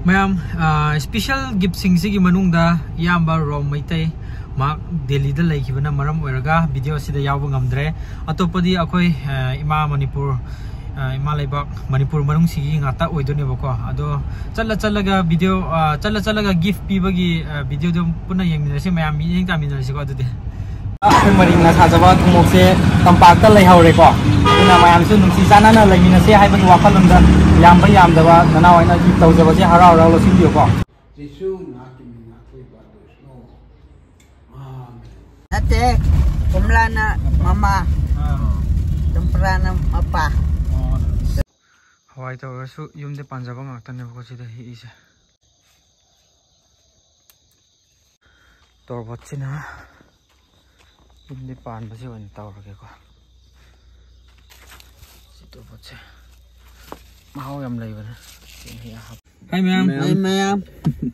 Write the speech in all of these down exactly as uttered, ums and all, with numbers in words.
ꯃꯌꯥꯝ, ꯏꯁꯄꯤꯁꯦꯜ ꯒꯤꯐꯁꯤꯡꯁꯤꯒꯤ ꯃꯅꯨꯡꯗ ꯏꯌꯥꯝꯕ ꯔꯣꯝ ꯃꯩꯇꯩ, ꯃꯍꯥꯛ ꯗꯦꯜꯂꯤꯗ ꯂꯩꯈꯤꯕꯅ ꯃꯔꯝ ꯑꯣꯏꯔꯒ ꯚꯤꯗꯤꯑꯣ ꯑꯁꯤꯗ ꯌꯥꯎꯕ ꯉꯝꯗ꯭ꯔꯦ꯫ ꯑꯇꯣꯞꯄꯗꯤ ꯑꯩꯈꯣꯏ, ꯑ, ꯏꯃꯥ ꯃꯅꯤꯄꯨꯔ, ꯑ, ꯏꯃꯥ ꯂꯩꯕꯥꯛ ꯃꯅꯤꯄꯨꯔ ꯃꯅꯨꯡꯁꯤꯒꯤ ꯉꯥꯛꯇ ꯑꯣꯏꯗꯣꯏꯅꯦꯕꯀꯣ꯫ ꯑꯗꯣ ꯆꯠꯂ ꯆꯠꯂꯒ ꯚꯤꯗꯤꯑꯣ, ꯑ, ꯆꯠꯂ ꯆꯠꯂꯒ ꯒꯤꯐ ꯄꯤꯕꯒꯤ, ꯑ, ꯚꯤꯗꯤꯑꯣꯗꯣ ꯄꯨꯟꯅ ꯌꯦꯡꯃꯤꯟꯅꯔꯁꯤ, ꯃꯌꯥꯝ ꯃꯤꯠꯌꯦꯡ ꯇꯥꯃꯤꯟꯅꯔꯁꯤꯀꯣ ꯑꯗꯨꯗꯤ꯫ ꯑꯩꯈꯣꯏ ꯃꯔꯤꯡꯅ ꯁꯥꯖꯕ ꯊꯨꯝꯃꯣꯛꯁꯦ ꯇꯝꯄꯥꯛꯇ ꯂꯩꯍꯧꯔꯦꯀꯣ꯫ ꯑꯗꯨꯅ ꯃꯌꯥꯝꯁꯨ ꯅꯨꯡꯁꯤ ꯆꯥꯟꯅꯅ ꯂꯩꯃꯤꯟꯅꯁꯦ ꯍꯥꯏꯕꯒꯤ ꯋꯥꯈꯜꯂꯣꯟꯗ ꯌꯥꯝꯕ ꯌꯥꯝꯗꯕ ꯅꯅꯥꯎ ꯑꯩꯅ ꯒꯤꯐ ꯇꯧꯖꯕꯁꯦ ꯍꯔꯥꯎ ꯍꯔꯥꯎ ꯂꯧꯁꯤꯟꯕꯤꯌꯨꯀꯣ꯫ ꯅꯠꯇꯦ, ꯀꯣꯝꯂꯥꯅ ꯃꯃꯥ, ꯆꯝꯄ꯭ꯔꯥꯅ ꯃꯄꯥ꯫ ꯍꯋꯥꯏ ꯇꯧꯔꯁꯨ ꯌꯨꯝꯗ ꯄꯥꯟꯖꯕ ꯉꯥꯛꯇꯅꯦꯕꯀꯣ ꯁꯤꯗ ꯍꯦꯛꯏꯁꯦ꯫ ꯇꯣꯔꯕꯣꯠꯁꯤꯅ ꯌꯨꯝꯗ ꯄꯥꯟꯕꯁꯤ ꯑꯣꯏꯅ ꯇꯧꯔꯒꯦꯀꯣ꯫ ꯁꯤ ꯇꯣꯔꯕꯣꯠꯁꯦ ꯃꯍꯥꯎ ꯌꯥꯝ ꯂꯩꯕꯅꯦ꯫ ꯁꯤ ꯍꯦꯛ ꯍꯥꯞ-, ꯍꯥꯏ ꯃꯌꯥꯝ꯫ ꯍꯥꯏ ꯃꯌꯥꯝ꯫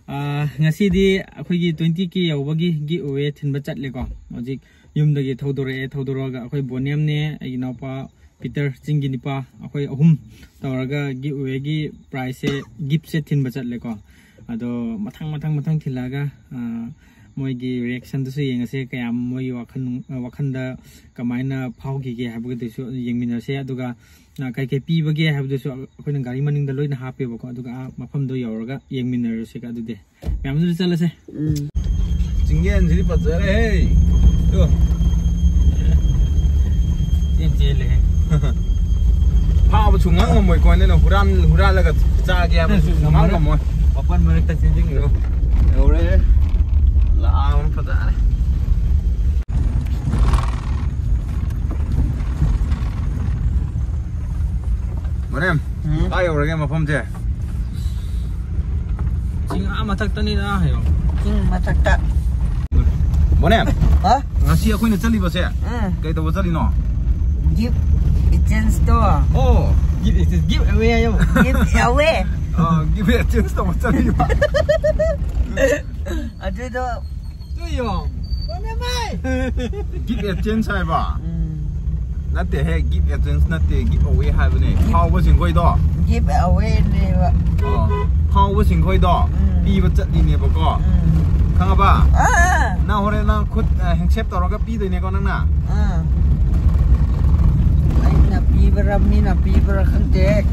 ꯑꯥ, ꯉꯁꯤꯗꯤ ꯑꯩꯈꯣꯏꯒꯤ ꯇ꯭ꯋꯦꯟꯇꯤ ꯀꯦ ꯌꯧꯕꯒꯤ ꯒꯤꯐ ꯑꯋꯦ ꯊꯤꯟꯕ ꯆꯠꯂꯦꯀꯣ꯫ ꯍꯧꯖꯤꯛ ꯌꯨꯝꯗꯒꯤ ꯊꯧꯗꯣꯔꯛꯑꯦ, ꯊꯧꯗꯣꯔꯛꯑꯒ ꯑꯩꯈꯣꯏ ꯕꯣꯅꯦꯝꯅꯦ, ꯑꯩꯒꯤ ꯏꯅꯥꯎꯄꯥ ꯄꯤꯇꯔ, ꯆꯤꯡꯒꯤ ꯅꯤꯄꯥ, ꯑꯩꯈꯣꯏ ꯑꯍꯨꯝ ꯇꯧꯔꯒ ꯒꯤꯐ ꯑꯋꯦꯒꯤ ꯄ꯭ꯔꯥꯏꯖꯁꯦ, ꯒꯤꯐꯁꯦ ꯊꯤꯟꯕ ꯆꯠꯂꯦꯀꯣ꯫ ꯑꯗꯣ ꯃꯊꯪ ꯃꯊꯪ ꯃꯊꯪ ꯊꯤꯜꯂꯛꯑꯒ, ꯑꯥ, ꯃꯣꯏꯒꯤ ꯔꯤꯌꯦꯛꯁꯟꯗꯨꯁꯨ ꯌꯦꯡꯉꯁꯦ, ꯀꯌꯥꯝ ꯃꯣꯏꯒꯤ ꯋꯥꯈꯜ, ꯋꯥꯈꯜꯗ ꯀꯃꯥꯏꯅ ꯐꯥꯎꯈꯤꯒꯦ ꯍꯥꯏꯕꯒꯤꯗꯨꯁꯨ ꯌꯦꯡꯃꯤꯟꯅꯁꯦ꯫ ꯑꯗꯨꯒ, ꯑꯥ, ꯀꯩꯀꯩ ꯄꯤꯕꯒꯦ ꯍꯥꯏꯕꯗꯨꯁꯨ ꯑꯩꯈꯣꯏꯅ ꯒꯥꯔꯤ ꯃꯅꯤꯡꯗ ꯂꯣꯏꯅ ꯍꯥꯞꯄꯦꯕꯀꯣ꯫ ꯑꯗꯨꯒ ꯑꯥ ꯃꯐꯝꯗꯣ ꯌꯧꯔꯒ ꯌꯦꯡꯃꯤꯟꯅꯔꯁꯦ ꯑꯗꯨꯗꯤ꯫ ꯃꯌꯥꯝꯗꯨꯗ ꯆꯠꯂꯁꯦ꯫ ꯎꯝ꯫ ꯆꯤꯡꯌꯦꯟꯁꯤꯗꯤ ꯐꯖꯔꯦꯍꯦ꯫ ꯇꯨ꯫ ꯆꯦꯟ ꯆꯦꯜꯂꯦꯍꯦ꯫ ꯐꯥꯕ ꯁꯨꯡꯉꯝ ꯉꯝꯃꯣꯏꯀꯣ, ꯅꯪꯅ ꯍꯨꯔꯥꯟ-, ꯍꯨꯔꯥꯜꯂꯒ ꯆꯥꯒꯦ ꯍꯥꯏꯕ ꯁꯨꯡꯉꯝ ꯉꯝꯃꯣꯏ꯫ ꯃꯄꯥꯟ ꯃꯔꯛꯇ ꯆꯦꯟꯁꯤꯟꯈ꯭ꯔꯦ꯫ ꯌꯧꯔꯦ꯫ ꯂꯥꯛꯑꯕꯅꯤ ꯐꯖꯔꯦ꯫ ꯃꯣꯅꯦꯝ, ꯎꯝ? ꯀꯥꯏ ꯌꯧꯔꯒꯦ ꯃꯐꯝꯁꯦ? ꯆꯤꯡ ꯑꯥ ꯃꯊꯛꯇꯅꯤꯗ, ꯍꯥꯏꯌꯣ꯫ ꯆꯤꯡ ꯃꯊꯛꯇ꯫ ꯃꯣꯅꯦꯝ, ꯍꯥ? ꯉꯁꯤ ꯑꯩꯈꯣꯏꯅ ꯆꯠꯂꯤꯕꯁꯦ ꯎꯝ꯫ ꯀꯩ ꯇꯧꯕ ꯆꯠꯂꯤꯅꯣ? ꯒꯤꯐ ꯑꯦꯛꯁꯆꯦꯟꯖꯇꯣ꯫ ꯑꯣ꯫ ꯒꯤꯐ ꯑꯦꯛꯁꯆꯦꯟꯖ, ꯒꯤꯐ ꯑꯋꯦ ꯍꯥꯏꯌꯣ꯫ ꯒꯤꯐ ꯑꯋꯦ꯫ ꯑꯥ, ꯒꯤꯐ ꯑꯦꯛꯁꯆꯦꯟꯖ ꯇꯧꯕ ꯆꯠꯂꯤꯕ꯫ ꯑꯗꯨꯗꯣ꯫ ꯇꯨ ꯌꯣ꯫ ꯒꯤꯐ ꯑꯦꯛꯁꯆꯦꯟꯖ ꯍꯥꯏꯕ? ꯎꯝ꯫ ꯅꯠꯇꯦꯍꯦ, ꯒꯤꯐ ꯑꯦꯛꯁꯆꯦꯟꯖ ꯅꯠꯇꯦ, ꯒꯤꯐ ꯑꯋꯦ ꯍꯥꯏꯕꯅꯦ꯫ ꯒꯤꯐ ꯐꯥꯎꯕꯁꯤꯡꯈꯣꯏꯗꯣ꯫ ꯒꯤꯐ ꯑꯋꯦꯅꯦꯕ꯫ ꯑꯥ꯫ ꯐꯥꯎ- ꯁꯤꯡꯈꯣꯏꯗꯣ ꯎꯝ꯫ ꯄꯤꯕ ꯆꯠꯂꯤꯅꯦꯕꯀꯣ꯫ ꯎꯝ꯫ ꯈꯪꯉꯕ? ꯑꯥ꯫ ꯅꯪ ꯍꯣꯔꯦꯟ ꯅꯪ ꯈꯨꯠ, ꯑ, ꯍꯦꯡꯁꯦꯞ ꯇꯧꯔꯒ ꯄꯤꯗꯣꯏꯅꯦꯀꯣ ꯅꯪꯅ? ꯑꯥ꯫ ꯑꯩꯅ ꯄꯤꯕ꯭ꯔꯥ ꯃꯤꯅ ꯄꯤꯕ꯭ꯔꯥ ꯈꯪꯗꯦ꯫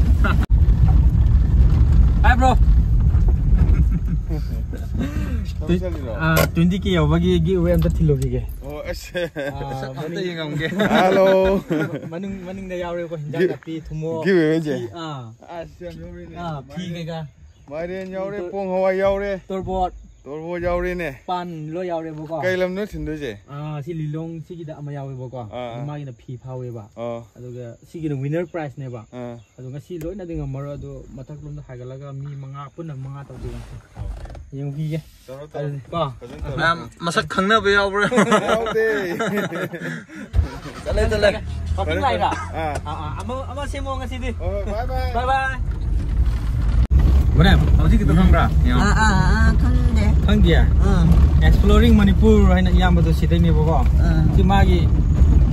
Hi, bro꯫ ꯇꯧꯁꯜꯂꯤꯔꯣ? ꯑꯥ, twenty K ꯌꯧꯕꯒꯤ giveaway ꯑꯝꯇ ꯊꯤꯜꯂꯨꯈꯤꯒꯦ꯫ ꯑꯣ, ꯑꯁ꯫ ꯑꯥ, ꯁꯛ ꯑꯝꯇ ꯃꯅꯤꯡ-, ꯌꯦꯡꯉꯝꯒꯦ꯫ Hello꯫ ꯃꯅꯨꯡ-, ꯃꯅꯨꯡꯗ ꯌꯥꯎꯔꯦꯀꯣ, ꯍꯤꯟꯖꯥꯡ ꯅꯥꯄꯤ, ꯊꯨꯝꯃꯣꯛ, giveaway ꯁꯦ? ꯐꯤ, ꯑꯥ꯫ ꯑꯁ, ꯌꯥꯝ ꯌꯧꯔꯤꯅꯦ꯫ ꯑꯥ, ꯐꯤ ꯀꯩꯀꯥ꯫ ꯃꯥꯏꯔꯦꯟ ꯌꯥꯎꯔꯦ, ꯇꯣ-, ꯄꯣꯡ ꯍꯋꯥꯏ ꯌꯥꯎꯔꯦ꯫ ꯇꯣꯔꯕꯣꯠ꯫ ꯇꯣꯔꯕꯣꯠ ꯌꯥꯎꯔꯦꯅꯦ꯫ ꯄꯥꯟ ꯂꯣꯏ ꯌꯥꯎꯔꯦꯕꯀꯣ꯫ ꯀꯩ ꯂꯝꯅꯣ ꯊꯤꯟꯗꯣꯏꯁꯦ? ꯑꯥ, ꯁꯤ ꯂꯤꯂꯣꯡ ꯁꯤꯒꯤꯗ ꯑꯃ ꯌꯥꯎꯋꯦꯕꯀꯣ꯫ ꯑꯥ, ꯑꯥ꯫ ꯃꯥꯒꯤꯅ ꯐꯤ ꯐꯥꯎꯋꯦꯕ꯫ ꯑꯣ꯫ ꯑꯗꯨꯒ ꯁꯤꯒꯤꯅ winner prizeꯅꯦꯕ꯫ ꯑꯥ꯫ ꯑꯗꯣ ꯉꯁꯤ ꯂꯣꯏꯅꯗꯤ ꯉꯝꯃꯔꯣꯏ, ꯑꯗꯣ ꯃꯊꯛꯂꯣꯝꯗ ꯍꯥꯏꯒꯠꯂꯒ ꯃꯤ ꯃꯉꯥ, ꯄꯨꯟꯅ ꯃꯉꯥ ꯇꯧꯁꯦ ꯉꯁꯤ꯫ ꯌꯦꯡꯕꯤꯒꯦ꯫ ꯇꯧꯔꯣ, ꯇꯧꯔꯣ꯫ ꯑꯗꯨꯗꯤ ꯀꯣ꯫ ꯐꯖꯅ ꯇꯧꯔꯣ꯫ ꯃꯌꯥꯝ ꯃꯁꯛ ꯈꯪꯅꯕ ꯌꯥꯎꯕ꯭ꯔꯥ? ꯌꯥꯎꯗꯦ꯫ ꯆꯠꯂꯦ, ꯆꯠꯂꯦ꯫ ꯋꯥꯀꯤꯡ ꯂꯥꯛꯏꯔꯥ? ꯑꯥ꯫ ꯑꯥ, ꯑꯥ, ꯑꯃ, ꯑꯃ ꯁꯦꯝꯃꯣ ꯉꯁꯤꯗꯤ꯫ ꯍꯣꯏ, ꯍꯣꯏ, bye, bye꯫ Bye, bye꯫ ꯃꯣꯅꯦ, ꯍꯧꯖꯤꯛꯀꯤꯗꯣ ꯈꯪꯕ꯭ꯔꯥ? ꯌꯦꯡꯉꯣ꯫ ꯑꯥ, ꯑꯥ, ꯑꯥ, ꯈꯪꯗꯦ꯫ ꯈꯪꯗꯤꯌꯦ? ꯑꯥ꯫ Exploring Manipur ꯍꯥꯏꯅ ꯏꯌꯥꯝꯕꯗꯣ ꯁꯤꯗꯩꯅꯦꯕꯀꯣ꯫ ꯑꯥ꯫ ꯁꯤ ꯃꯥꯒꯤ,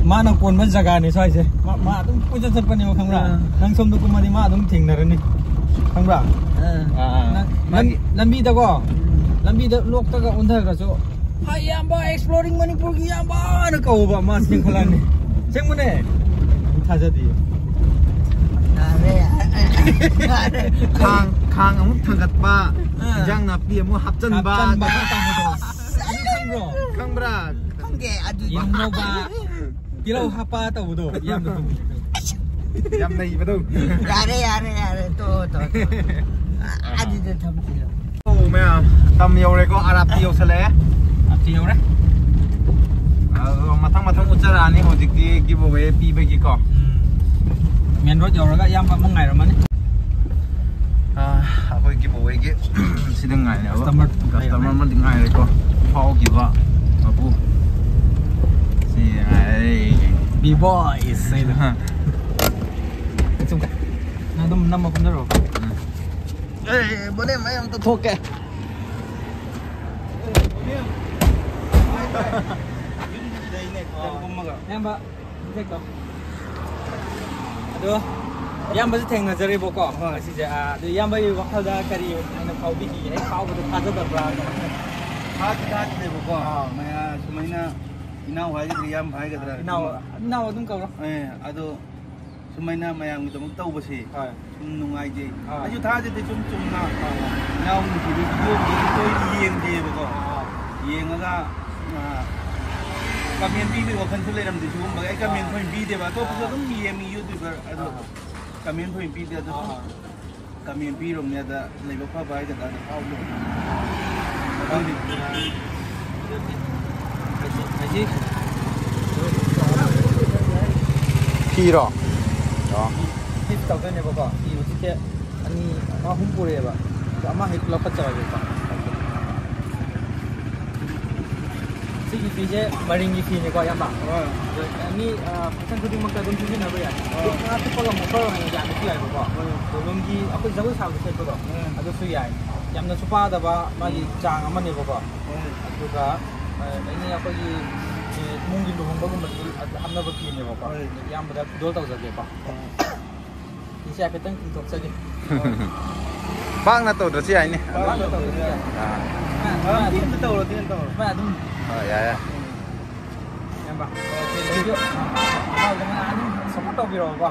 ꯃꯥꯅ ꯀꯣꯟꯕ ꯖꯒꯥꯅꯦ ꯁ꯭ꯋꯥꯏꯁꯦ꯫ ꯃꯥ, ꯃꯥ ꯑꯗꯨꯝ ꯀꯣꯏꯆꯠ ꯆꯠꯄꯅꯦꯕ, ꯈꯪꯕ꯭ꯔꯥ? ꯑꯥ꯫ ꯅꯪ ꯁꯣꯝꯗ ꯀꯨꯝꯃꯗꯤ ꯃꯥ ꯑꯗꯨꯝ ꯊꯦꯡꯅꯔꯅꯤ꯫ ꯈꯪꯕ꯭ꯔꯥ? ꯑꯥ꯫ ꯑꯥ, ꯑꯥ꯫ ꯅꯪ, ꯃꯥꯒꯤ ꯂꯝꯕꯤꯗꯀꯣ, ꯎꯝ꯫ ꯂꯝꯕꯤꯗ ꯂꯣꯛꯇꯒ ꯑꯣꯟꯊꯈ꯭ꯔꯁꯨ, "ꯍꯥꯏ, ꯏꯌꯥꯝꯕ, Exploring Manipurꯒꯤ ꯏꯌꯥꯝꯕꯅ ꯀꯧꯕ ꯑꯃ ꯆꯦꯟꯈꯠꯂꯛꯑꯅꯤ꯫" ꯑꯁꯦꯡꯕꯅꯦ꯫ ꯊꯥꯖꯗꯦ꯫ ꯌꯥꯔꯦ, ꯌꯥꯔꯦ, ꯌꯥꯔꯦ꯫ ꯈꯥꯡ, ꯈꯥꯡ ꯑꯃꯨꯛ ꯊꯥꯡꯒꯠꯄ, ꯑꯥ꯫ ꯏꯟꯖꯥꯡ ꯅꯥꯄꯤ ꯑꯃꯨꯛ ꯍꯥꯞꯆꯟꯕ꯫ ꯍꯥꯞꯆꯟꯕ ꯇꯧꯕꯗꯣ꯫ ꯑꯗꯨ ꯈꯪꯕ꯭ꯔꯣ? ꯈꯪꯕ꯭ꯔꯥ? ꯈꯪꯗꯦ, ꯑꯗꯨꯗꯤ꯫ ꯌꯦꯔꯨꯝ ꯉꯧꯕ, ꯇꯤꯜꯍꯧ ꯍꯥꯞꯄ ꯇꯧꯕꯗꯣ, ꯏꯌꯥꯝꯕ ꯈꯪꯕ꯭ꯔꯣ? ꯌꯥꯝ ꯅꯩꯕꯗꯣ꯫ ꯌꯥꯔꯦ, ꯌꯥꯔꯦ, ꯌꯥꯔꯦ꯫ ꯇꯣꯛꯑꯣ, ꯇꯣꯛꯑꯣ, ꯇꯣꯛꯑꯣ꯫ ꯑꯗꯨꯗ ꯊꯝꯁꯤꯜꯂꯣ꯫ ꯑꯣ, ꯃꯌꯥꯝ, ꯇꯝ ꯌꯧꯔꯦꯀꯣ, ꯑꯔꯥꯞꯇꯤ ꯌꯧꯁꯜꯂꯛꯑꯦ꯫ ꯑꯔꯥꯞꯇꯤ ꯌꯧꯔꯦ꯫ ꯑꯗꯣ ꯃꯊꯪ ꯃꯊꯪ ꯎꯠꯆꯔꯛꯑꯅꯤ ꯍꯧꯖꯤꯛꯇꯤ giveaway ꯄꯤꯕꯒꯤꯀꯣ꯫ ꯎꯝ꯫ Main road ꯌꯧꯔꯒ ꯏꯌꯥꯝꯕ ꯑꯃꯨꯛ ꯉꯥꯏꯔꯝꯃꯅꯤ꯫ ꯑꯥ, ꯑꯩꯈꯣꯏ giveawayꯒꯤ ꯁꯤꯗ ꯉꯥꯏꯔꯦꯕ꯫ Customer꯫ Customer ꯑꯃꯗꯤ ꯉꯥꯏꯔꯦꯀꯣ꯫ ꯐꯥꯎꯈꯤꯕ ꯃꯄꯨ꯫ ꯁꯤ ꯉꯥꯏꯔꯦ꯫ B-boys ꯍꯥꯏꯗꯣ꯫ ꯅꯪ ꯑꯗꯨꯝ ꯅꯝꯃ ꯀꯨꯝꯊꯔꯛꯑꯣ꯫ ꯎꯝ꯫ ꯑꯦ, ꯕꯣꯅꯦ, ꯃꯩ ꯑꯝꯇ ꯊꯣꯛꯀꯦ꯫ ꯏꯌꯥꯝꯕ, ꯆꯦꯛ ꯇꯧ꯫ ꯑꯗꯣ, ꯏꯌꯥꯝꯕꯁꯦ ꯊꯦꯡꯅꯖꯔꯦꯕꯀꯣ꯫ ꯍꯣꯏ꯫ ꯉꯁꯤꯁꯦ, ꯑꯥ, ꯑꯗꯨ ꯏꯌꯥꯝꯕꯒꯤ ꯋꯥꯈꯜꯗ ꯀꯔꯤ ꯑꯣꯏꯅ ꯐꯥꯎꯕꯤꯈꯤꯒꯦ? ꯍꯦꯛ ꯐꯥꯎꯕꯗ ꯊꯥꯖꯗꯕ꯭ꯔꯥ? ꯊꯥꯗꯤ ꯊꯥꯖꯗꯦꯕꯀꯣ꯫ ꯑꯥ꯫ ꯃꯌꯥ-, ꯁꯨꯃꯥꯏꯅ ꯏꯅꯥꯎ ꯍꯥꯏꯒꯗ꯭ꯔꯥ, ꯏꯌꯥꯝꯕ ꯍꯥꯏꯒꯗ꯭ꯔꯥ? ꯏꯅꯥꯎ, ꯏꯅꯥꯎ ꯑꯗꯨꯝ ꯀꯧꯔꯣ꯫ ꯑꯦ, ꯑꯗꯣ ꯁꯨꯃꯥꯏꯅ ꯃꯌꯥꯝꯒꯤꯗꯃꯛ ꯇꯧꯕꯁꯦ ꯍꯣꯏ꯫ ꯁꯨꯝ ꯅꯨꯡꯉꯥꯏꯖꯩ꯫ ꯑꯥ꯫ ꯑꯩꯁꯨ ꯊꯥꯖꯗꯦ, ꯁꯨꯝ ꯆꯨꯝꯅ ꯑꯥ꯫ ꯏꯅꯥꯎ ꯅꯨꯡꯁꯤꯕꯒꯤ ꯚꯤꯗꯤꯑꯣ ꯌꯦꯡꯗꯦꯕꯀꯣ꯫ ꯑꯥ꯫ ꯌꯦꯡꯉꯒ, ꯑꯥ, ꯀꯃꯦꯟ ꯄꯤꯕꯒꯤ ꯋꯥꯈꯜꯁꯨ ꯂꯩꯔꯝꯗꯦ ꯁꯤꯒꯨꯝꯕꯒꯤ꯫ ꯑꯩ ꯀꯃꯦꯟ ꯑꯥ꯫ ꯊꯣꯏꯅ ꯄꯤꯗꯦꯕ, ꯑꯇꯣꯞꯄꯁꯨ ꯑꯥ꯫ ꯑꯗꯨꯝ ꯌꯦꯡꯉꯤ ꯌꯨꯇ꯭ꯌꯨꯕꯔ, ꯑꯗꯣ ꯑꯥ꯫ ꯀꯃꯦꯟ ꯊꯣꯏꯅ ꯄꯤꯗꯦ, ꯑꯗꯣ ꯁꯨꯝ ꯑꯥ꯫ ꯀꯃꯦꯟ ꯄꯤꯔꯨꯕꯅꯦ, ꯑꯗ ꯂꯥꯏꯕꯛ ꯐꯕ ꯍꯥꯏꯒꯗ꯭ꯔꯥ, ꯑꯗ ꯐꯥꯎꯗꯕ꯫ ꯈꯪꯗꯦ꯫ ꯐꯤꯔꯣ? ꯑꯣ꯫ ꯐꯤ ꯇꯧꯗꯣꯏꯅꯦꯕꯀꯣ꯫ ꯐꯤ ꯍꯧꯖꯤꯛꯁꯦ ꯑꯅꯤ, ꯑꯃ, ꯑꯍꯨꯝ ꯄꯨꯔꯛꯑꯦꯕ꯫ ꯑꯗꯣ ꯑꯃ ꯍꯦꯛ ꯄꯨꯂꯞ ꯀꯠꯆꯔꯒꯦꯀꯣ꯫ ꯁꯤꯒꯤ ꯐꯤꯁꯦ ꯃꯔꯤꯡꯒꯤ ꯐꯤꯅꯦꯀꯣ, ꯏꯌꯥꯝꯕ? ꯍꯣꯏ꯫ ꯑꯗꯣ ꯃꯤ, ꯑ, function ꯈꯨꯗꯤꯡꯃꯛꯇ ꯑꯗꯨꯝ ꯁꯤꯖꯤꯟꯅꯕ ꯌꯥꯏ꯫ ꯍꯣꯏ꯫ ꯑꯗꯣ ꯉꯥ ꯆꯨꯞꯄ ꯂꯪ ꯃꯈꯜ ꯑꯣꯏꯅ ꯌꯥꯟꯕꯁꯨ ꯌꯥꯏꯕꯀꯣ꯫ ꯍꯣꯏ꯫ ꯑꯗꯣ ꯂꯨꯝꯒꯤ ꯑꯩꯈꯣꯏ ꯖꯒꯣꯏ ꯁꯥꯕꯗ ꯁꯦꯠꯄꯗꯣ, ꯍꯣꯏ꯫ ꯑꯗꯨꯁꯨ ꯌꯥꯏ꯫ ꯌꯥꯝꯅꯁꯨ ꯄꯥꯗꯕ ꯃꯥꯒꯤ ꯎꯝ꯫ ꯆꯥꯡ ꯑꯃꯅꯦꯕꯀꯣ꯫ ꯍꯣꯏ꯫ ꯑꯗꯨꯒ, ꯑ, ꯑꯦꯅꯤ ꯑꯩꯈꯣꯏꯒꯤ, ꯑ, ꯏꯃꯨꯡꯒꯤ ꯂꯨꯍꯣꯡꯕꯒꯨꯝꯕꯗꯁꯨ ꯑꯗꯨ ꯍꯥꯞꯅꯕ ꯐꯤꯅꯦꯕꯀꯣ꯫ ꯍꯣꯏ꯫ ꯑꯗꯣ ꯏꯌꯥꯝꯕꯗ ꯈꯨꯗꯣꯜ ꯇꯧꯖꯒꯦꯀꯣ꯫ ꯍꯣꯏ꯫ ꯐꯤꯁꯦ ꯍꯥꯏꯐꯦꯠꯇꯪ ꯆꯤꯡꯊꯣꯛꯆꯒꯦ꯫ ꯄꯥꯛꯅ ꯇꯧꯗ꯭ꯔꯁꯨ ꯌꯥꯏꯅꯦ꯫ ꯄꯥꯛꯅ ꯇꯧꯗ꯭ꯔꯁꯨ ꯌꯥꯏ꯫ ꯑꯥ꯫ ꯃꯥ, ꯃꯥ ꯑꯗꯨꯝ, ꯇꯧꯔꯣ, ꯑꯗꯨꯝ ꯇꯧꯔꯣ꯫ ꯃꯥ ꯑꯗꯨꯝ꯫ ꯍꯣꯏ, ꯌꯥꯏ, ꯌꯥꯏ꯫ ꯏꯌꯥꯝꯕ, ꯊꯦꯡꯀ꯭ꯌꯨ꯫ ꯃꯥ ꯑꯗꯨꯝ, ꯑꯗꯨꯝ support ꯇꯧꯕꯤꯔꯛꯑꯣꯀꯣ꯫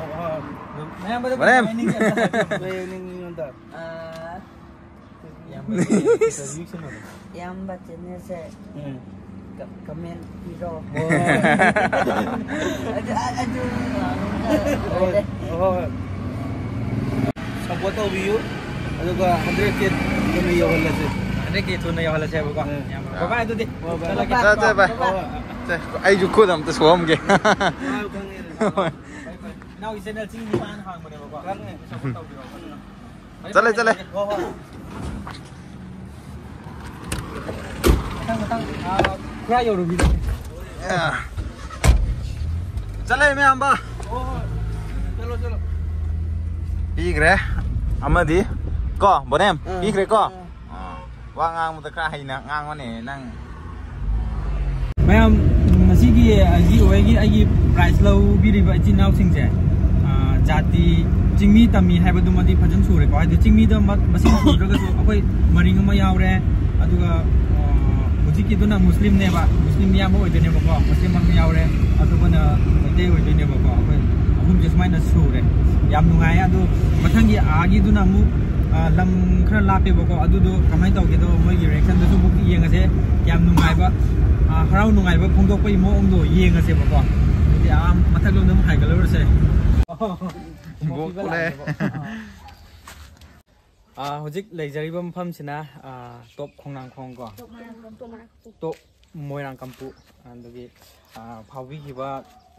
ꯑꯗꯨꯝ ꯃꯌꯥꯝꯕꯗ ꯃꯔꯦꯝ꯫ ꯍꯥꯏꯅꯤꯡꯉꯤ ꯑꯝꯇ ꯍꯥꯏꯕꯤꯔꯝꯃꯣ꯫ ꯀꯩ ꯍꯥꯏꯅꯤꯡꯉꯤ ꯑꯝꯇ? ꯑꯥ, ꯏꯌꯥꯝꯕ ꯆꯦꯅꯦꯜꯁꯦ ꯎꯝ꯫ ꯀ-, comment ꯄꯤꯔꯣ꯫ ꯍꯣꯏ꯫ ꯑꯗꯨ, ꯑ-, ꯑꯗꯨ ꯉꯥꯡꯕꯗ ꯍꯣꯏ, ꯂꯣꯏꯔꯦ꯫ ꯍꯣꯏ, ꯍꯣꯏ꯫ Support ꯇꯧꯕꯤꯌꯨ, ꯑꯗꯨꯒ hundred K ꯊꯨꯅ ꯌꯧꯍꯜꯂꯁꯤ꯫ Hundred K ꯊꯨꯅ ꯌꯧꯍꯜꯂꯁꯦꯕꯀꯣ꯫ ꯎꯝ꯫ ꯏꯌꯥꯝꯕ꯫ ꯕꯥꯏ ꯕꯥꯏ ꯑꯗꯨꯗꯤ꯫ ꯍꯣꯏ, ꯕꯥꯏ꯫ ꯆꯠꯂꯒꯦ꯫ ꯆꯠ, ꯆꯠ, ꯕꯥꯏ꯫ ꯍꯣꯏ꯫ ꯆꯠ, ꯑꯩꯁꯨ ꯈꯨꯠ ꯑꯝꯇ ꯁꯣꯛꯑꯝꯒꯦ꯫ ꯃꯥ ꯈꯪꯉꯦ꯫ ꯍꯣꯏ꯫ ꯏꯅꯥꯎꯒꯤ ꯆꯦꯅꯦꯜ ꯆꯤꯡ ꯅꯤꯄꯥꯟ ꯍꯥꯡꯕꯅꯦꯕꯀꯣ꯫ ꯈꯪꯉꯦ꯫ Support ꯇꯧꯕꯤꯔꯣ꯫ ꯆꯠꯂꯦ, ꯆꯠꯂꯦ꯫ ꯍꯣꯏ, ꯍꯣꯏ꯫ ꯃꯊꯪ, ꯃꯊꯪ, ꯑꯥ, ꯈꯨꯔꯥꯏ ꯌꯧꯔꯨꯈꯤꯒꯦ꯫ ꯑꯦ꯫ ꯆꯠꯂꯦ, ꯃꯌꯥꯝꯕ꯫ ꯍꯣꯏ, ꯍꯣꯏ꯫ ꯆꯠꯂꯣ, ꯆꯠꯂꯣ꯫ ꯄꯤꯈ꯭ꯔꯦ꯫ ꯑꯃꯗꯤ ꯀꯣ, ꯕꯣꯅꯦꯝ? ꯑꯥ꯫ ꯄꯤꯈ꯭ꯔꯦꯀꯣ? ꯑꯥ꯫ ꯑꯥ꯫ ꯋꯥ ꯉꯥꯡꯕꯗ ꯈꯔ ꯍꯩꯅ ꯉꯥꯡꯉꯣꯅꯦ, ꯅꯪ꯫ ꯃꯌꯥꯝ, ꯉꯁꯤꯒꯤ ꯑꯩꯒꯤ ꯑꯣꯏꯒꯤ ꯑꯩꯒꯤ prize ꯂꯧꯕꯤꯔꯤꯕ ꯏꯆꯤꯟ ꯏꯅꯥꯎꯁꯤꯡꯁꯦ, ꯑꯥ, ꯖꯥꯇꯤ, ꯆꯤꯡꯃꯤ ꯇꯝꯃꯤ ꯍꯥꯏꯕꯗꯨꯃꯗꯤ ꯐꯖꯅ ꯁꯨꯔꯦꯀꯣ꯫ ꯍꯥꯏꯗꯤ ꯆꯤꯡꯃꯤꯗ ꯃ-, ꯃꯁꯤꯡ ꯁꯨꯗ꯭ꯔꯒꯁꯨ ꯑꯩꯈꯣꯏ ꯃꯔꯤꯡ ꯑꯃ ꯌꯥꯎꯔꯦ, ꯑꯗꯨꯒ, ꯑ, ꯍꯧꯖꯤꯛꯀꯤꯗꯨꯅ ꯃꯨꯁꯂꯤꯝꯅꯦꯕ, ꯃꯨꯁꯂꯤꯝ ꯃꯌꯥꯝꯕ ꯑꯣꯏꯗꯣꯏꯅꯦꯕꯀꯣ, ꯃꯨꯁꯂꯤꯝ ꯑꯃ ꯌꯥꯎꯔꯦ, ꯑꯇꯣꯞꯄꯅ ꯃꯩꯇꯩ ꯑꯣꯏꯗꯣꯏꯅꯦꯕꯀꯣ꯫ ꯑꯩꯈꯣꯏ ꯑꯍꯨꯝꯁꯦ ꯁꯨꯃꯥꯏꯅ ꯁꯨꯔꯦ꯫ ꯌꯥꯝ ꯅꯨꯡꯉꯥꯏ꯫ ꯑꯗꯨ ꯃꯊꯪꯒꯤ ꯑꯥꯒꯤꯗꯨꯅ ꯑꯃꯨꯛ, ꯑ, ꯂꯝ ꯈꯔ ꯂꯥꯞꯄꯦꯕꯀꯣ, ꯑꯗꯨꯗꯣ ꯀꯃꯥꯏꯅ ꯇꯧꯒꯦꯗꯣ ꯃꯣꯏꯒꯤ ꯔꯤꯌꯦꯛꯁꯟꯗꯨꯁꯨ ꯑꯃꯨꯛ ꯌꯦꯡꯉꯁꯦ꯫ ꯌꯥꯝ ꯅꯨꯡꯉꯥꯏꯕ, ꯑ, ꯍꯔꯥꯎ ꯅꯨꯡꯉꯥꯏꯕ ꯐꯣꯡꯗꯣꯛꯄꯒꯤ ꯃꯑꯣꯡꯗꯣ ꯌꯦꯡꯉꯁꯦꯕꯀꯣ꯫ ꯑꯗꯨꯗꯤ ꯑꯥ ꯃꯊꯛꯂꯣꯝꯗ ꯑꯃꯨꯛ ꯍꯥꯏꯒꯠꯂꯨꯔꯁꯦ꯫ ꯕꯣꯛ ꯊꯣꯛꯂꯛꯑꯦ꯫ ꯑꯥ, ꯍꯧꯖꯤꯛ ꯂꯩꯖꯔꯤꯕ ꯃꯐꯝꯁꯤꯅ, ꯑꯥ, ꯇꯣꯞ ꯈꯣꯡꯅꯥꯡꯈꯣꯡ ꯀꯣ꯫ ꯇꯣꯞ ꯃꯣꯏꯔꯥꯡ ꯀꯝꯄꯨ꯫ ꯇꯣꯞ ꯃꯣꯏꯔꯥꯡ ꯀꯝꯄꯨ꯫ ꯑꯗꯨꯒꯤ, ꯑꯥ, ꯐꯥꯎꯕꯤꯈꯤꯕ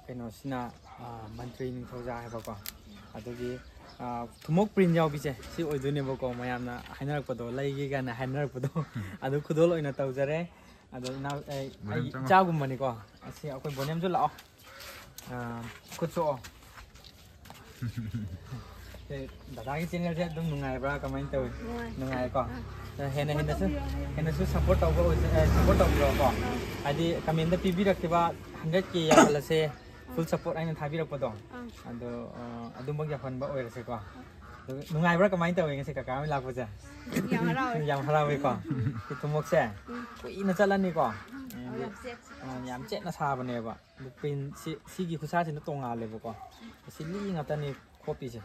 ꯀꯩꯅꯣꯁꯤꯅ, ꯑꯥ, ꯃꯟꯇ꯭ꯔꯤ ꯅꯤꯡꯊꯧꯖꯥ ꯍꯥꯏꯕꯀꯣ꯫ ꯑꯗꯨꯒꯤ, ꯑꯥ, ꯊꯨꯝꯃꯣꯛ ꯄ꯭ꯔꯤꯟ ꯌꯥꯎꯕꯤꯁꯦ ꯁꯤ ꯑꯣꯏꯗꯣꯏꯅꯦꯕꯀꯣ꯫ ꯃꯌꯥꯝꯅ ꯍꯥꯏꯅꯔꯛꯄꯗꯣ, ꯂꯩꯒꯦ ꯀꯥꯏꯅ ꯍꯥꯏꯅꯔꯛꯄꯗꯣ, ꯑꯗꯨ ꯈꯨꯗꯣꯜ ꯑꯣꯏꯅ ꯇꯧꯖꯔꯦ꯫ ꯑꯗꯣ ꯏꯅꯥꯎ, ꯑꯩ, ꯕꯣꯅꯦꯝ ꯑꯩꯒꯤ ꯆꯪꯉꯣ꯫ ꯏꯆꯥꯒꯨꯝꯕꯅꯤꯀꯣ꯫ ꯑꯁꯤ ꯑꯩꯈꯣꯏ ꯕꯣꯅꯦꯝꯁꯨ ꯂꯥꯛꯑꯣ꯫ ꯑꯥ, ꯈꯨꯠ ꯁꯣꯛꯑꯣ꯫ ꯑꯦ, ꯗꯗꯥꯒꯤ ꯆꯦꯅꯦꯜꯁꯦ ꯑꯗꯨꯝ ꯅꯨꯡꯉꯥꯏꯕ꯭ꯔꯥ? ꯀꯃꯥꯏꯅ ꯇꯧꯏ? ꯅꯨꯡꯉꯥꯏ꯫ ꯅꯨꯡꯉꯥꯏꯀꯣ? ꯑꯥ꯫ ꯑꯗꯣ ꯍꯦꯟꯅ, ꯁꯞꯄꯣꯔꯠ ꯍꯦꯟꯅꯁꯨ, ꯇꯧꯕꯤꯌꯣ, ꯍꯥꯏꯌꯣ꯫ ꯍꯦꯟꯅꯁꯨ ꯁꯞꯄꯣꯔꯠ ꯇꯧꯕ ꯑꯣꯏꯁꯦ, ꯑꯦ, ꯁꯞꯄꯣꯔꯠ ꯇꯧꯕꯤꯔꯣꯀꯣ꯫ ꯑꯥ꯫ ꯍꯥꯏꯗꯤ ꯀꯃꯦꯟꯗ ꯄꯤꯕꯤꯔꯛꯈꯤꯕ ꯍꯟꯗ꯭ꯔꯦꯠ ꯀꯦ ꯌꯧꯍꯜꯂꯁꯦ, ꯑꯥ꯫ ꯐꯨꯜ ꯁꯞꯄꯣꯔꯠ ꯑꯩꯅ ꯊꯥꯕꯤꯔꯛꯄꯗꯣ꯫ ꯑꯥ꯫ ꯑꯗꯣ, ꯑ, ꯑꯗꯨꯃꯛ ꯌꯧꯍꯟꯕ ꯑꯣꯏꯔꯁꯦꯀꯣ꯫ ꯑꯗꯨ ꯅꯨꯡꯉꯥꯏꯕ꯭ꯔꯥ? ꯀꯃꯥꯏꯅ ꯇꯧꯋꯤ ꯉꯁꯤ ꯀꯀꯥ ꯍꯣꯏ ꯂꯥꯛꯄꯁꯦ? ꯌꯥꯝ ꯍꯔꯥꯎꯋꯦ꯫ ꯌꯥꯝ ꯍꯔꯥꯎꯋꯦꯀꯣ꯫ ꯎꯝ꯫ ꯁꯤ ꯊꯨꯝꯃꯣꯛꯁꯦ ꯎꯝ꯫ ꯀꯨꯏꯅ ꯆꯠꯂꯅꯤꯀꯣ꯫ ꯎꯝ꯫ ꯑꯣ, ꯌꯥꯝ ꯆꯦꯠ-, ꯑ, ꯌꯥꯝ ꯆꯦꯠꯅ ꯁꯥꯕꯅꯦꯕ꯫ ꯑꯗꯨ ꯄ꯭ꯔꯤꯟ ꯁꯤ, ꯁꯤꯒꯤ ꯈꯨꯠꯁꯥꯁꯤꯅ ꯇꯣꯡꯉꯥꯜꯂꯦꯕꯀꯣ꯫ ꯁꯤ ꯂꯤ ꯉꯥꯛꯇꯅꯤ ꯈꯣꯠꯄꯤꯁꯦ꯫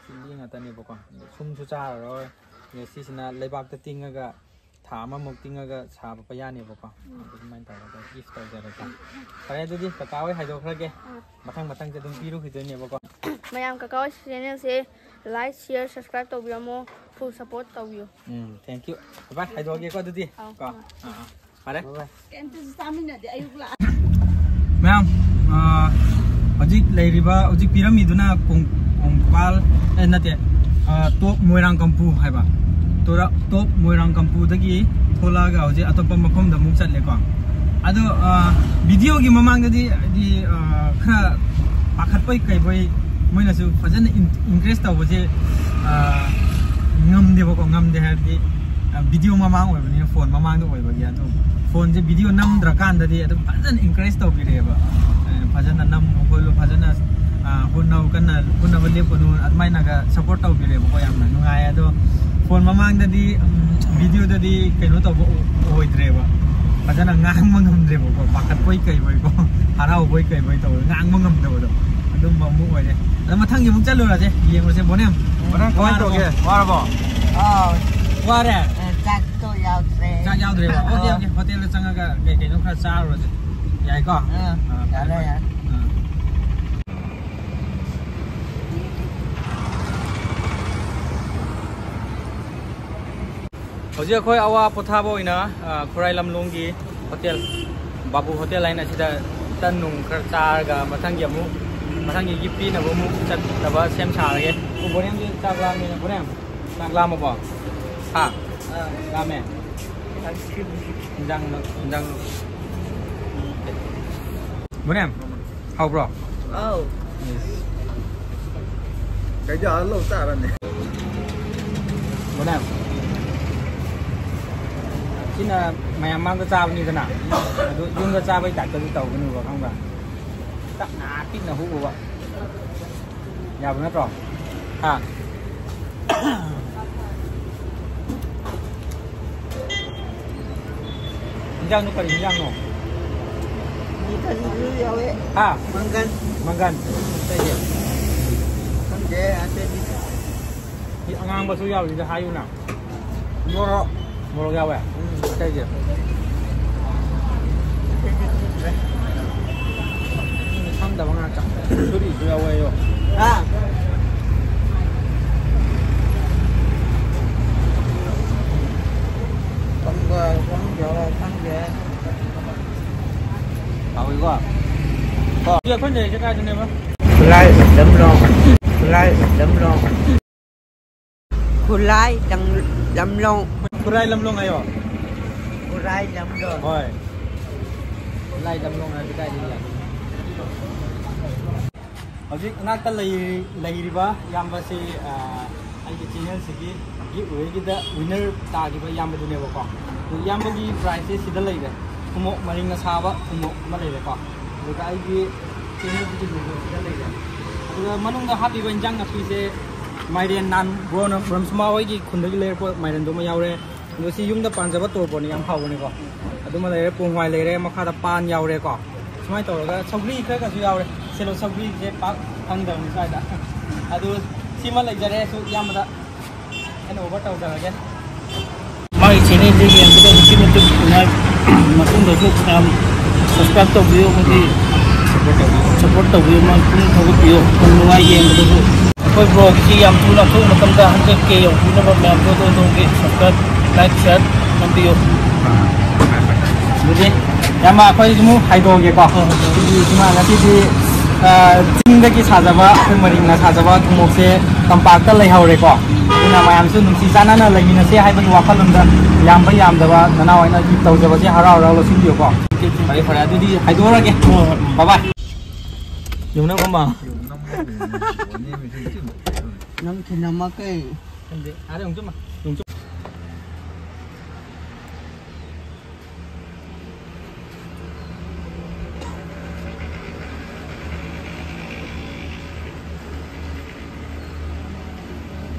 ꯁꯤ ꯂꯤ ꯉꯥꯛꯇꯅꯦꯕꯀꯣ꯫ ꯑꯗꯨ ꯁꯨꯝꯁꯨ ꯆꯥꯔꯔꯣꯏ꯫ ꯑꯗꯨ ꯁꯤꯁꯤꯅ ꯂꯩꯕꯥꯛꯇ ꯇꯤꯡꯉꯒ ꯊꯥ ꯑꯃꯃꯨꯛ ꯇꯤꯡꯉꯒ ꯁꯥꯕ ꯄꯌꯥꯅꯦꯕꯀꯣ꯫ ꯎꯝ꯫ ꯑꯗꯨ ꯑꯗꯨꯃꯥꯏꯅ ꯇꯧꯔꯒ ꯒꯤꯐ ꯇꯧꯖꯔꯒꯦ꯫ ꯐꯔꯦ, ꯑꯗꯨꯗꯤ ꯀꯀꯥ ꯍꯣꯏ ꯍꯥꯏꯗꯣꯛꯈ꯭ꯔꯒꯦ꯫ ꯑꯥ꯫ ꯃꯊꯪ ꯃꯊꯪꯁꯦ ꯑꯗꯨꯝ ꯄꯤꯔꯨꯈꯤꯗꯣꯏꯅꯦꯕꯀꯣ꯫ ꯃꯌꯥꯝ ꯀꯀꯥ ꯍꯣꯏ ꯆꯦꯅꯦꯜꯁꯦ ꯂꯥꯏꯛ, ꯁꯤꯌꯔ, ꯁꯕꯁꯀ꯭ꯔꯥꯏꯕ ꯇꯧꯕꯤꯔꯝꯃꯣ꯫ ꯐꯨꯜ ꯁꯞꯄꯣꯔꯠ ꯇꯧꯕꯤꯌꯨ꯫ ꯎꯝ, thank you꯫ ꯕꯥꯏ, ꯍꯥꯏꯗꯣꯛꯑꯒꯦꯀꯣ ꯑꯗꯨꯗꯤ꯫ ꯑꯧ, ꯀꯣ? ꯑꯥ꯫ ꯑꯥ, ꯑꯥ꯫ ꯐꯔꯦ꯫ ꯕꯥꯏ ꯕꯥꯏ꯫ ꯀꯩꯝꯇꯁꯨ ꯆꯥꯃꯤꯟꯅꯗꯦ ꯑꯌꯨꯛ ꯂꯥꯛꯑ꯫ ꯃꯌꯥꯝ, ꯑ, ꯍꯧꯖꯤꯛ ꯂꯩꯔꯤꯕ, ꯍꯧꯖꯤꯛ ꯄꯤꯔꯝꯃꯤꯗꯨꯅ ꯀꯣꯡ-, ꯀꯣꯡꯄꯥꯜ, ꯑꯦ, ꯅꯠꯇꯦ, ꯑ, ꯇꯣꯞ ꯃꯣꯏꯔꯥꯡ ꯀꯝꯄꯨ ꯍꯥꯏꯕ꯫ ꯇꯣꯔꯥ-, ꯇꯣꯞ ꯃꯣꯏꯔꯥꯡ ꯀꯝꯄꯨꯗꯒꯤ ꯊꯣꯛꯂꯛꯑꯒ ꯍꯧꯖꯤꯛ ꯑꯇꯣꯞꯄ ꯃꯐꯝꯗ ꯑꯃꯨꯛ ꯆꯠꯂꯦꯀꯣ꯫ ꯑꯗꯣ, ꯑ, ꯚꯤꯗꯤꯑꯣꯒꯤ ꯃꯃꯥꯡꯗꯗꯤ ꯍꯥꯏꯗꯤ, ꯑ, ꯈꯔ ꯄꯥꯈꯠꯄꯣꯏ ꯀꯩꯕꯣꯏ ꯃꯣꯏꯅꯁꯨ ꯐꯖꯅ ꯏꯟ-, ꯏꯟꯀꯔꯦꯖ ꯇꯧꯕꯁꯦ, ꯑ, ꯉꯝꯗꯦꯕꯀꯣ, ꯉꯝꯗꯦ ꯍꯥꯏꯕꯗꯤ, ꯑ, ꯚꯤꯗꯤꯑꯣ ꯃꯃꯥꯡ ꯑꯣꯏꯕꯅꯤꯅ, ꯐꯣꯟ ꯃꯃꯥꯡꯗ ꯑꯣꯏꯕꯒꯤ꯫ ꯑꯗꯨ ꯐꯣꯟꯁꯦ ꯚꯤꯗꯤꯑꯣ ꯅꯝꯗ꯭ꯔꯀꯥꯟꯗꯗꯤ ꯑꯗꯨꯝ ꯐꯖꯅ ꯏꯟꯀꯔꯦꯖ ꯇꯧꯕꯤꯔꯛꯑꯦꯕ꯫ ꯑ, ꯐꯖꯅ ꯅꯝꯃꯨ ꯈꯣꯠꯂꯨ, ꯐꯖꯅ ꯑꯥ, ꯍꯣꯠꯅꯧ, ꯀꯟꯅ ꯍꯣꯠꯅꯕ ꯂꯦꯞꯀꯅꯨ, ꯑꯗꯨꯃꯥꯏꯅꯒ ꯁꯞꯄꯣꯔꯠ ꯇꯧꯕꯤꯔꯦꯕꯀꯣ꯫ ꯌꯥꯝꯅ ꯅꯨꯡꯉꯥꯏ꯫ ꯑꯗꯣ ꯐꯣꯟ ꯃꯃꯥꯡꯗꯗꯤ, ꯎꯝ, ꯚꯤꯗꯤꯑꯣꯗꯗꯤ ꯀꯩꯅꯣ ꯇꯧꯕ ꯑꯣꯏꯗ꯭ꯔꯦꯕ, ꯐꯖꯅ ꯉꯥꯡꯕ ꯉꯝꯗ꯭ꯔꯦꯕꯀꯣ꯫ ꯄꯥꯈꯠꯄꯣꯏ ꯀꯩꯕꯣꯏꯀꯣ, ꯍꯔꯥꯎꯕꯣꯏ ꯀꯩꯕꯣꯏ ꯇꯧꯕ, ꯉꯥꯡꯕ ꯉꯝꯗꯕꯗꯣ, ꯑꯗꯨꯝꯕ ꯑꯃꯨꯛ ꯑꯣꯏꯔꯦ꯫ ꯑꯗꯣ ꯃꯊꯪꯒꯤ ꯑꯃꯨꯛ ꯆꯠꯂꯨꯔꯁꯦ, ꯌꯦꯡꯉꯨꯔꯁꯦ꯫ ꯕꯣꯅꯦꯝ, ꯕꯣꯅꯦꯝ, ꯀꯃꯥꯏꯅ ꯋꯥꯔꯕꯣ? ꯇꯧꯒꯦ? ꯋꯥꯔꯕꯣ? ꯑꯥꯎ꯫ ꯋꯥꯔꯦ? ꯑ, ꯆꯥꯛꯇꯣ ꯌꯥꯎꯗ꯭ꯔꯦ꯫ ꯆꯥꯛ ꯌꯥꯎꯗ꯭ꯔꯦꯕ? ꯑꯣꯀꯦ, ꯑꯣ꯫ ꯑꯣꯀꯦ꯫ ꯍꯣꯇꯦꯜꯗ ꯆꯪꯉꯒ ꯀꯩ ꯀꯩꯅꯣ ꯈꯔ ꯆꯥꯔꯨꯔꯁꯦ꯫ ꯌꯥꯏꯀꯣ? ꯑꯥ, ꯑꯥ, ꯌꯥꯔꯦ, ꯐꯔꯦ, ꯐꯔꯦ꯫ ꯌꯥꯔꯦ꯫ ꯑꯥ꯫ ꯍꯧꯖꯤꯛ ꯑꯩꯈꯣꯏ ꯑꯋꯥ ꯄꯣꯊꯥꯕ ꯑꯣꯏꯅ, ꯑ, ꯈꯨꯔꯥꯏ ꯂꯝꯂꯣꯡꯒꯤ ꯍꯣꯇꯦꯜ, ꯕꯥꯕꯨ ꯍꯣꯇꯦꯜ ꯍꯥꯏꯅ, ꯁꯤꯗ ꯇꯟ ꯅꯨꯡ ꯈꯔ ꯆꯥꯔꯒ ꯃꯊꯪꯒꯤ ꯑꯃꯨꯛ, ꯃꯊꯪꯒꯤ ꯒꯤꯐ ꯄꯤꯅꯕ ꯑꯃꯨꯛ ꯆꯠꯅꯕ ꯁꯦꯝ ꯁꯥꯔꯒꯦ꯫ ꯑꯣ, ꯕꯣꯅꯦꯝꯗꯤ ꯆꯥꯛ ꯂꯥꯝꯃꯦꯅ, ꯕꯣꯅꯦꯝ, ꯆꯥꯛ ꯂꯥꯝꯃꯕꯣ? ꯍꯥ? ꯑꯥ꯫ ꯂꯥꯝꯃꯦ? ꯏꯟꯖꯥꯡ, ꯏꯟꯖꯥꯡ꯫ ꯕꯣꯅꯦꯝ, ꯍꯥꯎꯕ꯭ꯔꯣ? ꯑꯧ꯫ ꯀꯩꯗꯤ ꯑꯥ ꯂꯧ ꯆꯥꯔꯅꯤ꯫ ꯕꯣꯅꯦꯝ, ꯁꯤꯅ ꯃꯌꯥꯝ ꯃꯥꯡꯗ ꯆꯥꯕꯅꯤꯗꯅ, ꯑꯗꯨ ꯌꯨꯝꯗ ꯆꯥꯕꯩ ꯇꯥꯏꯞꯇꯗꯤ ꯇꯧꯒꯅꯨꯕ, ꯈꯪꯕ꯭ꯔꯥ? ꯇꯞꯅ ꯄꯤꯛꯅ ꯍꯨꯛꯎꯕ꯫ ꯌꯥꯕ ꯅꯠꯇ꯭ꯔꯣ? ꯍꯥ? ꯏꯟꯖꯥꯡꯗꯣ ꯀꯔꯤ ꯏꯟꯖꯥꯡꯅꯣ? ꯃꯤꯊꯟꯁꯨ ꯌꯥꯎꯋꯦ꯫ ꯍꯥ? ꯃꯪꯒꯟ꯫ ꯃꯪꯒꯟ꯫ ꯑꯇꯩꯗꯤ? ꯈꯪꯗꯦ, ꯑꯇꯩꯗꯤ꯫ ꯁꯤ ꯑꯉꯥꯡꯕꯁꯨ ꯌꯥꯎꯔꯤꯗ ꯍꯥꯏꯌꯨꯅ꯫ ꯃꯣꯔꯣꯛ꯫ ꯃꯣꯔꯣꯛ ꯌꯥꯎꯋꯦ? ꯎꯝ꯫ ꯑꯇꯩꯗꯤ? ꯑꯇꯩꯗꯤ ꯈꯪꯗ꯭ꯔꯦ꯫ ꯈꯪꯗꯕ ꯉꯥꯛꯇ꯫ ꯁꯨꯔꯤꯁꯨ ꯌꯥꯎꯋꯦꯌꯣ꯫ ꯍꯥ? ꯈꯪꯕ, ꯈꯪꯗꯕ, ꯈꯪꯗꯦ꯫ ꯍꯥꯎꯏꯀꯣ? ꯀꯣ꯫ ꯁꯤ ꯑꯩꯈꯣꯏꯅ ꯂꯩꯔꯤꯁꯦ ꯀꯥꯏꯗꯅꯦꯕ? ꯈꯨꯔꯥꯏ ꯂꯝꯂꯣꯡ꯫ ꯈꯨꯔꯥꯏ ꯂꯝꯂꯣꯡ꯫ ꯈꯨꯂꯥꯏ ꯂꯝ-, ꯂꯝꯂꯣꯡ꯫ ꯈꯨꯔꯥꯏ ꯂꯝꯂꯣꯡ ꯍꯥꯏꯌꯣ꯫ ꯈꯨꯔꯥꯏ ꯂꯝꯂꯣꯡ꯫ ꯍꯣꯏ꯫ ꯈꯨꯔꯥꯏ ꯂꯝꯂꯣꯡ ꯍꯥꯏꯕꯗꯤ ꯀꯥꯏꯗꯒꯤ ꯂꯥꯛꯄꯅꯣ? ꯍꯧꯖꯤꯛ ꯏꯅꯥꯛꯇ ꯂꯩ-, ꯂꯩꯔꯤꯕ ꯏꯌꯥꯝꯕꯁꯤ, ꯑ, ꯑꯩꯒꯤ ꯆꯦꯅꯦꯜꯁꯤꯒꯤ ꯒꯤꯐ ꯑꯋꯦꯒꯤꯗ ꯋꯤꯟꯅꯔ ꯇꯥꯈꯤꯕ ꯏꯌꯥꯝꯕꯗꯨꯅꯦꯕꯀꯣ꯫ ꯑꯗꯨ ꯏꯌꯥꯝꯕꯒꯤ ꯄ꯭ꯔꯥꯏꯖꯁꯦ ꯁꯤꯗ ꯂꯩꯔꯦ꯫ ꯊꯨꯝꯃꯣꯛ, ꯃꯔꯤꯡ ꯑꯁꯥꯕ ꯊꯨꯝꯃꯣꯛ ꯑꯃ ꯂꯩꯔꯦꯀꯣ꯫ ꯑꯗꯨꯒ ꯑꯩꯒꯤ ꯆꯦꯅꯦꯜꯁꯤꯒꯤ ꯂꯣꯒꯣꯁꯤꯗ ꯂꯩꯔꯦ꯫ ꯑꯗꯨꯒ ꯃꯅꯨꯡꯗ ꯍꯥꯞꯄꯤꯕ ꯏꯟꯖꯥꯡ ꯅꯥꯄꯤꯁꯦ ꯃꯥꯏꯔꯦꯟ ꯅꯍꯥꯟ ꯕ꯭ꯔꯣꯅ, ꯕ꯭ꯔꯣꯟꯁꯨꯃꯥ ꯍꯣꯏꯒꯤ ꯈꯨꯟꯗꯒꯤ ꯂꯩꯔꯛꯄ ꯃꯥꯏꯔꯦꯟꯗꯨꯃ ꯌꯥꯎꯔꯦ꯫ ꯑꯗꯣ ꯁꯤ ꯌꯨꯝꯗ ꯄꯥꯟꯖꯕ ꯇꯣꯔꯕꯣꯠꯅꯤ, ꯌꯥꯝ ꯍꯥꯎꯕꯅꯤꯀꯣ꯫ ꯑꯗꯨꯃ ꯂꯩꯔꯦ, ꯄꯣꯡꯍꯋꯥꯏ ꯂꯩꯔꯦ, ꯃꯈꯥꯗ ꯄꯥꯟ ꯌꯥꯎꯔꯦꯀꯣ꯫ ꯁꯨꯃꯥꯏꯅ ꯇꯧꯔꯒ ꯁꯧꯒ꯭ꯔꯤ ꯈꯔꯒꯁꯨ ꯌꯥꯎꯔꯦ꯫ ꯁꯦꯂꯣꯠ ꯁꯧꯒ꯭ꯔꯤꯁꯦ ꯄꯥꯛ ꯐꯪꯗꯕꯅꯤ ꯁ꯭ꯋꯥꯏꯗ꯫ ꯑꯗꯨ ꯁꯤꯃ ꯂꯩꯖꯔꯦ, ꯁꯨ ꯏꯌꯥꯝꯕꯗ hand over ꯇꯧꯖꯔꯒꯦ꯫ ꯃꯥꯒꯤ channelꯁꯦ ꯌꯦꯡꯕꯗ ꯑꯗꯨꯛꯀꯤ ꯃꯇꯤꯛ ꯅꯨꯡꯉꯥꯏ꯫ ꯃꯇꯨꯡꯗꯁꯨ ꯃꯌꯥꯝ subscribe ꯇꯧꯕꯤꯌꯨ, ꯑꯃꯗꯤ support ꯇꯧꯕꯤꯌꯨ, ꯃꯥ ꯄꯨꯛꯅꯤꯡ ꯊꯧꯒꯠꯄꯤꯌꯨ꯫ ꯌꯥꯝ ꯅꯨꯡꯉꯥꯏ ꯌꯦꯡꯕꯗꯁꯨ꯫ ꯑꯩꯈꯣꯏ vlogꯁꯤ ꯌꯥꯝ ꯊꯨꯅ ꯑꯊꯨꯕ ꯃꯇꯝꯗ hundred K ꯌꯧꯕꯤꯅꯕ ꯃꯌꯥꯝꯁꯨ ꯑꯗꯣꯝ ꯑꯗꯣꯝꯒꯤ subscribe, like, share ꯅꯝꯕꯤꯌꯨ꯫ ꯑꯗꯨꯗꯤ ꯏꯌꯥꯝꯕ, ꯑꯩꯈꯣꯏ ꯑꯃꯨꯛ ꯍꯥꯏꯗꯣꯛꯑꯒꯦꯀꯣ꯫ ꯍꯣꯏ, ꯍꯣꯏ, ꯍꯣꯏ꯫ ꯁꯤꯒꯤ ꯁꯤꯃ ꯉꯁꯤꯗꯤ, ꯑ, ꯆꯤꯡꯗꯒꯤ ꯁꯥꯖꯕ, ꯑꯩꯈꯣꯏ ꯃꯔꯤꯡꯅ ꯁꯥꯖꯕ ꯊꯨꯝꯃꯣꯛꯁꯦ ꯇꯝꯄꯥꯛꯇ ꯂꯩꯍꯧꯔꯦꯀꯣ꯫ ꯑꯗꯨꯅ ꯃꯌꯥꯝꯁꯨ ꯅꯨꯡꯁꯤ ꯆꯥꯟꯅꯅ ꯂꯩꯃꯤꯟꯅꯁꯦ ꯍꯥꯏꯕꯒꯤ ꯋꯥꯈꯜꯂꯣꯟꯗ ꯌꯥꯝꯕ ꯌꯥꯝꯗꯕ ꯅꯅꯥꯎ ꯑꯩꯅ ꯇꯧꯖꯕꯁꯦ ꯍꯔꯥꯎ ꯍꯔꯥꯎ ꯂꯧꯁꯤꯟꯕꯤꯌꯨꯀꯣ꯫ ꯐꯔꯦ, ꯐꯔꯦ, ꯑꯗꯨꯗꯤ ꯍꯥꯏꯗꯣꯛꯑꯔꯒꯦ꯫ ꯍꯣꯏ, ꯍꯣꯏ꯫ Bye bye꯫ ꯌꯨꯝꯅꯀꯣꯃ꯫ ꯅꯪ ꯊꯤꯅꯝꯃ ꯀꯩ? ꯈꯪꯗꯦ꯫ ꯑꯥꯗ ꯑꯃꯨꯛ ꯆꯨꯝꯃ꯫ ꯑꯃꯨꯛ ꯆꯨꯝ-꯫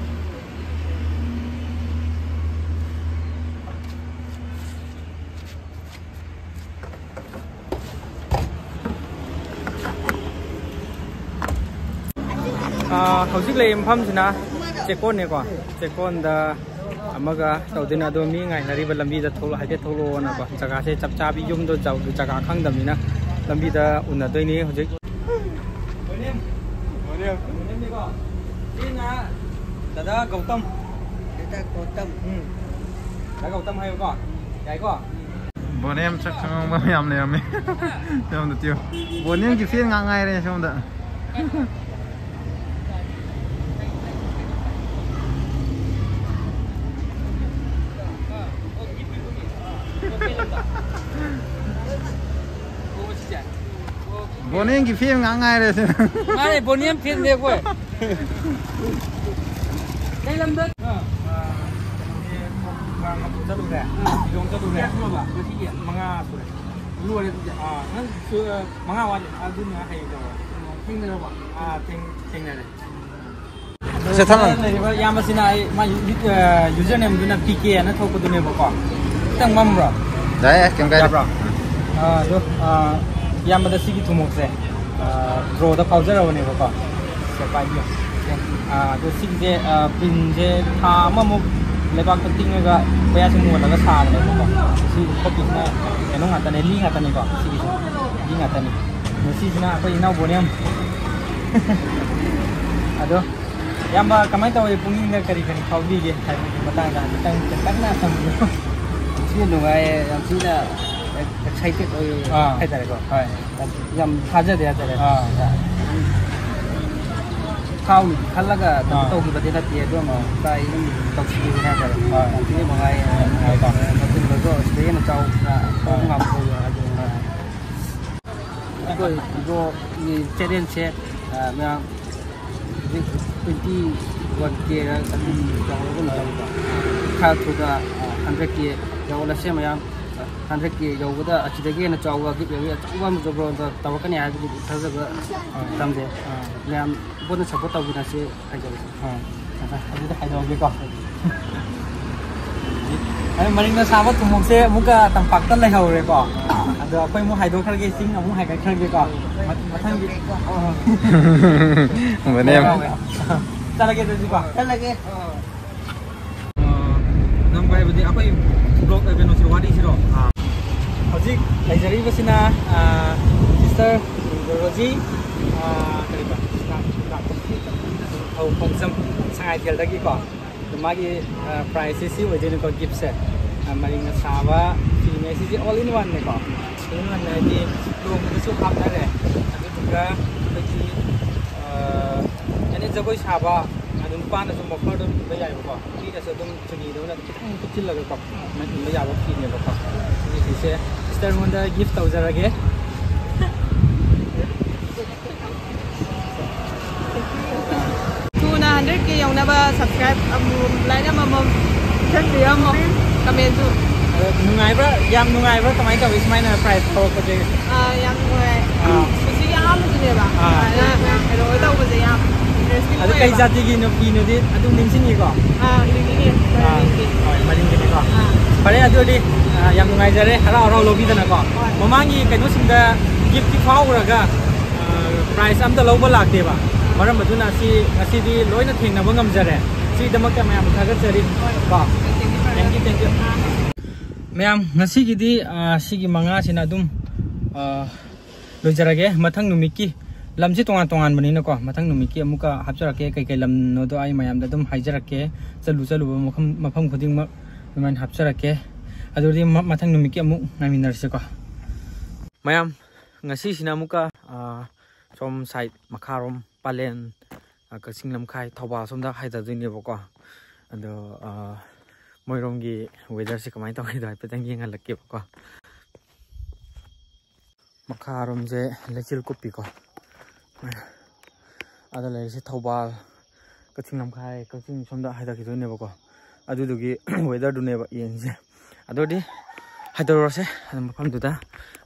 ꯑꯥ, ꯍꯧꯖꯤꯛ ꯂꯩꯔꯤꯕ ꯃꯐꯝꯁꯤꯅ ꯆꯦꯛꯀꯣꯟꯅꯦꯀꯣ꯫ ꯆꯦꯛꯀꯣꯟꯗ ꯑꯃꯒ ꯇꯧꯗꯣꯏꯅꯦ꯫ ꯑꯗꯣ ꯃꯤ ꯉꯥꯏꯅꯔꯤꯕ ꯂꯝꯕꯤꯗ ꯊꯣꯛꯂꯛ-, ꯍꯥꯏꯐꯦꯠ ꯊꯣꯛꯂꯛꯑꯣꯅꯀꯣ꯫ ꯖꯒꯥꯁꯦ ꯆꯞ ꯆꯥꯕꯤ, ꯌꯨꯝꯗꯣ ꯖ-, ꯖꯒꯥ ꯈꯪꯗꯕꯅꯤꯅ ꯂꯝꯕꯤꯗ ꯎꯅꯗꯣꯏꯅꯤ ꯍꯧꯖꯤꯛ꯫ ꯁꯤꯅ ꯗꯗꯥ ꯒꯧꯇꯝ꯫ ꯗꯗꯥ ꯒꯧꯇꯝ꯫ ꯎꯝ꯫ ꯗꯗꯥ ꯒꯧꯇꯝ ꯍꯥꯏꯌꯨꯀꯣ꯫ ꯌꯥꯏꯀꯣ? ꯕꯣꯅꯦꯝ ꯁꯛ ꯈꯪꯉꯝꯕ ꯃꯌꯥꯝ ꯂꯩꯔꯝꯃꯦ꯫ ꯁꯣꯝꯗ ꯇꯤꯌꯨ꯫ ꯕꯣꯅꯦꯝꯒꯤ fan ꯉꯥꯛ ꯉꯥꯏꯔꯦ ꯁꯣꯝꯗ꯫ ꯕꯣꯅꯦꯝꯒꯤ fan ꯉꯥꯛ ꯉꯥꯏꯔꯦ ꯁꯤꯗ꯫ ꯃꯥꯅꯦ, ꯕꯣꯅꯦꯝ fanꯅꯦ ꯑꯩꯈꯣꯏ꯫ ꯀꯩ ꯂꯝꯗ? ꯑꯥ, ꯀꯩꯅꯣꯒꯤ ꯆꯠꯂꯨꯔꯦ, ꯂꯤꯂꯣꯡ ꯆꯠꯂꯨꯔꯦ꯫ ꯀꯌꯥ ꯁꯨꯔꯕ ꯉꯁꯤꯒꯤ? ꯃꯉꯥ ꯁꯨꯔꯦ꯫ ꯂꯣꯏꯔꯦ ꯑꯗꯨꯗꯤ꯫ ꯑꯥ, ꯅꯪ ꯁꯨ-, ꯃꯉꯥ ꯋꯥꯠꯂꯤ꯫ ꯑꯗꯨꯅ ꯍꯌꯦꯡ ꯇꯧꯔꯣ꯫ ꯊꯦꯡꯅꯔꯕ? ꯑꯥ, ꯊꯦꯡ-, ꯊꯦꯡꯅꯔꯦ꯫ ꯁꯦ, ꯊꯝꯃꯣ꯫ ꯂꯩꯔꯤꯕ ꯏꯌꯥꯝꯕꯁꯤꯅ ꯑꯩ, ꯃꯥꯒꯤ, ꯑ, username-ꯗꯨꯅ P K ꯑꯅ ꯊꯣꯛꯄꯗꯨꯅꯦꯕꯀꯣ꯫ ꯈꯤꯇꯪ ꯃꯝꯕ꯭ꯔꯣ? ꯌꯥꯏ, ꯌꯥꯏ, ꯀꯩꯝ ꯀꯥꯏꯗꯦ꯫ ꯌꯥꯕ꯭ꯔꯣ? ꯑ, ꯑꯗꯣ, ꯑ, ꯏꯌꯥꯝꯕꯗ ꯁꯤꯒꯤ ꯊꯨꯝꯃꯣꯛꯁꯦ, ꯑ, draw-ꯗ ꯐꯥꯎꯖꯔꯕꯅꯦꯕꯀꯣ꯫ ꯁꯦ, ꯄꯥꯏꯕꯤꯌꯨ꯫ ꯁꯦ, ꯑ, ꯑꯗꯣ ꯁꯤꯒꯤꯁꯦ, ꯑ, print-ꯁꯦ ꯊꯥ ꯑꯃꯃꯨꯛ ꯂꯩꯕꯥꯛꯇ ꯇꯤꯡꯉꯒ ꯄꯌꯥꯁꯦ ꯃꯨꯍꯜꯂꯒ ꯁꯥꯕꯅꯦꯕꯀꯣ꯫ ꯁꯤ ꯈꯣꯠꯄꯤꯁꯤꯅ ꯀꯩꯅꯣ ꯉꯥꯛꯇꯅꯦ, ꯂꯤ ꯉꯥꯛꯇꯅꯤꯀꯣ꯫ ꯁꯤꯒꯤꯁꯦ ꯂꯤ ꯉꯥꯛꯇꯅꯤ꯫ ꯑꯗꯣ ꯁꯤꯁꯤꯅ ꯑꯩꯈꯣꯏ ꯏꯅꯥꯎ ꯕꯣꯅꯤꯌꯝ꯫ ꯑꯗꯣ ꯏꯌꯥꯝꯕ, ꯀꯃꯥꯏꯅ ꯇꯧꯋꯤ? ꯄꯨꯛꯅꯤꯡꯗ ꯀꯔꯤ ꯀꯔꯤ ꯐꯥꯎꯕꯤꯒꯦ ꯍꯥꯏꯕꯒꯤ ꯃꯇꯥꯡꯗ ꯍꯥꯏꯐꯦꯠꯇꯪ ꯇꯦꯟꯇꯛꯅ ꯊꯝꯕꯤꯌꯨ꯫ ꯌꯥꯝ ꯊꯤꯅ ꯅꯨꯡꯉꯥꯏꯌꯦ, ꯌꯥꯝ ꯊꯤꯅ excited ꯑꯣꯏ ꯑꯥ꯫ ꯍꯥꯏꯇꯥꯔꯦꯀꯣ꯫ ꯍꯣꯏ꯫ ꯌꯥꯝ, ꯌꯥꯝ ꯊꯥꯖꯗꯦ ꯍꯥꯏꯇꯥꯔꯦ꯫ ꯑꯥ꯫ ꯊꯥꯎꯅꯤ ꯈꯜꯂꯒ ꯀꯩꯅꯣ ꯑꯥ꯫ ꯇꯧꯈꯤꯕꯗꯤ ꯅꯠꯇꯦ, ꯑꯗꯨꯝ ꯇ꯭ꯔꯥꯏ ꯑꯗꯨꯝ ꯇꯧꯁꯤꯟꯈꯤꯕꯅꯦ ꯍꯥꯏꯇꯥꯔꯦ꯫ ꯍꯣꯏ꯫ ꯌꯥꯝ ꯊꯤꯅ ꯅꯨꯡꯉꯥꯏꯌꯦ꯫ ꯍꯣꯏ꯫ ꯃꯇꯨꯡꯗꯁꯨ ꯁꯤꯗꯒꯤ ꯍꯦꯟꯅ ꯆꯥꯎꯅ ꯇꯧꯕ ꯍꯣꯏ꯫ ꯉꯝꯕ ꯑꯣꯏꯌꯣ ꯍꯥꯏꯗꯤ꯫ ꯑꯩꯈꯣꯏ ꯕ꯭ꯔꯣꯒꯤ ꯆꯦꯅꯦꯜꯁꯦ, ꯑ, ꯃꯌꯥꯝ ꯍꯧꯖꯤꯛ twenty one K ꯔ ꯑꯗꯨꯝ ꯌꯧꯔꯒꯨꯝ ꯇꯧꯕ꯫ ꯈꯔ ꯊꯨꯅ, ꯑ, hundred K ꯌꯧꯍꯜꯂꯁꯦ ꯃꯌꯥꯝ꯫ Hundred K ꯌꯧꯕꯗ ꯑꯁꯤꯗꯒꯤ ꯍꯦꯟꯅ ꯆꯥꯎꯕ giveaway ꯑꯆꯧꯕ ꯑꯃꯁꯨ ꯕ꯭ꯔꯣꯗ ꯇꯧꯔꯛꯀꯅꯤ ꯍꯥꯏꯕꯒꯤ ꯊꯥꯖꯕ ꯊꯝꯖꯩ꯫ ꯃꯌꯥꯝ ꯄꯨꯟꯅ support ꯇꯧꯃꯤꯟꯅꯁꯦ ꯍꯥꯏꯖꯔꯤ꯫ ꯑꯥ, ꯑꯗꯨꯗꯤ ꯍꯥꯏꯗꯣꯛꯑꯒꯦꯀꯣ꯫ ꯑꯗꯣ ꯃꯔꯤꯡꯅ ꯁꯥꯕ ꯊꯨꯝꯃꯣꯛꯁꯦ ꯑꯃꯨꯛꯀ ꯇꯝꯄꯥꯛꯇ ꯂꯩꯍꯧꯔꯦꯀꯣ꯫ ꯑꯗꯣ ꯑꯩꯈꯣꯏ ꯑꯃꯨꯛ ꯍꯥꯏꯗꯣꯛꯈ꯭ꯔꯒꯦ, ꯆꯤꯡ ꯑꯃꯨꯛ ꯍꯥꯏꯒꯠꯈ꯭ꯔꯒꯦꯀꯣ꯫ ꯃ-, ꯃꯊꯪꯒꯤ ꯃꯅꯦꯝ꯫ ꯆꯠꯂꯒꯦ ꯑꯗꯨꯗꯤꯀꯣ꯫ ꯆꯠꯂꯒꯦ꯫ ꯑ, ꯅꯝꯕ ꯍꯥꯏꯕꯗꯤ ꯑꯩꯈꯣꯏ vlog, ꯀꯩꯅꯣꯁꯦ, ꯋꯥꯔꯤꯁꯤꯔꯣ? ꯍꯧꯖꯤꯛ ꯂꯩꯖꯔꯤꯕꯁꯤꯅ, ꯑ, sister ꯔꯣꯖꯤ, ꯑ, ꯀꯔꯤꯕ? ꯈꯣꯡꯖꯝ ꯁꯉꯥꯏꯊꯦꯜꯗꯒꯤꯀꯣ꯫ ꯑꯗꯣ ꯃꯥꯒꯤ, ꯑ, price-ꯁꯦ ꯁꯤ ꯑꯣꯏꯗꯣꯏꯅꯤꯀꯣ, gift-ꯁꯦ꯫ ꯑ, ꯃꯔꯤꯡꯅ ꯁꯥꯕ ꯐꯤꯅꯦ ꯁꯤꯁꯦ, all in one-ꯅꯦꯀꯣ꯫ All in one ꯍꯥꯏꯗꯤ ꯂꯣꯡꯕꯗꯁꯨ ꯍꯥꯞꯅꯔꯦ, ꯑꯗꯨꯗꯨꯒ ꯑꯩꯈꯣꯏꯒꯤ, ꯑ, ꯑꯦꯅꯤ ꯖꯒꯣꯏ ꯁꯥꯕ, ꯑꯗꯨ ꯅꯨꯄꯥꯅꯁꯨ muffler-ꯗꯣ ꯏꯟꯕ ꯌꯥꯏꯕꯀꯣ, ꯅꯨꯄꯤꯅꯁꯨ ꯑꯗꯨꯝ ꯆꯨꯅꯤꯗꯧꯅ ꯈꯤꯇꯪ ꯀꯨꯞꯁꯤꯜꯂꯒꯀꯣ, ꯁꯨꯃꯥꯏꯅ ꯏꯟꯕ ꯌꯥꯕ ꯐꯤꯅꯦꯕꯀꯣ꯫ ꯁꯤꯒꯤ ꯐꯤꯁꯦ sister-ꯉꯣꯟꯗ gift ꯇꯧꯖꯔꯒꯦ꯫ ꯊꯨꯅ hundred K ꯌꯧꯅꯕ subscribe ꯑꯃꯃꯝ, like ꯑꯃꯃꯝ ꯄꯤꯊꯠꯄꯤꯔꯝꯃꯣ, comment-ꯁꯨ꯫ ꯑꯗꯣ ꯅꯨꯡꯉꯥꯏꯕ꯭ꯔꯥ? ꯌꯥꯝ ꯅꯨꯡꯉꯥꯏꯕ꯭ꯔꯥ? ꯀꯃꯥꯏꯅ ꯇꯧꯋꯤ ꯁꯨꯃꯥꯏꯅ prize ꯂꯧꯔꯛꯄꯁꯦ? ꯑꯥ, ꯌꯥꯝ ꯅꯨꯡꯉꯥꯏ꯫ ꯑꯥ꯫ ꯄꯨꯟꯁꯤꯒꯤ ꯑꯍꯥꯟꯕ ꯁꯤꯅꯦꯕ꯫ ꯑꯥ꯫ ꯑꯗꯨꯅ ꯀꯩꯅꯣ ꯇꯧꯕꯁꯦ ꯌꯥꯝ interesting ꯑꯗꯨ ꯀꯩ ꯑꯣꯏꯌꯦꯕ꯫ ꯖꯥꯇꯤꯒꯤ ꯅꯨꯄꯤꯅꯣꯗꯤ ꯑꯗꯨꯝ ꯅꯤꯡꯁꯤꯡꯉꯤꯀꯣ? ꯑꯥ, ꯅꯤꯡꯁꯤꯡꯉꯦ꯫ ꯑꯥ, ꯃꯔꯤꯡꯒꯤ꯫ ꯍꯣꯏ, ꯃꯔꯤꯡꯒꯤꯅꯤꯀꯣ꯫ ꯑꯥ꯫ ꯐꯔꯦ, ꯑꯗꯨ ꯑꯣꯏꯔꯗꯤ, ꯑꯥ, ꯌꯥꯝ ꯅꯨꯡꯉꯥꯏꯖꯔꯦ, ꯍꯔꯥꯎ ꯍꯔꯥꯎ ꯂꯧꯕꯤꯗꯅꯀꯣ꯫ ꯍꯣꯏ꯫ ꯃꯃꯥꯡꯒꯤ ꯀꯩꯅꯣꯁꯤꯡꯗ gift ꯐꯥꯎꯔꯒ, ꯑꯥ, prize ꯑꯝꯇ ꯂꯧꯕ ꯂꯥꯛꯇꯦꯕ꯫ ꯃꯔꯝ ꯑꯗꯨꯅ ꯁꯤ ꯉꯁꯤꯗꯤ ꯂꯣꯏꯅ ꯊꯦꯡꯅꯕ ꯉꯝꯖꯔꯦ꯫ ꯁꯤꯒꯤꯗꯃꯛꯇ ꯃꯌꯥꯝ ꯊꯥꯒꯠꯆꯔꯤ꯫ ꯍꯣꯏ꯫ ꯀꯣ꯫ Thank you, thank you꯫ ꯃꯌꯥꯝ, ꯉꯁꯤꯒꯤꯗꯤ, ꯑꯥ, ꯁꯤꯒꯤ ꯃꯉꯥꯁꯤꯅ ꯑꯗꯨꯝ, ꯑꯥ, ꯂꯣꯏꯖꯔꯒꯦ꯫ ꯃꯊꯪ ꯅꯨꯃꯤꯠꯀꯤ ꯂꯝꯁꯤ ꯇꯣꯉꯥꯟ ꯇꯣꯉꯥꯟꯕꯅꯤꯅꯀꯣ, ꯃꯊꯪ ꯅꯨꯃꯤꯠꯀꯤ ꯑꯃꯨꯛꯀ ꯍꯥꯞꯆꯔꯛꯀꯦ꯫ ꯀꯩꯀꯩ ꯂꯝꯅꯣꯗꯣ ꯑꯩ ꯃꯌꯥꯝꯗ ꯑꯗꯨꯝ ꯍꯥꯏꯖꯔꯛꯀꯦ꯫ ꯆꯠꯂꯨ ꯆꯠꯂꯨꯕ ꯃꯐꯝ, ꯃꯐꯝ ꯈꯨꯗꯤꯡꯃꯛ ꯑꯗꯨꯃꯥꯏꯅ ꯍꯥꯞꯆꯔꯛꯀꯦ꯫ ꯑꯗꯨꯗꯤ ꯃ-, ꯃꯊꯪ ꯅꯨꯃꯤꯠꯀꯤ ꯑꯃꯨꯛ ꯉꯥꯏꯃꯤꯟꯅꯔꯁꯤꯀꯣ꯫ ꯃꯌꯥꯝ, ꯉꯁꯤꯁꯤꯅ ꯑꯃꯨꯛꯀ, ꯑꯥ, ꯁꯣꯝ side ꯃꯈꯥꯔꯣꯝ ꯄꯂꯦꯟ, ꯑꯥ, ꯀꯛꯆꯤꯡ ꯂꯝꯈꯥꯏ, ꯊꯧꯕꯥꯜ ꯁꯣꯝꯗ ꯍꯥꯏꯊꯗꯣꯏꯅꯦꯕꯀꯣ꯫ ꯑꯗꯣ, ꯑꯥ, ꯃꯣꯏꯔꯣꯝꯒꯤ weatherꯁꯦ ꯀꯃꯥꯏꯅ ꯇꯧꯒꯦꯗꯣ ꯍꯥꯏꯐꯦꯠꯇꯪ ꯌꯦꯡꯍꯜꯂꯛꯀꯦꯕꯀꯣ꯫ ꯃꯈꯥꯔꯣꯝꯁꯦ ꯂꯩꯆꯤꯜ ꯀꯨꯞꯄꯤꯀꯣ꯫ ꯑꯗ ꯂꯩꯔꯤꯁꯦ ꯊꯧꯕꯥꯜ, ꯀꯛꯆꯤꯡ ꯂꯝꯈꯥꯏ, ꯀꯛꯆꯤꯡ ꯁꯣꯝꯗ ꯍꯥꯏꯊꯈꯤꯗꯣꯏꯅꯦꯕꯀꯣ꯫ ꯑꯗꯨꯗꯨꯒꯤ weatherꯗꯨꯅꯦꯕ ꯌꯦꯡꯉꯤꯁꯦ꯫ ꯑꯗꯨꯗꯤ ꯍꯥꯏꯗꯧꯔꯁꯦ ꯑꯗꯨ ꯃꯐꯝꯗꯨꯗ,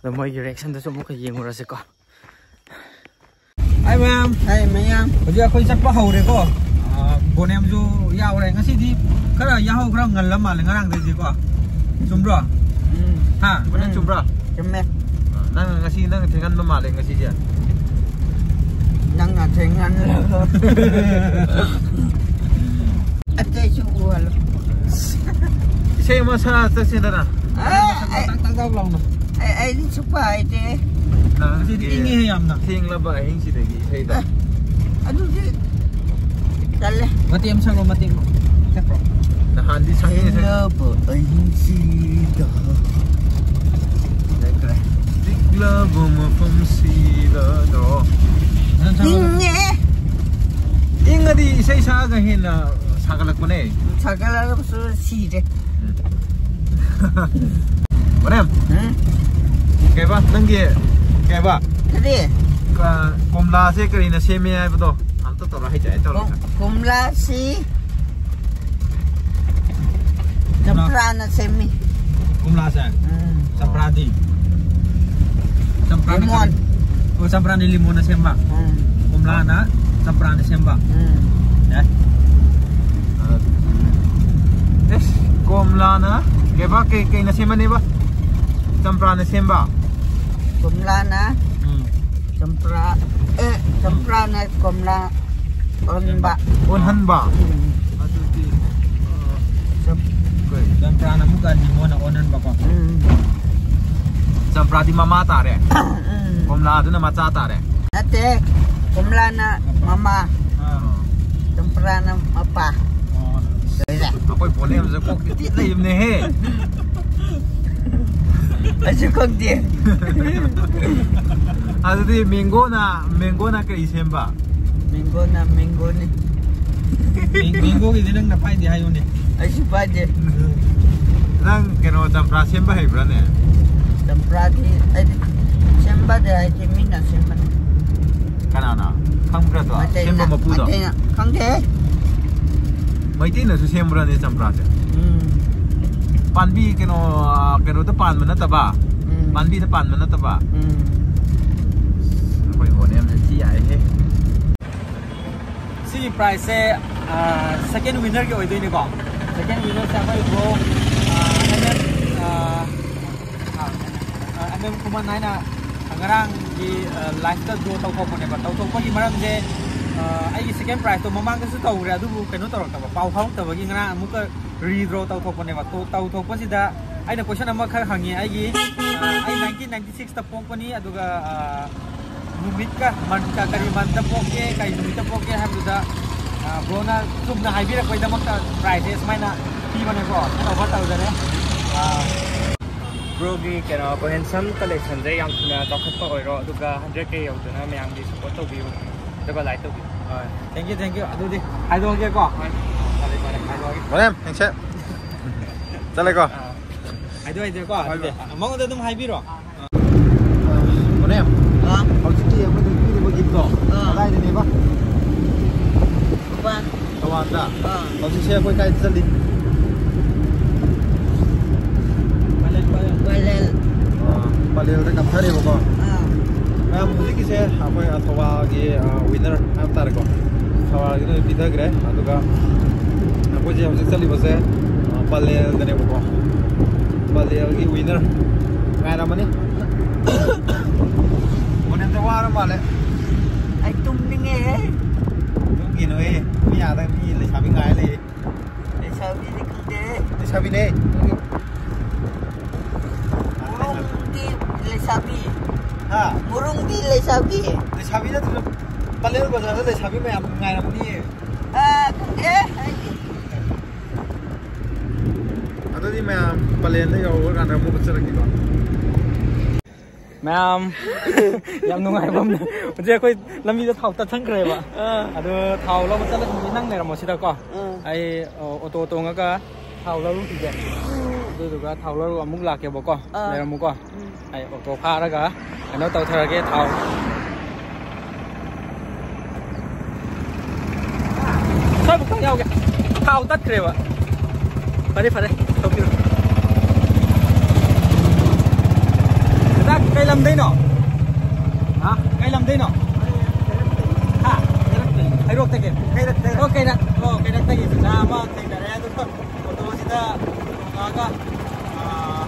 ꯑꯗꯣ ꯃꯣꯏꯒꯤ reactionꯗꯨꯁꯨ ꯑꯃꯨꯛꯀ ꯌꯦꯡꯉꯨꯔꯁꯤꯀꯣ꯫ Hi ꯃꯌꯥꯝ꯫ Hi ꯃꯌꯥꯝ꯫ ꯍꯧꯖꯤꯛ ꯑꯩꯈꯣꯏ ꯆꯠꯄ ꯍꯧꯔꯦꯀꯣ꯫ ꯑꯥ, ꯕꯣꯅꯦꯝꯁꯨ ꯌꯥꯎꯔꯦ꯫ ꯉꯁꯤꯗꯤ ꯈꯔ ꯌꯥꯍꯧ ꯈꯔ ꯉꯜꯂ ꯃꯥꯜꯂꯦ ꯉꯔꯥꯡꯗꯩꯗꯤꯀꯣ꯫ ꯆꯨꯝꯕ꯭ꯔꯣ? ꯎꯝ꯫ ꯍꯥ? ꯕꯣꯅꯦꯝ ꯎꯝ꯫ ꯆꯨꯝꯕ꯭ꯔꯥ? ꯆꯨꯝꯃꯦ꯫ ꯑꯥ, ꯅꯪ ꯉꯁꯤ ꯅꯪ ꯊꯦꯡꯒꯟꯕ ꯃꯥꯜꯂꯦ ꯉꯁꯤꯁꯦ꯫ ꯅꯪꯅ ꯊꯦꯡꯍꯜꯂꯕ꯫ ꯑꯇꯩꯁꯨ ꯎꯍꯜꯂꯣ꯫ ꯏꯁꯩ ꯑꯃ ꯁꯛꯑ ꯆꯠꯁꯤꯗꯅ꯫ ꯑꯦ, ꯑꯩ, ꯇꯥꯛ ꯇꯥꯛ ꯇꯥꯛ ꯂꯥꯎꯅ꯫ ꯑꯩ, ꯑꯩꯗꯤ ꯁꯨꯛꯄ ꯍꯩꯇꯦ꯫ ꯉꯁꯤꯗꯤ ꯏꯪꯉꯤꯍꯦ ꯌꯥꯝꯅ꯫ ꯊꯦꯡꯂꯕ ꯑꯍꯤꯡꯁꯤꯗꯒꯤ ꯏꯁꯩꯗ꯫ ꯑꯦ, ꯑꯗꯨꯗꯤ ꯇꯜꯂꯦ꯫ ꯃꯇꯦꯛ ꯑꯃ ꯁꯛꯂꯣ, ꯃꯇꯦꯛ ꯑꯃ꯫ ꯁꯛꯄ꯭ꯔꯣ? ꯅꯍꯥꯟꯗꯤ ꯁꯛꯅꯤꯡꯉꯦ, ꯁꯛꯅꯤꯡꯉꯦ꯫ ꯊꯦꯡꯂꯕ ꯑꯍꯤꯡꯁꯤꯗ꯫ ꯂꯩꯇ꯭ꯔꯦ꯫ ꯄꯤꯛꯂꯕ ꯃꯐꯝꯁꯤꯗ꯫ ꯅꯪ ꯁꯛꯂꯣ꯫ ꯏꯪꯉꯦ꯫ ꯏꯪꯉꯗꯤ ꯏꯁꯩ ꯁꯛꯑꯒ ꯍꯦꯟꯅ ꯁꯥꯒꯠꯂꯛꯄꯅꯦ꯫ ꯁꯥꯒꯠꯂꯛꯄꯁꯨ ꯁꯤꯔꯦ꯫ ꯃꯔꯦꯝ꯫ ꯎꯝ? ꯀꯩꯕ? ꯅꯪꯒꯤ ꯀꯩꯕ? ꯀꯔꯤ? ꯀ-, ꯀꯣꯝꯂꯥꯁꯦ ꯀꯔꯤꯅ ꯁꯦꯝꯃꯦ ꯍꯥꯏꯕꯗꯣ? ꯑꯝꯇ ꯇꯧꯔ ꯍꯩꯖ-, ꯍꯩ ꯇꯧꯔꯣ꯫ ꯀꯣꯝ-, ꯀꯣꯝꯂꯥꯁꯤ ꯆꯝꯄ꯭ꯔꯥꯅ ꯁꯦꯝꯃꯤ꯫ ꯀꯣꯝꯂꯥꯁꯦ? ꯎꯝ꯫ ꯆꯝꯄ꯭ꯔꯥꯗꯤ? ꯆꯝꯄ꯭ꯔꯥꯅ ꯂꯦꯃꯣꯟ꯫ ꯀꯔꯤ? ꯆꯝꯄ꯭ꯔꯥꯅ ꯂꯤꯃꯣꯅ ꯁꯦꯝꯕ꯫ ꯎꯝ꯫ ꯀꯣꯝꯂꯥꯅ ꯆꯝꯄ꯭ꯔꯥꯅ ꯁꯦꯝꯕ꯫ ꯎꯝ꯫ ꯑꯦ꯫ ꯑꯦꯁ, ꯀꯣꯝꯂꯥꯅ ꯀꯩꯕꯥ, ꯀꯩ, ꯀꯩꯅ ꯁꯦꯝꯕꯅꯦꯕ? ꯆꯝꯄ꯭ꯔꯥꯅ ꯁꯦꯝꯕ꯫ ꯀꯣꯝꯂꯥꯅ ꯎꯝ꯫ ꯆꯝꯄ꯭ꯔꯥ, ꯑꯦ, ꯆꯝꯄ꯭ꯔꯥꯅ ꯀꯣꯝꯂꯥ ꯑꯣꯟꯕ꯫ ꯑꯣꯟꯍꯟꯕ꯫ ꯎꯝ꯫ ꯑꯗꯨꯗꯤ, ꯑ, ꯆꯝ- ꯀꯩ? ꯆꯝꯄ꯭ꯔꯥꯅ ꯑꯃꯨꯛꯀ ꯂꯤꯃꯣꯅ ꯑꯣꯟꯍꯟꯕꯀꯣ꯫ ꯎꯝ꯫ ꯆꯝꯄ꯭ꯔꯥꯗꯤ ꯃꯃꯥ ꯇꯥꯔꯦ꯫ ꯎꯝ꯫ ꯀꯣꯝꯂꯥꯗꯨꯅ ꯃꯆꯥ ꯇꯥꯔꯦ꯫ ꯅꯠꯇꯦ, ꯀꯣꯝꯂꯥꯅ ꯃꯃꯥ, ꯑꯥ꯫ ꯆꯝꯄ꯭ꯔꯥꯅ ꯃꯄꯥ꯫ ꯑꯣ꯫ ꯂꯣꯏꯔꯦ꯫ ꯑꯩꯈꯣꯏ ꯕꯣꯅꯦꯝꯁꯦ ꯀꯣꯛꯇꯤ ꯊꯤ ꯂꯩꯕꯅꯦꯍꯦ꯫ ꯑꯩꯁꯨ ꯈꯪꯗꯦ꯫ ꯑꯗꯨꯗꯤ ꯃꯦꯡꯒꯣꯅ, ꯃꯦꯡꯒꯣꯅ ꯀꯔꯤ ꯁꯦꯝꯕ? ꯃꯦꯡꯒꯣꯅ ꯃꯦꯡꯒꯣꯅꯤ꯫ ꯃꯦꯡ-, ꯃꯦꯡꯒꯣꯒꯤꯗꯤ ꯅꯪꯅ ꯄꯥꯏꯗꯦ ꯍꯥꯏꯌꯨꯅꯦ꯫ ꯑꯩꯁꯨ ꯄꯥꯏꯗꯦ꯫ ꯅꯪ ꯀꯩꯅꯣ ꯆꯝꯄ꯭ꯔꯥ ꯁꯦꯝꯕ ꯍꯩꯕ꯭ꯔꯥꯅꯦ? ꯆꯝꯄ꯭ꯔꯥꯗꯤ ꯑꯩꯗꯤ ꯁꯦꯝꯕꯗꯤ ꯍꯩꯇꯦ, ꯃꯤꯅ ꯁꯦꯝꯕꯅꯤ꯫ ꯀꯅꯥꯅ? ꯈꯪꯕ꯭ꯔꯥꯗꯣ? ꯃꯩꯇꯩꯅ, ꯁꯦꯝꯕ ꯃꯄꯨꯗꯣ? ꯃꯩꯇꯩꯅ꯫ ꯈꯪꯗꯦ꯫ ꯃꯩꯇꯩꯅꯁꯨ ꯁꯦꯝꯕ꯭ꯔꯥꯅꯦ ꯆꯝꯄ꯭ꯔꯥꯁꯦ? ꯎꯝ꯫ ꯄꯥꯟꯕꯤ ꯀꯩꯅꯣ, ꯑ, ꯀꯩꯅꯣꯗ ꯄꯥꯟꯕ ꯅꯠꯇꯕ? ꯎꯝ꯫ ꯄꯥꯟꯕꯤꯗ ꯄꯥꯟꯕ ꯅꯠꯇꯕ? ꯎꯝ꯫ ꯑꯩꯈꯣꯏ ꯕꯣꯅꯦꯝꯁꯦ ꯊꯤ ꯌꯥꯏꯍꯦ꯫ ꯁꯤꯒꯤ price ꯁꯦ, ꯑ, second winner ꯒꯤ ꯑꯣꯏꯗꯣꯏꯅꯤꯀꯣ꯫ Second winner ꯁꯦ ꯑꯩꯈꯣꯏ bro, ꯑ, M M, ꯑ, ꯑ, M M ꯈꯨꯃꯟ ꯍꯥꯏꯅ ꯉꯔꯥꯡꯒꯤ, ꯑ, live ꯇ draw ꯇꯧꯊꯣꯛꯄꯅꯦꯕ꯫ ꯇꯧꯊꯣꯛꯄꯒꯤ ꯃꯔꯝꯁꯦ, ꯑ, ꯑꯩꯒꯤ second prize ꯇꯣ ꯃꯃꯥꯡꯗꯁꯨ ꯇꯧꯈ꯭ꯔꯦ, ꯑꯗꯨꯕꯨ ꯀꯩꯅꯣ ꯇꯧꯔꯛꯇꯕ, ꯄꯥꯎ ꯐꯥꯎꯔꯛꯇꯕꯒꯤ ꯉꯔꯥꯡ ꯑꯃꯨꯛꯀ redraw ꯇꯧꯊꯣꯛꯄꯅꯦꯕ꯫ ꯇꯧ-, ꯇꯧꯊꯣꯛꯄꯁꯤꯗ ꯑꯩꯅ question ꯑꯃꯈꯛ ꯍꯪꯉꯦ꯫ ꯑꯩꯒꯤ, ꯑ, ꯑꯩ nineteen ninety six ꯇ ꯄꯣꯛꯄꯅꯤ, ꯑꯗꯨꯒ, ꯑ, ꯅꯨꯃꯤꯠꯀ, month ꯀ, ꯀꯔꯤ month ꯇ ꯄꯣꯛꯀꯦ, ꯀꯔꯤ ꯅꯨꯃꯤꯠꯇ ꯄꯣꯛꯀꯦ ꯍꯥꯏꯕꯗꯨꯗ, ꯑ, bro ꯅ ꯆꯨꯝꯅ ꯍꯥꯏꯕꯤꯔꯛꯄꯒꯤꯗꯃꯛꯇ prize ꯁꯦ ꯁꯨꯃꯥꯏꯅ ꯄꯤꯕꯅꯦꯀꯣ꯫ ꯑꯩꯅ offer ꯇꯧꯖꯔꯦ꯫ ꯑ, bro ꯒꯤ ꯀꯩꯅꯣ, ꯕꯣꯍꯦꯟꯁꯝ collection ꯁꯦ ꯌꯥꯝ ꯊꯨꯅ ꯆꯥꯎꯈꯠꯄ ꯑꯣꯏꯔꯣ, ꯑꯗꯨꯒ hundred K ꯌꯧꯗꯨꯅ ꯃꯌꯥꯝꯒꯤ support ꯇꯧꯕꯤꯌꯨ, ꯑꯗꯨꯒ like ꯇꯧꯕꯤꯌꯨ꯫ ꯍꯣꯏ, thank you, thank you꯫ ꯑꯗꯨꯗꯤ ꯍꯥꯏꯗꯣꯛꯑꯒꯦꯀꯣ꯫ ꯍꯣꯏ, ꯐꯔꯦ, ꯐꯔꯦ, ꯍꯥꯏꯗꯣꯛꯑꯒꯦ꯫ ꯕꯣꯅꯦꯝ, ꯌꯦꯡꯁꯦ꯫ ꯆꯠꯂꯦꯀꯣ꯫ ꯑꯥ꯫ ꯍꯥꯏꯗꯣꯛ, ꯍꯥꯏꯗꯣꯛꯑꯦꯀꯣ꯫ ꯍꯣꯏ, ꯑꯗꯨꯗꯤ ꯍꯣꯏ꯫ ꯃꯉꯣꯟꯗ ꯑꯗꯨꯝ ꯍꯥꯏꯕꯤꯔꯣ꯫ ꯕꯣꯅꯦꯝ, ꯑꯥ꯫ ꯍꯧꯖꯤꯛꯀꯤ ꯑꯩꯈꯣꯏꯗ ꯄꯤꯔꯤꯕ gift ꯇꯣ ꯑꯥ꯫ ꯀꯗꯥꯏꯗꯅꯦꯕ? ꯊꯧꯕꯥꯜ꯫ ꯊꯧꯕꯥꯜꯗ? ꯑꯥ꯫ ꯍꯧꯖꯤꯛꯁꯦ ꯑꯩꯈꯣꯏ ꯀꯥꯏꯗ ꯆꯠꯂꯤ? ꯄꯂꯦꯜ, ꯄꯂꯦꯜ꯫ ꯄꯂꯦꯜ꯫ ꯑꯥ, ꯄꯂꯦꯜꯗ ꯀꯥꯞꯊꯔꯦꯕꯀꯣ꯫ ꯑꯥ꯫ ꯃꯌꯥꯝ ꯍꯧꯖꯤꯛ ꯁꯦ ꯑꯩꯈꯣꯏ ꯊꯧꯕꯥꯜꯒꯤ ꯋꯤꯅꯔ ꯍꯥꯏꯕ ꯇꯥꯔꯦꯀꯣ, ꯊꯧꯕꯥꯜꯒꯤꯗ ꯑꯣꯏꯅ ꯄꯤꯊꯈ꯭ꯔꯦ꯫ ꯑꯗꯨꯒ ꯑꯩꯈꯣꯏꯁꯦ ꯍꯧꯖꯤꯛ ꯆꯠꯂꯤꯕꯁꯦ ꯄꯂꯦꯜꯗꯅꯦꯕꯀꯣ꯫ ꯄꯂꯦꯜꯒꯤ ꯋꯤꯅꯔ ꯉꯥꯏꯔꯝꯃꯅꯤ꯫ ꯃꯣꯅꯦꯟꯗ ꯋꯥꯔ ꯃꯥꯜꯂꯦ꯫ ꯑꯩ ꯇꯨꯝꯅꯤꯡꯉꯦꯍꯦ꯫ ꯇꯨꯝꯈꯤꯅꯨꯍꯦ, ꯃꯤ ꯑꯥꯗ ꯃꯤ ꯂꯩꯁꯥꯕꯤ ꯉꯥꯏ ꯂꯩ꯫ ꯂꯩꯁꯥꯕꯤꯗꯤ ꯈꯪꯗꯦ꯫ ꯂꯩꯁꯥꯕꯤꯅꯦ꯫ ꯃꯨꯔꯨꯡꯗꯤ ꯂꯩꯁꯥꯕꯤ꯫ ꯍꯥ? ꯃꯨꯔꯨꯡꯗꯤ ꯂꯩꯁꯥꯕꯤ꯫ ꯂꯩꯁꯥꯕꯤ ꯅꯠꯇ꯭ꯔꯁꯨ ꯄꯂꯦꯜ ꯕꯖꯥꯔꯗ ꯂꯩꯁꯥꯕꯤ ꯃꯌꯥꯝ ꯉꯥꯏꯔꯝꯅꯤꯌꯦ꯫ ꯑ, ꯈꯪꯗꯦ ꯑꯩꯗꯤ꯫ ꯑꯗꯨꯗꯤ ꯃꯌꯥꯝ ꯄꯂꯦꯟꯗ ꯌꯧꯔꯀꯥꯟꯗ ꯑꯃꯨꯛ ꯎꯠꯆꯔꯛꯀꯦꯀꯣ꯫ ꯃꯌꯥꯝ ꯌꯥꯝ ꯅꯨꯡꯉꯥꯏꯕ ꯑꯃꯅ ꯍꯧꯖꯤꯛ ꯑꯩꯈꯣꯏ ꯂꯝꯕꯤꯗ ꯊꯥꯎ ꯇꯠꯁꯟꯈ꯭ꯔꯦꯕ꯫ ꯑꯥ꯫ ꯑꯗꯣ ꯊꯥꯎ ꯂꯧꯕ ꯆꯠꯂꯒ ꯅꯪ ꯂꯩꯔꯝꯃꯣ ꯁꯤꯗꯀꯣ꯫ ꯑꯥ꯫ ꯑꯩ ꯑꯣꯇꯣ ꯇꯣꯡꯉꯒ ꯊꯥꯎ ꯂꯧꯔꯨꯈꯤꯒꯦ꯫ ꯑꯗꯨꯗꯨꯒ ꯊꯥꯎ ꯂꯧꯔꯒ ꯑꯃꯨꯛ ꯂꯥꯛꯀꯦꯕꯀꯣ꯫ ꯑꯥ꯫ ꯂꯩꯔꯝꯃꯨꯀꯣ꯫ ꯎꯝ꯫ ꯑꯩ ꯑꯣꯇꯣ ꯐꯥꯔꯒ ꯀꯩꯅꯣ ꯇꯧꯊꯔꯒꯦ ꯊꯥꯎ꯫ ꯁ꯭ꯋꯥꯏꯃꯨꯛꯇꯪ ꯌꯥꯎꯒꯦ꯫ ꯊꯥꯎ ꯇꯠꯈ꯭ꯔꯦꯕ꯫ ꯐꯔꯦ, ꯐꯔꯦ, ꯊꯣꯛꯄꯤꯔꯣ꯫ ꯀꯗꯥ-, ꯀꯩ ꯂꯝꯗꯩꯅꯣ? ꯍꯥ? ꯀꯩ ꯂꯝꯗꯩꯅꯣ? ꯍꯥ? ꯍꯩꯔꯣꯛꯇꯒꯤ? ꯀꯩꯔꯛꯇꯒꯤ꯫ ꯑꯣ, ꯀꯩꯔꯛ-, ꯑꯣ, ꯀꯩꯔꯛꯇꯒꯤ ꯆꯤꯆꯥ ꯑꯃ ꯊꯦꯡꯅꯔꯦ꯫ ꯑꯗꯨꯒ ꯑꯣꯇꯣꯁꯤꯗ ꯇꯣꯡꯉꯒ, ꯑꯥ,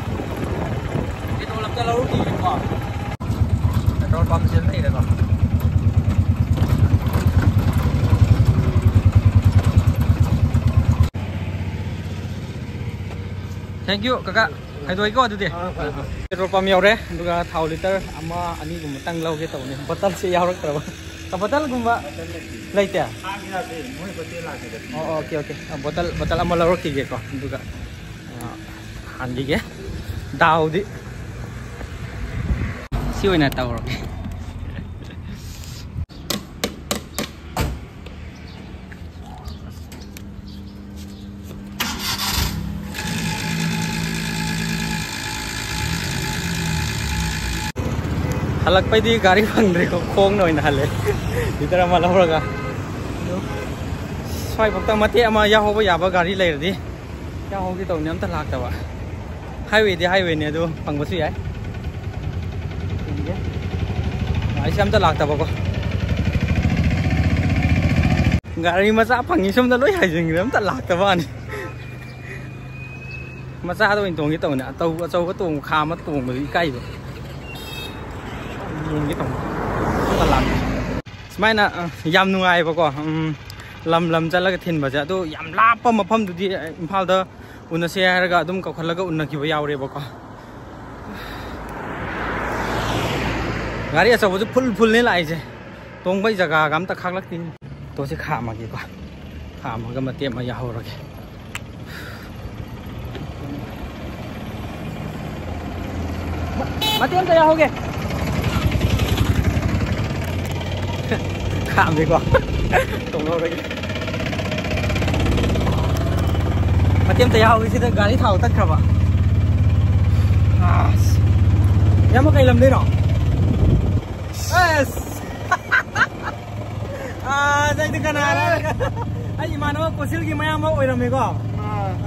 ꯄꯦꯇ꯭ꯔꯣꯜ ꯑꯝꯇ ꯂꯧꯔꯨꯈꯤꯒꯦꯀꯣ꯫ ꯄꯦꯇ꯭ꯔꯣꯜ ꯄꯝꯁꯦ ꯂꯩꯔꯦꯀꯣ꯫ Thank you, ꯀꯀꯥ꯫ ꯈꯥꯏꯗꯣꯛꯏꯀꯣ ꯑꯗꯨꯗꯤ꯫ ꯑꯥ, ꯐꯔꯦ, ꯐꯔꯦ꯫ ꯄꯦꯇ꯭ꯔꯣꯜ ꯄꯝ ꯌꯧꯔꯦ, ꯑꯗꯨꯒ ꯊꯥꯎ ꯂꯤꯇꯔ ꯑꯃ ꯑꯅꯤꯒꯨꯝꯕꯇꯪ ꯂꯧꯒꯦ ꯇꯧꯕꯅꯤ꯫ ꯕꯣꯇꯜꯁꯦ ꯌꯥꯎꯔꯛꯇ꯭ꯔꯕ꯫ ꯕꯣꯇꯜꯒꯨꯝꯕ ꯕꯣꯇꯜ ꯂꯩꯇꯦ꯫ ꯂꯩꯇꯦ? ꯍꯥꯟꯅ ꯌꯥꯗꯦ, ꯃꯣꯏ ꯍꯣꯇꯦꯜ ꯂꯥꯛꯀꯦꯗ꯫ ꯑꯣ, ꯑꯣꯀꯦ, ꯑꯣꯀꯦ꯫ ꯑ, ꯕꯣꯇꯜ, ꯕꯣꯇꯜ ꯑꯃ ꯂꯧꯔꯛꯈꯤꯒꯦꯀꯣ, ꯑꯗꯨꯒ, ꯑ, ꯍꯥꯟꯕꯤꯒꯦ꯫ ꯗꯥꯎꯗꯤ ꯁꯤ ꯑꯣꯏꯅ ꯇꯧꯔꯒꯦ꯫ ꯍꯜꯂꯛꯄꯩꯗꯤ ꯒꯥꯔꯤ ꯐꯪꯗ꯭ꯔꯦꯀꯣ, ꯈꯣꯡꯅ ꯑꯣꯏꯅ ꯍꯜꯂꯦ꯫ ꯂꯤꯇꯔ ꯑꯃ ꯂꯧꯔꯒ꯫ ꯑꯗꯨ ꯁ꯭ꯋꯥꯏꯐꯥꯎꯇ ꯃꯇꯦꯛ ꯑꯃ ꯌꯥꯎꯍꯧꯕ ꯌꯥꯕ ꯒꯥꯔꯤ ꯂꯩꯔꯗꯤ ꯌꯥꯎꯍꯧꯒꯦ ꯇꯧꯅꯤ, ꯑꯝꯇ ꯂꯥꯛꯇꯕ꯫ ꯍꯥꯏꯋꯦꯗꯤ ꯍꯥꯏꯋꯦꯅꯦ, ꯑꯗꯨ ꯐꯪꯕꯁꯨ ꯌꯥꯏ꯫ ꯌꯦꯡꯒꯦ꯫ ꯑꯩꯁꯦ ꯑꯝꯇ ꯂꯥꯛꯇꯕꯀꯣ꯫ ꯒꯥꯔꯤ ꯃꯆꯥ ꯐꯪꯉꯤ ꯁꯣꯝꯗ ꯂꯣꯏ ꯍꯥꯏꯖꯤꯟꯈ꯭ꯔꯦ, ꯑꯝꯇ ꯂꯥꯛꯇꯕ ꯋꯥꯅꯤ꯫ ꯃꯆꯥꯗ ꯑꯣꯏꯅ ꯇꯣꯡꯒꯦ ꯇꯧꯅꯦ꯫ ꯑꯇꯧ-, ꯑꯆꯧꯕ ꯇꯣꯡꯕ, ꯈꯥ ꯑꯃ ꯇꯣꯡꯕꯗꯨ ꯏꯀꯥꯏꯕ꯫ ꯌꯦꯡꯒꯦ ꯇꯧꯅꯤ꯫ ꯑꯝꯇ ꯂꯥꯛꯇꯦ꯫ ꯁꯨꯃꯥꯏꯅ, ꯑ, ꯌꯥꯝ ꯅꯨꯡꯉꯥꯏꯕꯀꯣ꯫ ꯎꯝ, ꯂꯝ ꯂꯝ ꯆꯠꯂꯒ ꯊꯤꯟꯕꯁꯦ꯫ ꯑꯗꯣ ꯌꯥꯝ ꯂꯥꯞꯄ ꯃꯐꯝꯗꯨꯗꯤ, ꯑ, ꯏꯝꯐꯥꯜꯗ ꯎꯅꯁꯦ ꯍꯥꯏꯔꯒ ꯑꯗꯨꯝ ꯀꯧꯈꯠꯂꯒ ꯎꯅꯈꯤꯕ ꯌꯥꯎꯔꯦꯕꯀꯣ꯫ ꯒꯥꯔꯤ ꯑꯆꯧꯕꯁꯨ ꯐꯨꯜ ꯐꯨꯜꯅꯦ ꯂꯥꯛꯏꯁꯦ꯫ ꯇꯣꯡꯕꯩ ꯖꯒꯥꯒ ꯑꯝꯇ ꯈꯥꯛꯂꯛꯇꯦ꯫ ꯇꯣꯁꯤ ꯈꯥꯝꯃꯒꯦꯀꯣ꯫ ꯈꯥꯝꯃꯒ ꯃꯇꯦꯛ ꯑꯃ ꯌꯥꯍꯧꯔꯒꯦ꯫ ꯃ-, ꯃꯇꯦꯛ ꯑꯝꯇ ꯌꯥꯍꯧꯒꯦ꯫ ꯈꯥꯝꯃꯦꯀꯣ꯫ ꯇꯣꯡꯍꯧꯔꯒꯦ꯫ ꯃꯇꯦꯛ ꯑꯝꯇ ꯌꯥꯍꯧꯒꯦ꯫ ꯁꯤꯗ ꯒꯥꯔꯤ ꯊꯥꯎ ꯇꯠꯈ꯭ꯔꯕ꯫ ꯑꯁ꯫ ꯏꯌꯥꯝꯕ ꯀꯩ ꯂꯝꯗꯩꯅꯣ? ꯑꯁ꯫ ꯑꯁ, ꯑꯩꯗꯤ ꯀꯅꯥꯔ? ꯑꯩ ꯏꯃꯥꯟꯅꯕ ꯀꯣꯁꯤꯜꯒꯤ ꯃꯌꯥꯝꯕ ꯑꯣꯏꯔꯝꯃꯦꯀꯣ꯫ ꯑꯥ꯫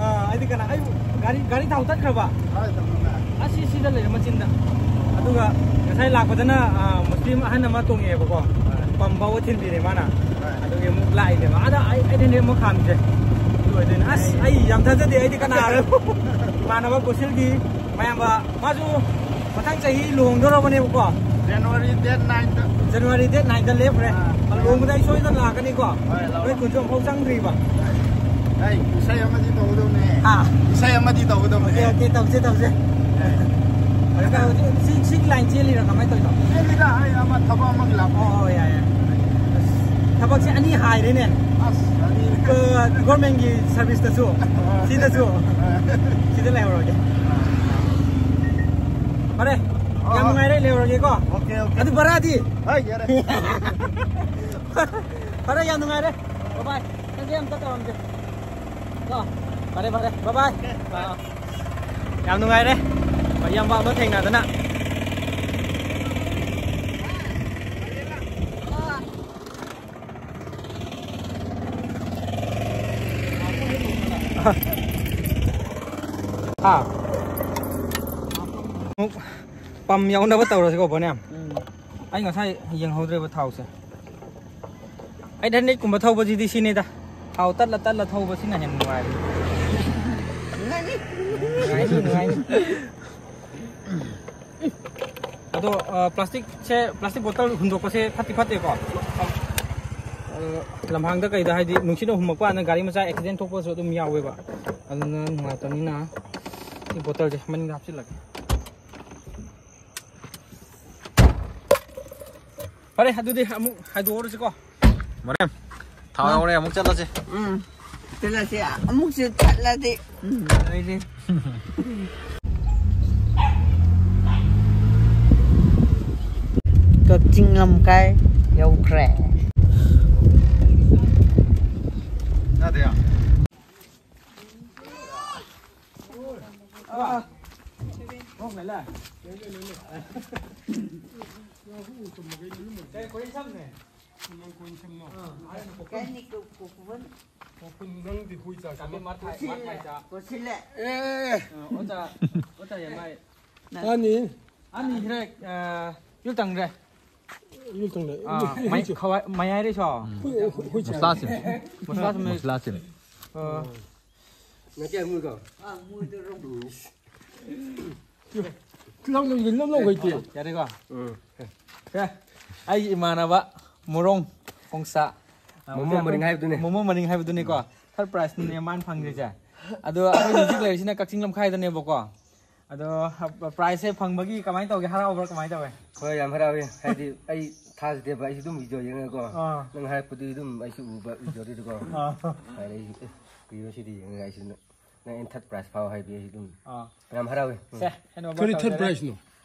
ꯑꯥ, ꯑꯩꯗꯤ ꯀꯅꯥ? ꯑꯩꯕꯨ ꯒꯥꯔꯤ, ꯒꯥꯔꯤ ꯊꯥꯎ ꯇꯠꯈ꯭ꯔꯕ? ꯍꯣꯏ, ꯇꯠꯈ꯭ꯔꯦ꯫ ꯑꯁꯤ ꯁꯤꯗ ꯂꯩꯔꯦ ꯃꯆꯤꯟꯗ꯫ ꯑꯗꯨꯒ ꯉꯁꯥꯏ ꯂꯥꯛꯄꯗꯅ, ꯑꯥ, ꯃꯨꯁꯂꯤꯝ ꯑꯍꯟ ꯑꯃ ꯇꯣꯡꯉꯛꯑꯦꯕꯀꯣ꯫ ꯍꯣꯏ꯫ ꯄꯝ ꯐꯥꯎꯕ ꯊꯤꯟꯕꯤꯔꯦ ꯃꯥꯅ꯫ ꯍꯣꯏ꯫ ꯑꯗꯨꯒꯤ ꯑꯃꯨꯛ ꯂꯥꯛꯏꯅꯦꯕ꯫ ꯑꯗ ꯑꯩ, ꯑꯩꯅꯅꯦ ꯑꯃꯨꯛ ꯈꯥꯝꯃꯤꯁꯦ꯫ ꯑꯗꯨ ꯑꯣꯏꯗꯣꯏꯅꯦ꯫ ꯑꯁ, ꯑꯩ ꯌꯥꯝ ꯊꯥꯖꯗꯦ꯫ ꯑꯩꯗꯤ ꯀꯅꯥꯔ? ꯏꯃꯥꯟꯅꯕ ꯀꯣꯁꯤꯜꯒꯤ ꯃꯌꯥꯝꯕ ꯃꯥꯁꯨ ꯃꯊꯪ ꯆꯍꯤ ꯂꯨꯍꯣꯡꯗꯣꯔꯕꯅꯦꯕꯀꯣ꯫ January date nine ꯗ꯫ January date nine ꯗ ꯂꯦꯞꯈ꯭ꯔꯦ꯫ ꯑꯥ꯫ ꯂꯨꯍꯣꯡꯕꯗ ꯑꯩ ꯁꯣꯏꯗꯅ ꯂꯥꯛꯀꯅꯤꯀꯣ꯫ ꯍꯣꯏ, ꯂꯥꯛꯑꯣ꯫ ꯅꯣꯏ ꯈꯨꯟꯁꯨ ꯑꯃꯨꯛꯐꯥꯎ ꯆꯪꯗ꯭ꯔꯤꯕ꯫ ꯑꯩ ꯏꯁꯩ ꯑꯃꯗꯤ ꯇꯧꯒꯗꯧꯅꯦ꯫ ꯍꯥ? ꯏꯁꯩ ꯑꯃꯗꯤ ꯇꯧꯒꯗꯧꯅꯦ꯫ OK, OK, ꯇꯧꯁꯦ, ꯇꯧꯁꯦ꯫ ꯑꯦ꯫ ꯍꯧꯖꯤꯛ, ꯍꯧꯖꯤꯛ ꯁꯤ, ꯁꯤꯒꯤ line ꯆꯦꯜꯂꯤꯔꯥ ꯀꯃꯥꯏꯅ ꯇꯧꯔꯤꯅꯣ? ꯆꯦꯜꯂꯤꯗ, ꯑꯩ ꯑꯃ ꯊꯕꯛ ꯑꯃꯒꯤ ꯂꯥꯛꯄ꯫ ꯑꯣ, ꯑꯣ, ꯌꯥꯏ, ꯌꯥꯏ꯫ ꯑꯁ, ꯊꯕꯛꯁꯦ ꯑꯅꯤ ꯍꯥꯏꯔꯦꯅꯦ꯫ ꯑꯁ, ꯑꯅꯤ꯫ ꯑ, government ꯀꯤ service ꯇꯁꯨ, ꯑ꯫ ꯁꯤꯗꯁꯨ꯫ ꯑ꯫ ꯁꯤꯗ ꯂꯩꯍꯧꯔꯒꯦ꯫ ꯐꯔꯦ, ꯑ꯫ ꯌꯥꯝ ꯅꯨꯡꯉꯥꯏꯔꯦ, ꯂꯩꯍꯧꯔꯒꯦꯀꯣ꯫ OK, OK꯫ ꯑꯗꯨ ꯚꯔꯥꯗꯤ? ꯍꯣꯏ, ꯌꯥꯔꯦ꯫ ꯐꯔꯦ, ꯌꯥꯝ ꯅꯨꯡꯉꯥꯏꯔꯦ꯫ Bye bye꯫ ꯅꯪꯁꯦ ꯑꯝꯇ ꯇꯧꯔꯝꯁꯦ꯫ ꯀꯣ? ꯐꯔꯦ, ꯐꯔꯦ꯫ Bye bye꯫ OK, bye꯫ ꯑ꯫ ꯌꯥꯝ ꯅꯨꯡꯉꯥꯏꯔꯦ꯫ ꯃꯌꯥꯝꯕ ꯑꯃ ꯊꯦꯡꯅꯗꯅ꯫ ꯍꯥ? ꯑꯃꯨꯛ ꯄꯝ ꯌꯥꯎꯅꯕ ꯇꯧꯔꯁꯤꯀꯣ, ꯕꯣꯅꯦ꯫ ꯎꯝ꯫ ꯑꯩ ꯉꯁꯥꯏ ꯌꯦꯡꯍꯧꯗ꯭ꯔꯦꯕ ꯊꯥꯎꯁꯦ꯫ ꯑꯩꯠ ꯍꯟꯗ꯭ꯔꯦꯠꯀꯨꯝꯕ ꯊꯧꯕꯁꯤꯗꯤ ꯁꯤꯅꯤꯗ꯫ ꯊꯥꯎ ꯇꯠꯂ ꯇꯠꯂ ꯊꯧꯕꯁꯤꯅ ꯍꯦꯟꯅ ꯅꯨꯡꯉꯥꯏꯕꯅꯤ꯫ ꯅꯨꯡꯉꯥꯏꯅꯤ, ꯅꯨꯡꯉꯥꯏꯅꯤ꯫ ꯑꯗꯣ, ꯑ, ꯄ꯭ꯂꯥꯁꯇꯤꯛꯁꯦ, ꯄ꯭ꯂꯥꯁꯇꯤꯛ ꯕꯣꯇꯜ ꯍꯨꯟꯗꯣꯛꯄꯁꯦ ꯐꯠꯇꯤ ꯐꯠꯇꯦꯀꯣ꯫ ꯑ, ꯂꯝꯍꯥꯡꯗ ꯀꯩꯗ ꯍꯥꯏꯗꯤ ꯅꯨꯡꯁꯤꯠꯅ ꯍꯨꯝꯃꯛꯄ ꯀꯥꯟꯗ ꯒꯥꯔꯤ ꯃꯆꯥ ꯑꯦꯛꯁꯤꯗꯦꯟ ꯊꯣꯛꯄꯁꯨ ꯑꯗꯨꯝ ꯌꯥꯎꯋꯦꯕ꯫ ꯑꯗꯨꯅ ꯅꯨꯡꯉꯥꯏꯇꯕꯅꯤꯅ ꯁꯤ ꯕꯣꯇꯜꯁꯦ ꯃꯅꯤꯡꯗ ꯍꯥꯞꯆꯤꯜꯂꯒꯦ꯫ ꯐꯔꯦ, ꯑꯗꯨꯗꯤ ꯑꯃꯨꯛ ꯍꯥꯏꯗꯣꯛꯑꯔꯁꯤꯀꯣ꯫ ꯃꯣꯔꯦ, ꯊꯥꯎ ꯌꯧꯔꯦ, ꯑꯃꯨꯛ ꯆꯠꯂꯁꯤ꯫ ꯎꯝ, ꯆꯠꯂꯁꯤ꯫ ꯑꯃꯨꯛꯁꯨ ꯆꯠꯂꯗꯤ꯫ ꯎꯝ, ꯂꯣꯏꯔꯦ꯫ ꯀꯛꯆꯤꯡ ꯂꯝꯈꯥꯏ ꯌꯧꯈ꯭ꯔꯦ꯫ ꯌꯥꯗꯦ꯫ ꯀꯩꯅꯤ ꯀꯨ-, ꯀꯨ-, ꯀꯨꯕꯟ? ꯅꯪꯗꯤ ꯍꯨꯏ ꯆꯥ ꯆꯥꯕ? ꯃꯊꯥꯏ, ꯃꯊꯥꯏ ꯆꯥ꯫ ꯀꯣꯁꯤꯜꯂꯦ꯫ ꯑꯦ꯫ ꯑ, ꯑꯣꯖꯥ, ꯑꯣꯖꯥ ꯌꯥꯝ ꯍꯥꯏ꯫ ꯑꯅꯤ꯫ ꯑꯅꯤ ꯍꯤꯔꯦ, ꯑ, ꯌꯨ ꯇꯪꯗ꯭ꯔꯦ꯫ ꯌꯨ ꯇꯪꯗ꯭ꯔꯦ꯫ ꯑ, ꯃꯩ-, ꯈꯋꯥꯏ-, ꯃꯌꯥꯏꯔꯩꯁꯣ꯫ ꯍꯨꯏ, ꯍꯨꯏ ꯆꯥ꯫ ꯃꯁꯂꯥꯁꯤ꯫ ꯃꯁꯂꯥꯁꯤ ꯃꯩ-, ꯃꯁꯂꯥꯁꯤ꯫ ꯑ꯫ ꯅꯪ ꯀꯌꯥ ꯃꯨꯏꯀꯣ? ꯑ, ꯃꯨꯏꯗꯣ ꯔꯣ꯫ ꯂꯧ, ꯂꯧ, ꯂꯧ, ꯂꯧ, ꯂꯩꯇꯦ꯫ ꯌꯥꯔꯦꯀꯣ? ꯎꯝ꯫ ꯁꯦ, ꯑꯩꯒꯤ ꯏꯃꯥꯟꯅꯕ ꯃꯣꯔꯣꯡ ꯈꯣꯡꯁꯥ꯫ ꯃꯣꯃꯣ ꯃꯔꯤꯡ ꯍꯥꯏꯕꯗꯨꯅꯦ꯫ ꯃꯣꯃꯣ ꯃꯔꯤꯡ ꯍꯥꯏꯕꯗꯨꯅꯤꯀꯣ꯫ ꯊꯥꯔꯠ ꯄ꯭ꯔꯥꯏꯖꯅꯤꯅꯦ ꯃꯥꯅ ꯐꯪꯈ꯭ꯔꯤꯁꯦ꯫ ꯑꯗꯣ ꯑꯩꯈꯣꯏ ꯍꯧꯖꯤꯛ ꯂꯩꯔꯤꯁꯤꯅ ꯀꯛꯆꯤꯡ ꯂꯝꯈꯥꯏꯗꯅꯦꯕꯀꯣ꯫ ꯑꯗꯣ ꯄ꯭ꯔꯥꯏꯖꯁꯦ ꯐꯪꯕꯒꯤ ꯀꯃꯥꯏꯅ ꯇꯧꯒꯦ? ꯍꯔꯥꯎꯕ꯭ꯔꯥ? ꯀꯃꯥꯏꯅ ꯇꯧꯋꯦ? ꯍꯣꯏ, ꯌꯥꯝ ꯍꯔꯥꯎꯋꯦ꯫ ꯍꯥꯏꯗꯤ ꯑꯩ ꯊꯥꯖꯗꯦꯕ, ꯑꯩꯁꯨ ꯑꯗꯨꯝ ꯚꯤꯗꯤꯑꯣ ꯌꯦꯡꯉꯒꯀꯣ꯫ ꯑꯥ꯫ ꯅꯪ ꯍꯥꯏꯔꯛꯄꯗꯨꯗꯤ ꯑꯗꯨꯝ ꯑꯩꯁꯨ ꯎꯕ ꯚꯤꯗꯤꯑꯣꯗꯨꯗꯀꯣ꯫ ꯑꯥ꯫ ꯑꯗꯩ ꯑꯩꯁꯨ, "ꯑꯦ, ꯀꯨꯏꯔꯣ ꯁꯤꯗꯤ ꯌꯦꯡꯉꯒ ꯑꯩꯁꯨ ꯅꯪ, ꯅꯪ ꯑꯩꯅ ꯊꯥꯔꯠ ꯄ꯭ꯔꯥꯏꯖ ꯐꯥꯎ" ꯍꯥꯏꯕꯤ ꯑꯩꯁꯨ ꯑꯗꯨꯝ ꯑꯥ꯫ ꯌꯥꯝ ꯍꯔꯥꯎꯋꯦ꯫ ꯎꯝ꯫ ꯁꯦ, hand over ꯀꯔꯤ ꯊꯥꯔꯠ ꯇꯧꯖꯔꯦ꯫ ꯄ꯭ꯔꯥꯏꯖꯅꯣ?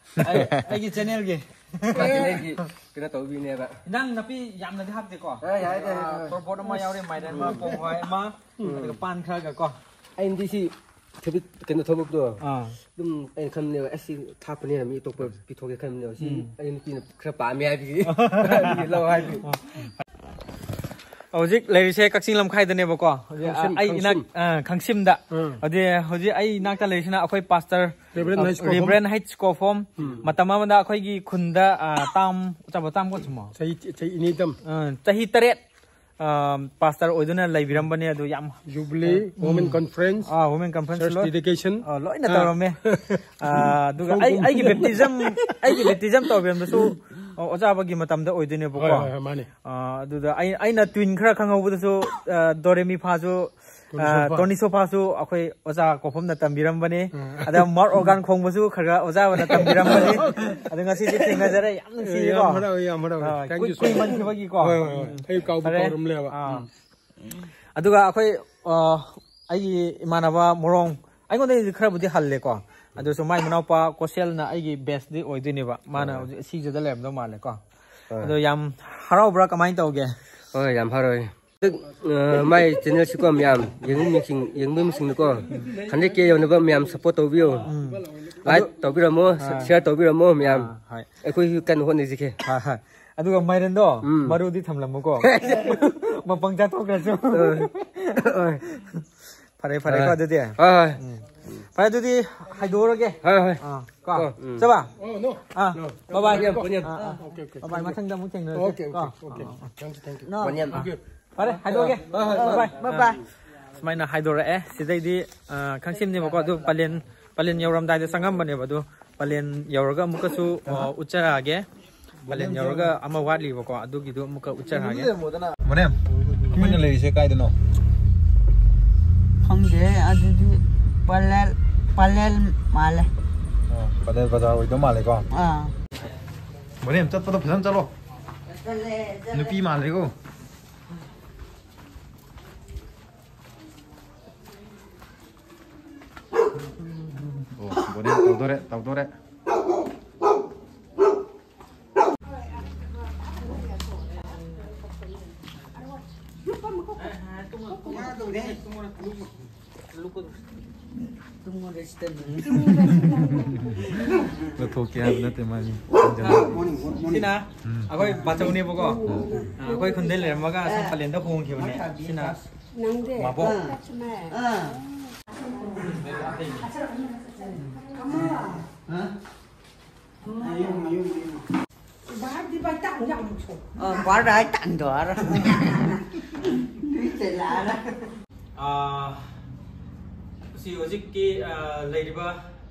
ꯑꯩ, ꯑꯩꯒꯤ ꯆꯦꯅꯦꯜꯒꯤ꯫ ꯆꯦꯅꯦꯜꯒꯤ ꯀꯩꯅꯣ ꯇꯧꯕꯤꯅꯦꯕ꯫ ꯏꯟꯖꯥꯡ ꯅꯥꯄꯤ ꯌꯥꯝꯅꯗꯤ ꯍꯥꯞꯇꯦꯀꯣ꯫ ꯑꯥ, ꯌꯥꯏꯗ, ꯌꯥꯏꯗ, ꯑꯥ, ꯌꯥꯏꯗ꯫ ꯇꯣꯔꯕꯣꯠ ꯑꯃ ꯌꯥꯎꯔꯦ, ꯃꯥꯏꯔꯦꯟ ꯑꯃ, ꯎꯝ꯫ ꯄꯣꯡ ꯍꯋꯥꯏ ꯑꯃ, ꯎꯝ꯫ ꯑꯗꯨꯒ ꯄꯥꯟ ꯈꯔꯒ ꯀꯣ꯫ ꯑꯩꯅꯗꯤ ꯁꯤ ꯊꯕꯤꯠ ꯀꯩꯅꯣ ꯊꯕꯛꯇꯣ ꯑꯥ꯫ ꯑꯗꯨꯝ ꯑꯩꯅ ꯈꯟꯕꯅꯦꯕ, "ꯑꯁ, ꯁꯤ ꯊꯥꯛꯄꯅꯦꯅ ꯃꯤ ꯑꯇꯣꯞꯄ ꯄꯤꯊꯣꯛꯀꯦ ꯈꯟꯕꯅꯦꯕ꯫ ꯁꯤ ꯎꯝ꯫ ꯑꯩ ꯅꯨꯄꯤꯅ ꯈꯔ ꯄꯥꯝꯃꯦ ꯍꯥꯏꯕꯒꯤ ꯑꯗꯨꯒꯤ ꯂꯧ ꯍꯥꯏꯕꯒꯤ"꯫ ꯑꯥ꯫ ꯍꯧꯖꯤꯛ ꯂꯩꯔꯤꯁꯦ ꯀꯛꯆꯤꯡ ꯂꯝꯈꯥꯏꯗꯅꯦꯕꯀꯣ꯫ ꯈꯪꯁꯤꯝ, ꯑꯩ ꯏꯅꯥꯛ, ꯈꯪꯁꯤꯝ꯫ ꯑ, ꯈꯪꯁꯤꯝꯗ꯫ ꯎꯝ꯫ ꯑꯗꯨꯗꯤ ꯍꯧꯖꯤꯛ ꯑꯩ ꯏꯅꯥꯛꯇ ꯂꯩꯔꯤꯁꯤꯅ ꯑꯩꯈꯣꯏ ꯄꯥꯁꯇꯔ, Reverend ꯑ, H. ꯀꯣꯐꯝ꯫ Reverend H. ꯀꯣꯐꯝ꯫ ꯎꯝ꯫ ꯃꯇꯝ ꯑꯃꯗ ꯑꯩꯈꯣꯏꯒꯤ ꯈꯨꯟꯗ, ꯑ, ꯇꯥꯝ, ꯆꯥꯕ ꯇꯥꯝ ꯀꯣ ꯁꯨꯃꯣ? ꯆꯍꯤ, ꯆꯍꯤ ꯑꯅꯤ ꯇꯝ꯫ ꯑ, ꯆꯍꯤ ꯇꯔꯦꯠ, ꯑ, ꯄꯥꯁꯇꯔ ꯑꯣꯏꯗꯨꯅ ꯂꯩꯕꯤꯔꯝꯕꯅꯤ꯫ ꯑꯗꯨ ꯌꯥꯝ Jubilee, ꯎꯝ꯫ Women Conference, ꯑ, Women Conference Church ꯂꯣꯏ-, dedication꯫ ꯑ, ꯂꯣꯏꯅ ꯑ꯫ ꯇꯧꯔꯝꯃꯦ꯫ ꯑ, ꯑꯗꯨꯒ ꯑꯩ, ꯑꯩꯒꯤ baptism, ꯑꯩꯒꯤ baptism ꯇꯧꯕꯤꯔꯝꯕꯁꯨ, ꯑ, ꯑꯣꯖꯥ ꯑꯃꯒꯤ ꯃꯇꯝꯗ ꯑꯣꯏꯗꯣꯏꯅꯦꯕꯀꯣ꯫ ꯍꯣꯏ, ꯍꯣꯏ, ꯍꯣꯏ, ꯃꯥꯅꯦ꯫ ꯑ, ꯑꯗꯨꯗ ꯑꯩ, ꯑꯩꯅ tune ꯈꯔ ꯈꯪꯍꯧꯕꯗꯁꯨ, ꯑ, ꯗꯣꯔꯦꯃꯤ ꯐꯥꯁꯨ, ꯇꯣꯅꯤ ꯑ, ꯁꯣꯐꯥ꯫ ꯇꯣꯅꯤ ꯁꯣꯐꯥꯁꯨ ꯑꯩꯈꯣꯏ ꯑꯣꯖꯥ ꯀꯣꯐꯝꯅ ꯇꯝꯕꯤꯔꯝꯕꯅꯤ꯫ ꯎꯝ꯫ ꯑꯗ ꯃꯥꯔꯛ ꯑꯣꯔꯒꯥꯟ ꯈꯣꯡꯕꯁꯨ ꯈꯔ ꯈꯔ ꯑꯣꯖꯥ ꯑꯃꯅ ꯇꯝꯕꯤꯔꯝꯕꯅꯤ꯫ ꯑꯗꯣ ꯉꯁꯤꯗꯤ ꯊꯦꯡꯅꯖꯔꯦ, ꯌꯥꯝ ꯅꯨꯡꯁꯤꯌꯦꯀꯣ꯫ ꯌꯥꯝ ꯍꯔꯥꯎꯋꯦ, ꯌꯥꯝ ꯍꯔꯥꯎꯋꯦ꯫ ꯑ, Thank you so much꯫ ꯀꯨꯏꯃꯟꯈꯤꯕꯒꯤꯀꯣ꯫ ꯍꯣꯏ, ꯍꯣꯏ, ꯍꯣꯏ꯫ ꯎꯝ꯫ ꯑꯩ ꯀꯥꯎꯕꯨ ꯐꯔꯦ꯫ ꯀꯥꯎꯔꯝꯂꯦꯕ꯫ ꯑ꯫ ꯎꯝ꯫ ꯑꯗꯨꯒ ꯑꯩꯈꯣꯏ, ꯑ, ꯑꯩꯒꯤ ꯏꯃꯥꯟꯅꯕ ꯃꯣꯔꯣꯡ, ꯑꯩꯉꯣꯟꯗꯒꯤꯗꯤ ꯈꯔꯕꯨꯗꯤ ꯍꯜꯂꯦꯀꯣ꯫ ꯑꯗꯨꯁꯨ ꯃꯥꯏ ꯃꯅꯥꯎꯄꯥ ꯀꯣꯁꯦꯜꯅ ꯑꯩꯒꯤ batchꯇꯤ ꯑꯣꯏꯗꯣꯏꯅꯦꯕ꯫ ꯃꯥꯅ ꯍꯣꯏ꯫ ꯍꯧꯖꯤꯛ ꯁꯤꯖꯗ ꯂꯩꯔꯝꯗꯧ ꯃꯥꯜꯂꯦꯀꯣ꯫ ꯍꯣꯏ꯫ ꯑꯗꯣ ꯌꯥꯝ ꯍꯔꯥꯎꯕ꯭ꯔꯥ, ꯀꯃꯥꯏꯅ ꯇꯧꯒꯦ? ꯍꯣꯏ, ꯌꯥꯝ ꯍꯔꯥꯎꯋꯦ꯫ ꯍꯟꯗꯛ, ꯑ, ꯃꯥꯏ channelꯁꯤꯀꯣ ꯃꯌꯥꯝ, ꯌꯦꯡꯕ ꯃꯤꯁꯤꯡ, ꯌꯦꯡꯕ ꯃꯤꯁꯤꯡꯅꯀꯣ, hundred K ꯌꯧꯅꯕ ꯃꯌꯥꯝ support ꯇꯧꯕꯤꯌꯣ꯫ ꯎꯝ꯫ Like ꯑꯗꯨ ꯇꯧꯕꯤꯔꯝꯃꯣ, ꯑꯥ꯫ Share ꯇꯧꯕꯤꯔꯝꯃꯣ ꯃꯌꯥꯝ꯫ ꯑꯥ, ꯍꯣꯏ꯫ ꯑꯩꯈꯣꯏꯁꯨ ꯀꯟꯅ ꯍꯣꯠꯅꯁꯤꯀꯦ꯫ ꯍꯣꯏ, ꯍꯣꯏ꯫ ꯑꯗꯨꯒ ꯃꯥꯏꯔꯦꯟꯗꯣ ꯎꯝ꯫ ꯃꯔꯨꯗꯤ ꯊꯝꯂꯝꯃꯨꯀꯣ꯫ ꯃꯄꯪ ꯆꯥꯊꯣꯛꯈ꯭ꯔꯁꯨ꯫ ꯍꯣꯏ꯫ ꯍꯣꯏ꯫ ꯐꯔꯦ, ꯐꯔꯦꯀꯣ ꯍꯣꯏ꯫ ꯑꯗꯨꯗꯤ꯫ ꯍꯣꯏ, ꯍꯣꯏ꯫ ꯎꯝ꯫ ꯐꯔꯦ, ꯑꯗꯨꯗꯤ ꯍꯥꯏꯗꯣꯛꯑꯔꯒꯦ꯫ ꯍꯣꯏ, ꯍꯣꯏ꯫ ꯑꯥ, ꯀꯣ꯫ ꯎꯝ꯫ ꯆꯠꯂꯣ꯫ ꯑꯣ, no꯫ ꯑꯥ, no꯫ Bye bye꯫ ꯄꯨꯟꯌꯥ, ꯄꯨꯟꯌꯥ꯫ ꯑꯥ, ꯑꯥ꯫ Okay, okay꯫ Bye bye, ꯃꯊꯪꯗ ꯑꯃꯨꯛ ꯊꯦꯡꯅꯔꯁꯤ꯫ Okay, okay, ꯀꯣ꯫ Okay꯫ Thank you, thank you꯫ No꯫ ꯄꯨꯟꯌꯥ꯫ Okay꯫ ꯐꯔꯦ, ꯍꯥꯏꯗꯣꯛꯑꯒꯦ꯫ ꯍꯣꯏ, ꯍꯣꯏ, ꯍꯣꯏ꯫ Bye bye꯫ Bye bye꯫ ꯑꯥ꯫ ꯁꯨꯃꯥꯏꯅ ꯍꯥꯏꯗꯣꯔꯛꯑꯦ꯫ ꯁꯤꯗꯩꯗꯤ, ꯑ, ꯈꯪꯁꯤꯝꯅꯦꯕꯀꯣ꯫ ꯑꯗꯨ ꯄꯂꯦꯟ, ꯄꯂꯦꯟ ꯌꯧꯔꯝꯗꯥꯏꯗ ꯆꯪꯉꯝꯕꯅꯦꯕ꯫ ꯑꯗꯨ ꯄꯂꯦꯟ ꯌꯧꯔꯒ ꯑꯃꯨꯛꯀꯁꯨ, ꯑ, ꯎꯠꯆꯔꯛꯑꯒꯦ꯫ ꯄꯂꯦꯟ ꯌꯧꯔꯒ ꯑꯃ ꯋꯥꯠꯂꯤꯕꯀꯣ, ꯑꯗꯨꯒꯤꯗꯣ ꯑꯃꯨꯛꯀ ꯎꯠꯆꯔꯛꯑꯒꯦ꯫ ꯃꯣꯔꯦꯝ, ꯑꯩꯈꯣꯏꯅ ꯂꯩꯔꯤꯁꯦ ꯀꯥꯏꯗꯅꯣ? ꯈꯪꯗꯦ, ꯑꯗꯨꯗꯤ ꯄꯂꯦꯜ, ꯄꯂꯦꯜ ꯃꯥꯜꯂꯦ꯫ ꯑꯣ, ꯄꯂꯦꯜ ꯕꯖꯥꯔ ꯑꯣꯏꯗꯧ ꯃꯥꯜꯂꯦꯀꯣ꯫ ꯑꯥ꯫ ꯃꯣꯔꯦꯝ, ꯆꯠꯄꯗꯣ ꯐꯖꯅ ꯆꯠꯂꯣ꯫ ꯆꯠꯂꯦ, ꯆꯠꯂꯦ꯫ ꯅꯨꯄꯤ ꯃꯥꯜꯂꯦꯀꯣ꯫ ꯑꯣ, ꯕꯣꯅꯦꯠ ꯇꯧꯗꯣꯔꯦ, ꯇꯧꯗꯣꯔꯦ꯫ Look at tumor resident. ꯂꯧꯊꯣꯛꯀꯦ ꯍꯥꯏꯕ ꯅꯠꯇꯦ ꯃꯥꯒꯤ꯫ ꯁꯤꯅ ꯑꯩꯈꯣꯏ ꯕꯥꯆꯧꯅꯦꯕꯀꯣ꯫ ꯑꯩꯈꯣꯏ ꯈꯨꯟꯗꯩ ꯂꯩꯔꯝꯃꯒ ꯑꯁꯣꯝ ꯄꯂꯦꯟꯗ ꯍꯣꯡꯈꯤꯕꯅꯦ꯫ ꯁꯤꯅ ꯅꯪꯗꯤ ꯃꯥꯕꯣꯛ꯫ ꯆꯠꯁꯤꯅꯦ꯫ ꯚꯥꯏꯗꯤ ꯚꯥꯏ ꯇꯥꯡ ꯌꯥꯝ ꯁꯣ꯫ ꯕꯥꯔ ꯇꯥꯡꯗꯣꯔ꯫ ꯑꯥ, ꯁꯤ ꯍꯧꯖꯤꯛꯀꯤ ꯑꯥ, ꯂꯩꯔꯤꯕ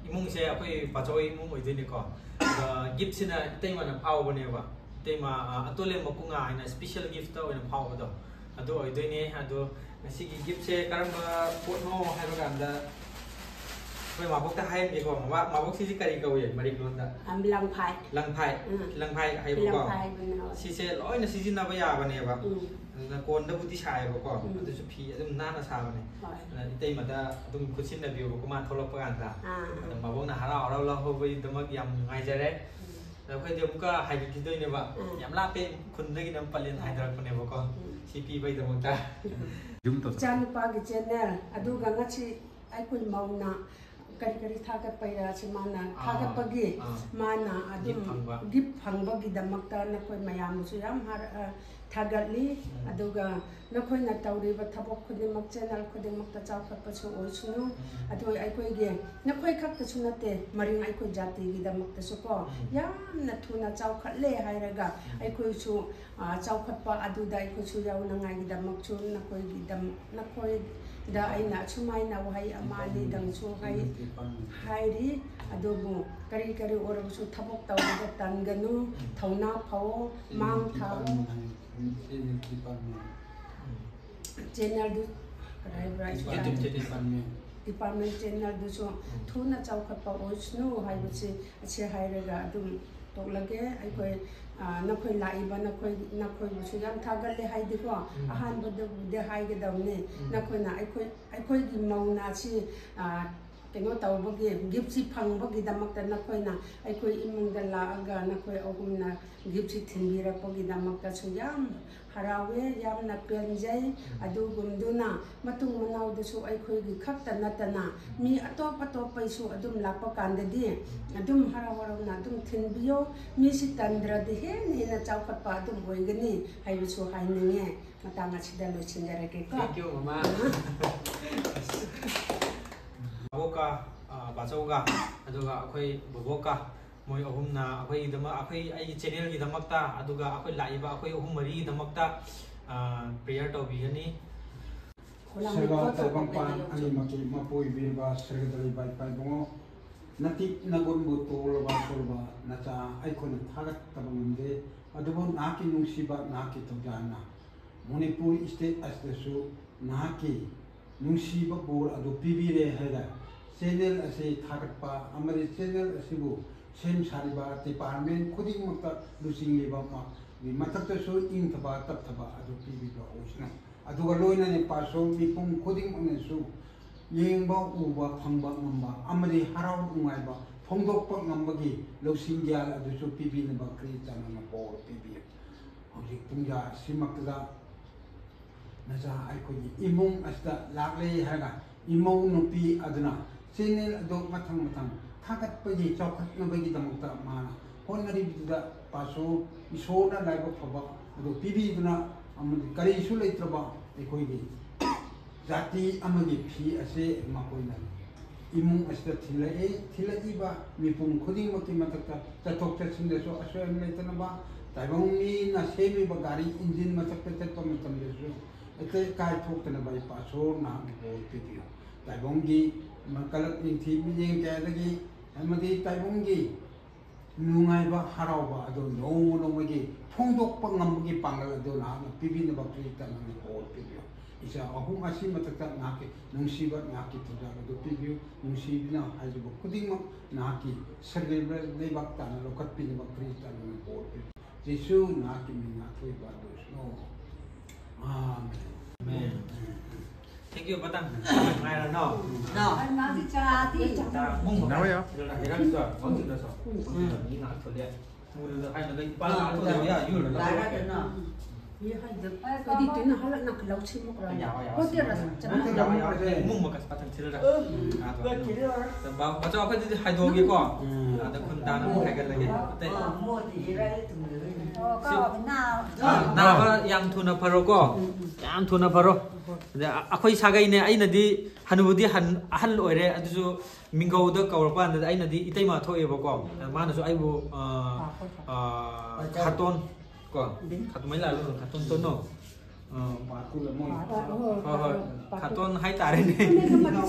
ꯏꯃꯨꯡꯁꯦ ꯑꯩꯈꯣꯏ ꯄꯥꯆꯧ ꯏꯃꯨꯡ ꯑꯣꯏꯗꯣꯏꯅꯤꯀꯣ꯫ ꯑꯗ ꯒꯤꯐꯁꯤꯅ ꯏꯇꯩꯃꯅ ꯐꯥꯎꯕꯅꯦꯕ꯫ ꯏꯇꯩꯃ ꯑꯥ, ꯑꯇꯣꯂꯦꯝ ꯃꯀꯨꯉꯥ ꯍꯥꯏꯅ ꯏꯁꯄꯤꯁꯦꯜ ꯒꯤꯐꯇ ꯑꯣꯏꯅ ꯐꯥꯎꯕꯗꯣ ꯑꯗꯨ ꯑꯣꯏꯗꯣꯏꯅꯦ꯫ ꯑꯗꯣ ꯉꯁꯤꯒꯤ ꯒꯤꯐꯁꯦ ꯀꯔꯝꯕ ꯄꯣꯠꯅꯣ ꯍꯥꯏꯕ ꯀꯥꯟꯗ ꯑꯩꯈꯣꯏ ꯃꯥꯕꯣꯛꯇ ꯍꯥꯏꯔꯝꯒꯦꯀꯣ꯫ ꯃꯥ- ꯃꯥꯕꯣꯛꯁꯤꯁꯦ ꯀꯔꯤ ꯀꯧꯏ ꯃꯔꯤꯛꯂꯣꯟꯗ? ꯂꯪꯐꯥꯏ꯫ ꯂꯪꯐꯥꯏ꯫ ꯎꯝ꯫ ꯂꯪꯐꯥꯏ ꯍꯥꯏꯕꯀꯣ꯫ ꯂꯪꯐꯥꯏ ꯍꯥꯏꯕꯅ ꯍꯣꯏ꯫ ꯁꯤꯁꯦ ꯂꯣꯏꯅ ꯁꯤꯖꯤꯟꯅꯕ ꯌꯥꯕꯅꯦꯕ꯫ ꯎꯝ꯫ ꯑꯗꯨꯅ ꯀꯣꯟꯗꯕꯨꯗꯤ ꯁꯥꯏꯌꯦꯕꯀꯣ꯫ ꯎꯝ꯫ ꯑꯗꯨꯁꯨ ꯐꯤ ꯑꯗꯨꯝ ꯅꯥꯟꯅ ꯁꯥꯕꯅꯦ꯫ ꯍꯣꯏ꯫ ꯑꯗꯨꯅ ꯏꯇꯩꯃꯗ ꯑꯗꯨꯝ ꯈꯨꯠꯁꯤꯟꯅꯕꯤꯌꯣꯕꯀꯣ ꯃꯥ ꯊꯣꯛꯂꯛꯄ ꯀꯥꯟꯗ꯫ ꯑꯥ꯫ ꯑꯗꯣ ꯃꯥꯕꯣꯛꯅ ꯍꯔꯥꯎ ꯍꯔꯥꯎ ꯂꯧꯍꯧꯕꯒꯤꯗꯃꯛ ꯌꯥꯝ ꯅꯨꯡꯉꯥꯏꯖꯔꯦ꯫ ꯎꯝ꯫ ꯑꯗꯣ ꯑꯩꯈꯣꯏꯗꯤ ꯑꯃꯨꯛꯀ ꯍꯥꯏꯕꯤꯈꯤꯗꯣꯏꯅꯦꯕ꯫ ꯎꯝ꯫ ꯌꯥꯝ ꯂꯥꯞꯄꯦ, ꯈꯨꯟꯗꯒꯤꯅ ꯄꯂꯦꯟ ꯍꯥꯏꯊꯔꯛꯄꯅꯦꯕꯀꯣ꯫ ꯎꯝ꯫ ꯁꯤ ꯄꯤꯕꯒꯤꯗꯃꯛꯇ꯫ ꯌꯨꯝ ꯇꯧ- ꯏꯆꯥꯅꯨꯄꯥꯒꯤ ꯆꯦꯅꯦꯜ ꯑꯗꯨꯒ ꯉꯁꯤ ꯑꯩꯈꯣꯏ ꯃꯧꯅ ꯀꯔꯤ ꯀꯔꯤ ꯊꯥꯒꯠꯄꯩꯔꯥ ꯁꯤ ꯃꯥꯅ ꯑꯥ, ꯊꯥꯒꯠꯄꯒꯤ ꯑꯥ꯫ ꯃꯥꯅ ꯑꯗꯨꯝ ꯒꯤꯐ ꯐꯪꯕ꯫ ꯒꯤꯐ ꯐꯪꯕꯒꯤꯗꯃꯛꯇ ꯅꯈꯣꯏ ꯃꯌꯥꯝꯕꯨꯁꯨ ꯌꯥꯝ ꯍꯔ- ꯑ, ꯊꯥꯒꯠꯂꯤ꯫ ꯎꯝ꯫ ꯑꯗꯨꯒ ꯅꯈꯣꯏꯅ ꯇꯧꯔꯤꯕ ꯊꯕꯛ ꯈꯨꯗꯤꯡꯃꯛ ꯆꯦꯅꯦꯜ ꯈꯨꯗꯤꯡꯃꯛꯇ ꯆꯥꯎꯈꯠꯄꯁꯨ ꯑꯣꯏꯁꯅꯨ꯫ ꯎꯝ꯫ ꯑꯗꯨ ꯑꯩꯈꯣꯏꯒꯤ ꯅꯈꯣꯏ ꯈꯛꯇꯁꯨ ꯅꯠꯇꯦ ꯃꯔꯤꯡ ꯑꯩꯈꯣꯏ ꯖꯥꯇꯤꯒꯤꯗꯃꯛꯇꯁꯨ ꯀꯣ ꯎꯝ꯫ ꯌꯥꯝꯅ ꯊꯨꯅ ꯆꯥꯎꯈꯠꯂꯦ ꯍꯥꯏꯔꯒ ꯎꯝ꯫ ꯑꯩꯈꯣꯏꯁꯨ ꯑ, ꯆꯥꯎꯈꯠꯄ ꯑꯗꯨꯗ ꯑꯩꯈꯣꯏꯁꯨ ꯌꯥꯎꯅꯉꯥꯏꯒꯤꯗꯃꯛꯁꯨ ꯅꯈꯣꯏꯒꯤꯗꯃꯛ ꯅꯈꯣꯏꯗ ꯑꯩꯅ ꯑꯁꯨꯃꯥꯏꯅ ꯋꯥꯍꯩ ꯑꯃ ꯑꯅꯤꯗꯪꯁꯨ ꯍꯥꯏ ꯍꯥꯏꯔꯤ꯫ ꯑꯗꯨꯕꯨ ꯀꯔꯤ ꯀꯔꯤ ꯑꯣꯏꯔꯕꯁꯨ ꯊꯕꯛ ꯇꯧꯕꯗ ꯇꯟꯒꯅꯨ꯫ ꯊꯧꯅꯥ ꯐꯧ꯫ ꯃꯥꯡ ꯊꯥꯎ꯫ ꯆꯦꯅꯦꯜꯗꯨ ꯀꯔꯤ ꯍꯥꯏꯕ꯭ꯔꯥ ꯑꯩꯁꯨ YouTube channel꯫ ꯗꯤꯄꯥꯔꯠꯃꯦꯟ ꯆꯦꯅꯦꯜꯗꯨꯁꯨ ꯊꯨꯅ ꯆꯥꯎꯈꯠꯄ ꯑꯣꯏꯁꯅꯨ ꯍꯥꯏꯕꯁꯤ ꯑꯁꯤ ꯍꯥꯏꯔꯒ ꯑꯗꯨꯝ ꯇꯣꯛꯂꯒꯦ꯫ ꯑꯩꯈꯣꯏ ꯑ, ꯅꯈꯣꯏ ꯂꯥꯛꯏꯕ ꯅꯈꯣꯏ ꯅꯈꯣꯏꯕꯨꯁꯨ ꯌꯥꯝ ꯊꯥꯒꯠꯂꯦ ꯍꯥꯏꯗꯤꯀꯣ꯫ ꯑꯍꯥꯟꯕꯗꯕꯨꯗꯤ ꯍꯥꯏꯒꯗꯕꯅꯤ꯫ ꯅꯈꯣꯏꯅ ꯑꯩꯈꯣꯏ ꯑꯩꯈꯣꯏꯒꯤ ꯃꯧꯅ ꯑꯁꯤ ꯑ, ꯀꯩꯅꯣ ꯇꯧꯕꯒꯤ, ꯒꯤꯐꯁꯤ ꯐꯪꯕꯒꯤꯗꯃꯛꯇ ꯅꯈꯣꯏꯅ ꯑꯩꯈꯣꯏ ꯏꯃꯨꯡꯗ ꯂꯥꯛꯑꯒ ꯅꯈꯣꯏ ꯑꯍꯨꯝꯅ ꯒꯤꯐꯁꯤ ꯊꯤꯟꯕꯤꯔꯛꯄꯒꯤꯗꯃꯛꯇꯁꯨ ꯌꯥꯝ ꯍꯔꯥꯎꯋꯦ, ꯌꯥꯝꯅ ꯄꯦꯟꯖꯩ꯫ ꯑꯗꯨꯒꯨꯝꯗꯨꯅ ꯃꯇꯨꯡ ꯃꯅꯥꯎꯗꯁꯨ ꯑꯩꯈꯣꯏꯒꯤ ꯈꯛꯇ ꯅꯠꯇꯅ ꯃꯤ ꯑꯇꯣꯞ ꯑꯇꯣꯞꯄꯩꯁꯨ ꯑꯗꯨꯝ ꯂꯥꯛꯄ ꯀꯥꯟꯗꯗꯤ ꯑꯗꯨꯝ ꯍꯔꯥꯎ ꯍꯔꯥꯎꯅ ꯑꯗꯨꯝ ꯊꯤꯟꯕꯤꯌꯣ꯫ ꯃꯤꯁꯤ ꯇꯟꯗ꯭ꯔꯗꯤ ꯍꯦꯟꯅ ꯍꯦꯟꯅ ꯆꯥꯎꯈꯠꯄ ꯑꯗꯨꯝ ꯑꯣꯏꯒꯅꯤ ꯍꯥꯏꯕꯁꯨ ꯍꯥꯏꯅꯤꯡꯉꯦ꯫ ꯃꯇꯥꯡ ꯑꯁꯤꯗ ꯂꯣꯏꯁꯤꯟꯖꯔꯒꯦꯀꯣ꯫ Thank you, ꯃꯃꯥ꯫ ꯕꯣꯕꯣꯛꯀ, ꯑ, ꯕꯥꯆꯧꯒ, ꯑꯗꯨꯒ ꯑꯩꯈꯣꯏ ꯕꯣꯕꯣꯛꯀ, ꯃꯣꯏ ꯑꯍꯨꯝꯅ ꯑꯩꯈꯣꯏꯒꯤꯗꯃꯛ, ꯑꯩꯈꯣꯏ, ꯑꯩꯒꯤ ꯆꯦꯅꯦꯜꯒꯤꯗꯃꯛꯇ, ꯑꯗꯨꯒ ꯑꯩꯈꯣꯏ ꯂꯥꯛꯏꯕ ꯑꯩꯈꯣꯏ ꯑꯍꯨꯝ ꯃꯔꯤꯒꯤꯗꯃꯛꯇ, ꯑ, prayer ꯇꯧꯕꯤꯒꯅꯤ꯫ ꯈꯣꯂꯥꯡ ꯁꯔꯒ ꯃꯦꯠꯄ ꯇꯥꯏꯕꯪꯄꯥꯟ ꯇꯧꯕ ꯑꯅꯤꯃꯛꯀꯤ ꯃꯄꯨ ꯑꯣꯏꯕꯤꯔꯕ ꯁꯔꯒꯗ ꯂꯩꯕ ꯏꯄꯥ ꯏꯕꯨꯡꯉꯣ, ꯅꯇꯤꯛ ꯅꯒꯨꯟꯕꯨ ꯇꯣꯜꯂꯕ ꯇꯣꯜꯂꯕ ꯅꯆꯥ ꯑꯩꯈꯣꯏꯅ ꯊꯥꯒꯠꯇꯕ ꯉꯝꯗꯦ꯫ ꯑꯗꯨꯕꯨ ꯅꯍꯥꯛꯀꯤ ꯅꯨꯡꯁꯤꯕ, ꯅꯍꯥꯛꯀꯤ ꯊꯧꯖꯥꯜꯅ ꯃꯅꯤꯄꯨꯔ state ꯑꯁꯤꯗꯁꯨ ꯅꯍꯥꯛꯀꯤ ꯅꯨꯡꯁꯤꯕ ꯕꯣꯔ ꯑꯗꯨ ꯄꯤꯕꯤꯔꯦ ꯍꯥꯏꯅ channel ꯑꯁꯤ ꯊꯥꯒꯠꯄ ꯑꯃꯗꯤ channel ꯑꯁꯤꯕꯨ ꯁꯦꯝ ꯁꯥꯔꯤꯕ department ꯈꯨꯗꯤꯡꯃꯛꯇ ꯂꯨꯆꯤꯡꯂꯤꯕ ꯃ-, ꯃꯊꯛꯇꯁꯨ ꯏꯪꯊꯕ ꯇꯞꯊꯕ ꯑꯗꯨ ꯄꯤꯕꯤꯕ ꯑꯣꯏꯁꯅꯨ꯫ ꯑꯗꯨꯒ ꯂꯣꯏꯅꯅ ꯄꯥꯁꯣ ꯃꯤꯄꯨꯝ ꯈꯨꯗꯤꯡꯃꯛꯅꯁꯨ ꯌꯦꯡꯕ ꯎꯕ ꯐꯪꯕ ꯉꯝꯕ ꯑꯃꯗꯤ ꯍꯔꯥꯎ ꯅꯨꯡꯉꯥꯏꯕ ꯐꯣꯡꯗꯣꯛꯄ ꯉꯝꯕꯒꯤ ꯂꯧꯁꯤꯡ ꯒ꯭ꯌꯥꯟ ꯑꯗꯨꯁꯨ ꯄꯤꯕꯤꯅꯕ ꯈ꯭ꯔꯤꯁꯇꯅ ꯕꯣꯔ ꯄꯤꯕꯤꯌꯨ꯫ ꯍꯧꯖꯤꯛ ꯄꯨꯡꯖꯥ ꯑꯁꯤꯃꯛꯇꯗ ꯅꯆꯥ ꯑꯩꯈꯣꯏꯒꯤ ꯏꯃꯨꯡ ꯑꯁꯤꯗ ꯂꯥꯛꯂꯦ ꯍꯥꯏꯔꯒ ꯏꯃꯧ ꯅꯨꯄꯤ ꯑꯗꯨꯅ channel ꯑꯗꯨ ꯃꯊꯪ ꯃꯊꯪ ꯊꯥꯒꯠꯄꯒꯤ ꯆꯥꯎꯈꯠꯅꯕꯒꯤꯗꯃꯛꯇ ꯃꯥꯅ ꯍꯣꯠꯅꯔꯤꯕꯗꯨꯗ ꯄꯥꯁꯨ ꯏꯁꯣꯔꯅ ꯂꯥꯏꯕꯛ ꯐꯕ ꯑꯗꯨ ꯄꯤꯕꯤꯗꯨꯅ ꯑꯃꯗꯤ ꯀꯔꯤꯁꯨ ꯂꯩꯇ꯭ꯔꯕ ꯑꯩꯈꯣꯏꯒꯤ ꯖꯥꯇꯤ ꯑꯃꯒꯤ ꯐꯤ ꯑꯁꯤ ꯃꯈꯣꯏꯅ ꯏꯃꯨꯡ ꯑꯁꯤꯗ ꯊꯤꯜꯂꯛꯏ꯫ ꯊꯤꯜꯂꯛꯏꯕ ꯃꯤꯄꯨꯝ ꯈꯨꯗꯤꯡꯃꯛꯀꯤ ꯃꯊꯛꯇ ꯆꯠꯊꯣꯛ ꯆꯠꯁꯤꯟꯗꯁꯨ ꯑꯁꯣꯏ ꯑꯃ ꯂꯩꯇꯅꯕ, ꯇꯥꯏꯕꯪ ꯃꯤꯅ ꯁꯦꯝꯃꯤꯕ ꯒꯥꯔꯤ ꯏꯟꯖꯤꯟ ꯃꯊꯛꯇ ꯆꯠꯄ ꯃꯇꯝꯗꯁꯨ ꯑꯇꯩ ꯑꯀꯥꯏ ꯊꯣꯛꯇꯅꯕ ꯏꯄꯥꯁꯨ ꯅꯍꯥꯛꯅ ꯕꯣꯔ ꯄꯤꯕꯤꯌꯨ꯫ ꯇꯥꯏꯕꯪꯒꯤ ꯀꯂꯛ ꯅꯤꯡꯊꯤ ꯃꯤꯠꯌꯦꯡ ꯀꯌꯥꯗꯒꯤ ꯑꯃꯗꯤ ꯇꯥꯏꯕꯪꯒꯤ ꯅꯨꯡꯉꯥꯏꯕ ꯍꯔꯥꯎꯕ ꯑꯗꯨ ꯅꯣꯡꯃ ꯅꯣꯡꯃꯒꯤ ꯐꯣꯡꯗꯣꯛꯄ ꯉꯝꯕꯒꯤ ꯄꯥꯡꯒꯜ ꯑꯗꯨ ꯅꯍꯥꯛꯅ ꯄꯤꯕꯤꯅꯕ ꯈ꯭ꯔꯤꯁꯇ ꯅꯍꯥꯛꯅ ꯕꯣꯔ ꯄꯤꯕꯤꯌꯨ꯫ ꯏꯆꯥ ꯑꯍꯨꯝ ꯑꯁꯤ ꯃꯊꯛꯇ ꯅꯍꯥꯛꯀꯤ ꯅꯨꯡꯁꯤꯕ, ꯅꯍꯥꯛꯀꯤ ꯊꯧꯖꯥꯜ ꯑꯗꯨ ꯄꯤꯕꯤꯌꯨ꯫ ꯅꯨꯡꯁꯤꯕꯤꯅ ꯍꯥꯏꯖꯕ ꯈꯨꯗꯤꯡꯃꯛ ꯅꯍꯥꯛꯀꯤ ꯁꯔꯒꯤ ꯂꯩꯕꯥꯛ ꯇꯥꯅ ꯂꯧꯈꯠꯄꯤꯅꯕ ꯈ꯭ꯔꯤꯁꯇ ꯅꯍꯥꯛꯅ ꯕꯣꯔ ꯄꯤꯕꯤꯌꯨ꯫ ꯖꯤꯁꯨ ꯅꯍꯥꯛꯀꯤ ꯃꯤꯡ ꯉꯥꯛꯊꯣꯛꯏꯕ ꯑꯗꯨꯁꯨ꯫ ꯑꯥꯃꯦꯟ꯫ ꯑꯥꯃꯦꯟ꯫ Thank you, ꯃꯇꯥꯡ ꯉꯥꯏꯔꯅꯣ꯫ ꯅꯣ꯫ ꯃꯥꯗꯤ ꯆꯥꯗꯤ꯫ ꯆꯥ, ꯃꯨꯡ ꯃꯈꯥ꯫ ꯅꯥꯎ ꯌꯥ꯫ ꯂꯩꯔꯛ, ꯂꯩꯔꯛꯁꯨ, ꯋꯥꯡꯖꯤꯡꯗꯁꯨ꯫ ꯎꯝ꯫ ꯃꯤ ꯉꯥꯛ ꯊꯣꯛꯂꯛꯑꯦ꯫ ꯃꯨꯔꯗ ꯍꯥꯏꯅ ꯂꯩ, ꯏꯄꯥ ꯉꯥꯛ ꯊꯣꯛꯂꯛꯑꯦ, ꯌꯥ, ꯌꯨꯔ꯫ ꯂꯥꯏꯔꯗꯅ꯫ ꯃꯤ ꯍꯥꯏꯗ, ꯑꯩꯗꯤ ꯇꯤꯟꯅ ꯍꯜꯂꯛꯅ ꯂꯧꯁꯤꯟꯕ ꯀꯣꯔꯥ꯫ ꯌꯥ, ꯌꯥ, ꯍꯣꯇꯦꯜ ꯌꯥ꯫ ꯔꯁ ꯆꯠꯅ ꯌꯥ, ꯌꯥ, ꯌꯥ꯫ ꯃꯨꯡ ꯃꯈꯥ ꯄꯥꯊꯪ ꯊꯤꯜꯂꯒ꯫ ꯎꯝ꯫ ꯉꯥ ꯊꯣꯛꯂꯛꯑꯦ꯫ ꯕꯥ-, ꯕꯥꯆꯧ, ꯑꯩꯈꯣꯏꯗꯗꯤ ꯍꯥꯏꯗꯣꯛꯑꯒꯦꯀꯣ꯫ ꯎꯝ꯫ ꯑꯗ ꯈꯨꯟ ꯇꯥꯅ ꯑꯃꯨꯛ ꯍꯥꯏꯒꯠꯂꯒꯦ꯫ ꯑꯇꯩ꯫ ꯑꯣ, ꯀꯣ, ꯅꯥ-, ꯅꯥꯕ ꯌꯥꯝ ꯊꯨꯅ ꯐꯔꯣꯀꯣ꯫ ꯎꯝ, ꯎꯝ꯫ ꯌꯥꯝ ꯊꯨꯅ ꯐꯔꯣ꯫ ꯑꯗ ꯑꯩꯈꯣꯏ ꯁꯥꯒꯩꯅꯦ, ꯑꯩꯅꯗꯤ ꯍꯅꯨꯕꯨꯗꯤ ꯍꯟ-, ꯑꯍꯜ ꯑꯣꯏꯔꯦ, ꯑꯗꯨꯁꯨ ꯃꯤꯡꯒꯧꯗ ꯀꯧꯔꯛꯄ ꯀꯥꯟꯗꯗꯤ ꯑꯩꯅꯗꯤ ꯏꯇꯩꯃ ꯊꯣꯛꯑꯦꯕꯀꯣ꯫ ꯑꯗ ꯃꯥꯅꯁꯨ ꯑꯩꯕꯨ, ꯑ, ꯑ, ꯈꯥꯇꯣꯟ ꯀꯣ, ꯈꯥꯇꯣꯟ ꯃꯩ ꯂꯥꯛꯂꯣ, ꯈꯥꯇꯣꯟ ꯇꯣꯟꯅꯣ꯫ ꯑ, ꯍꯣꯏ, ꯍꯣꯏ, ꯈꯥꯇꯣꯟ ꯍꯥꯏꯇꯥꯔꯦꯅꯦ꯫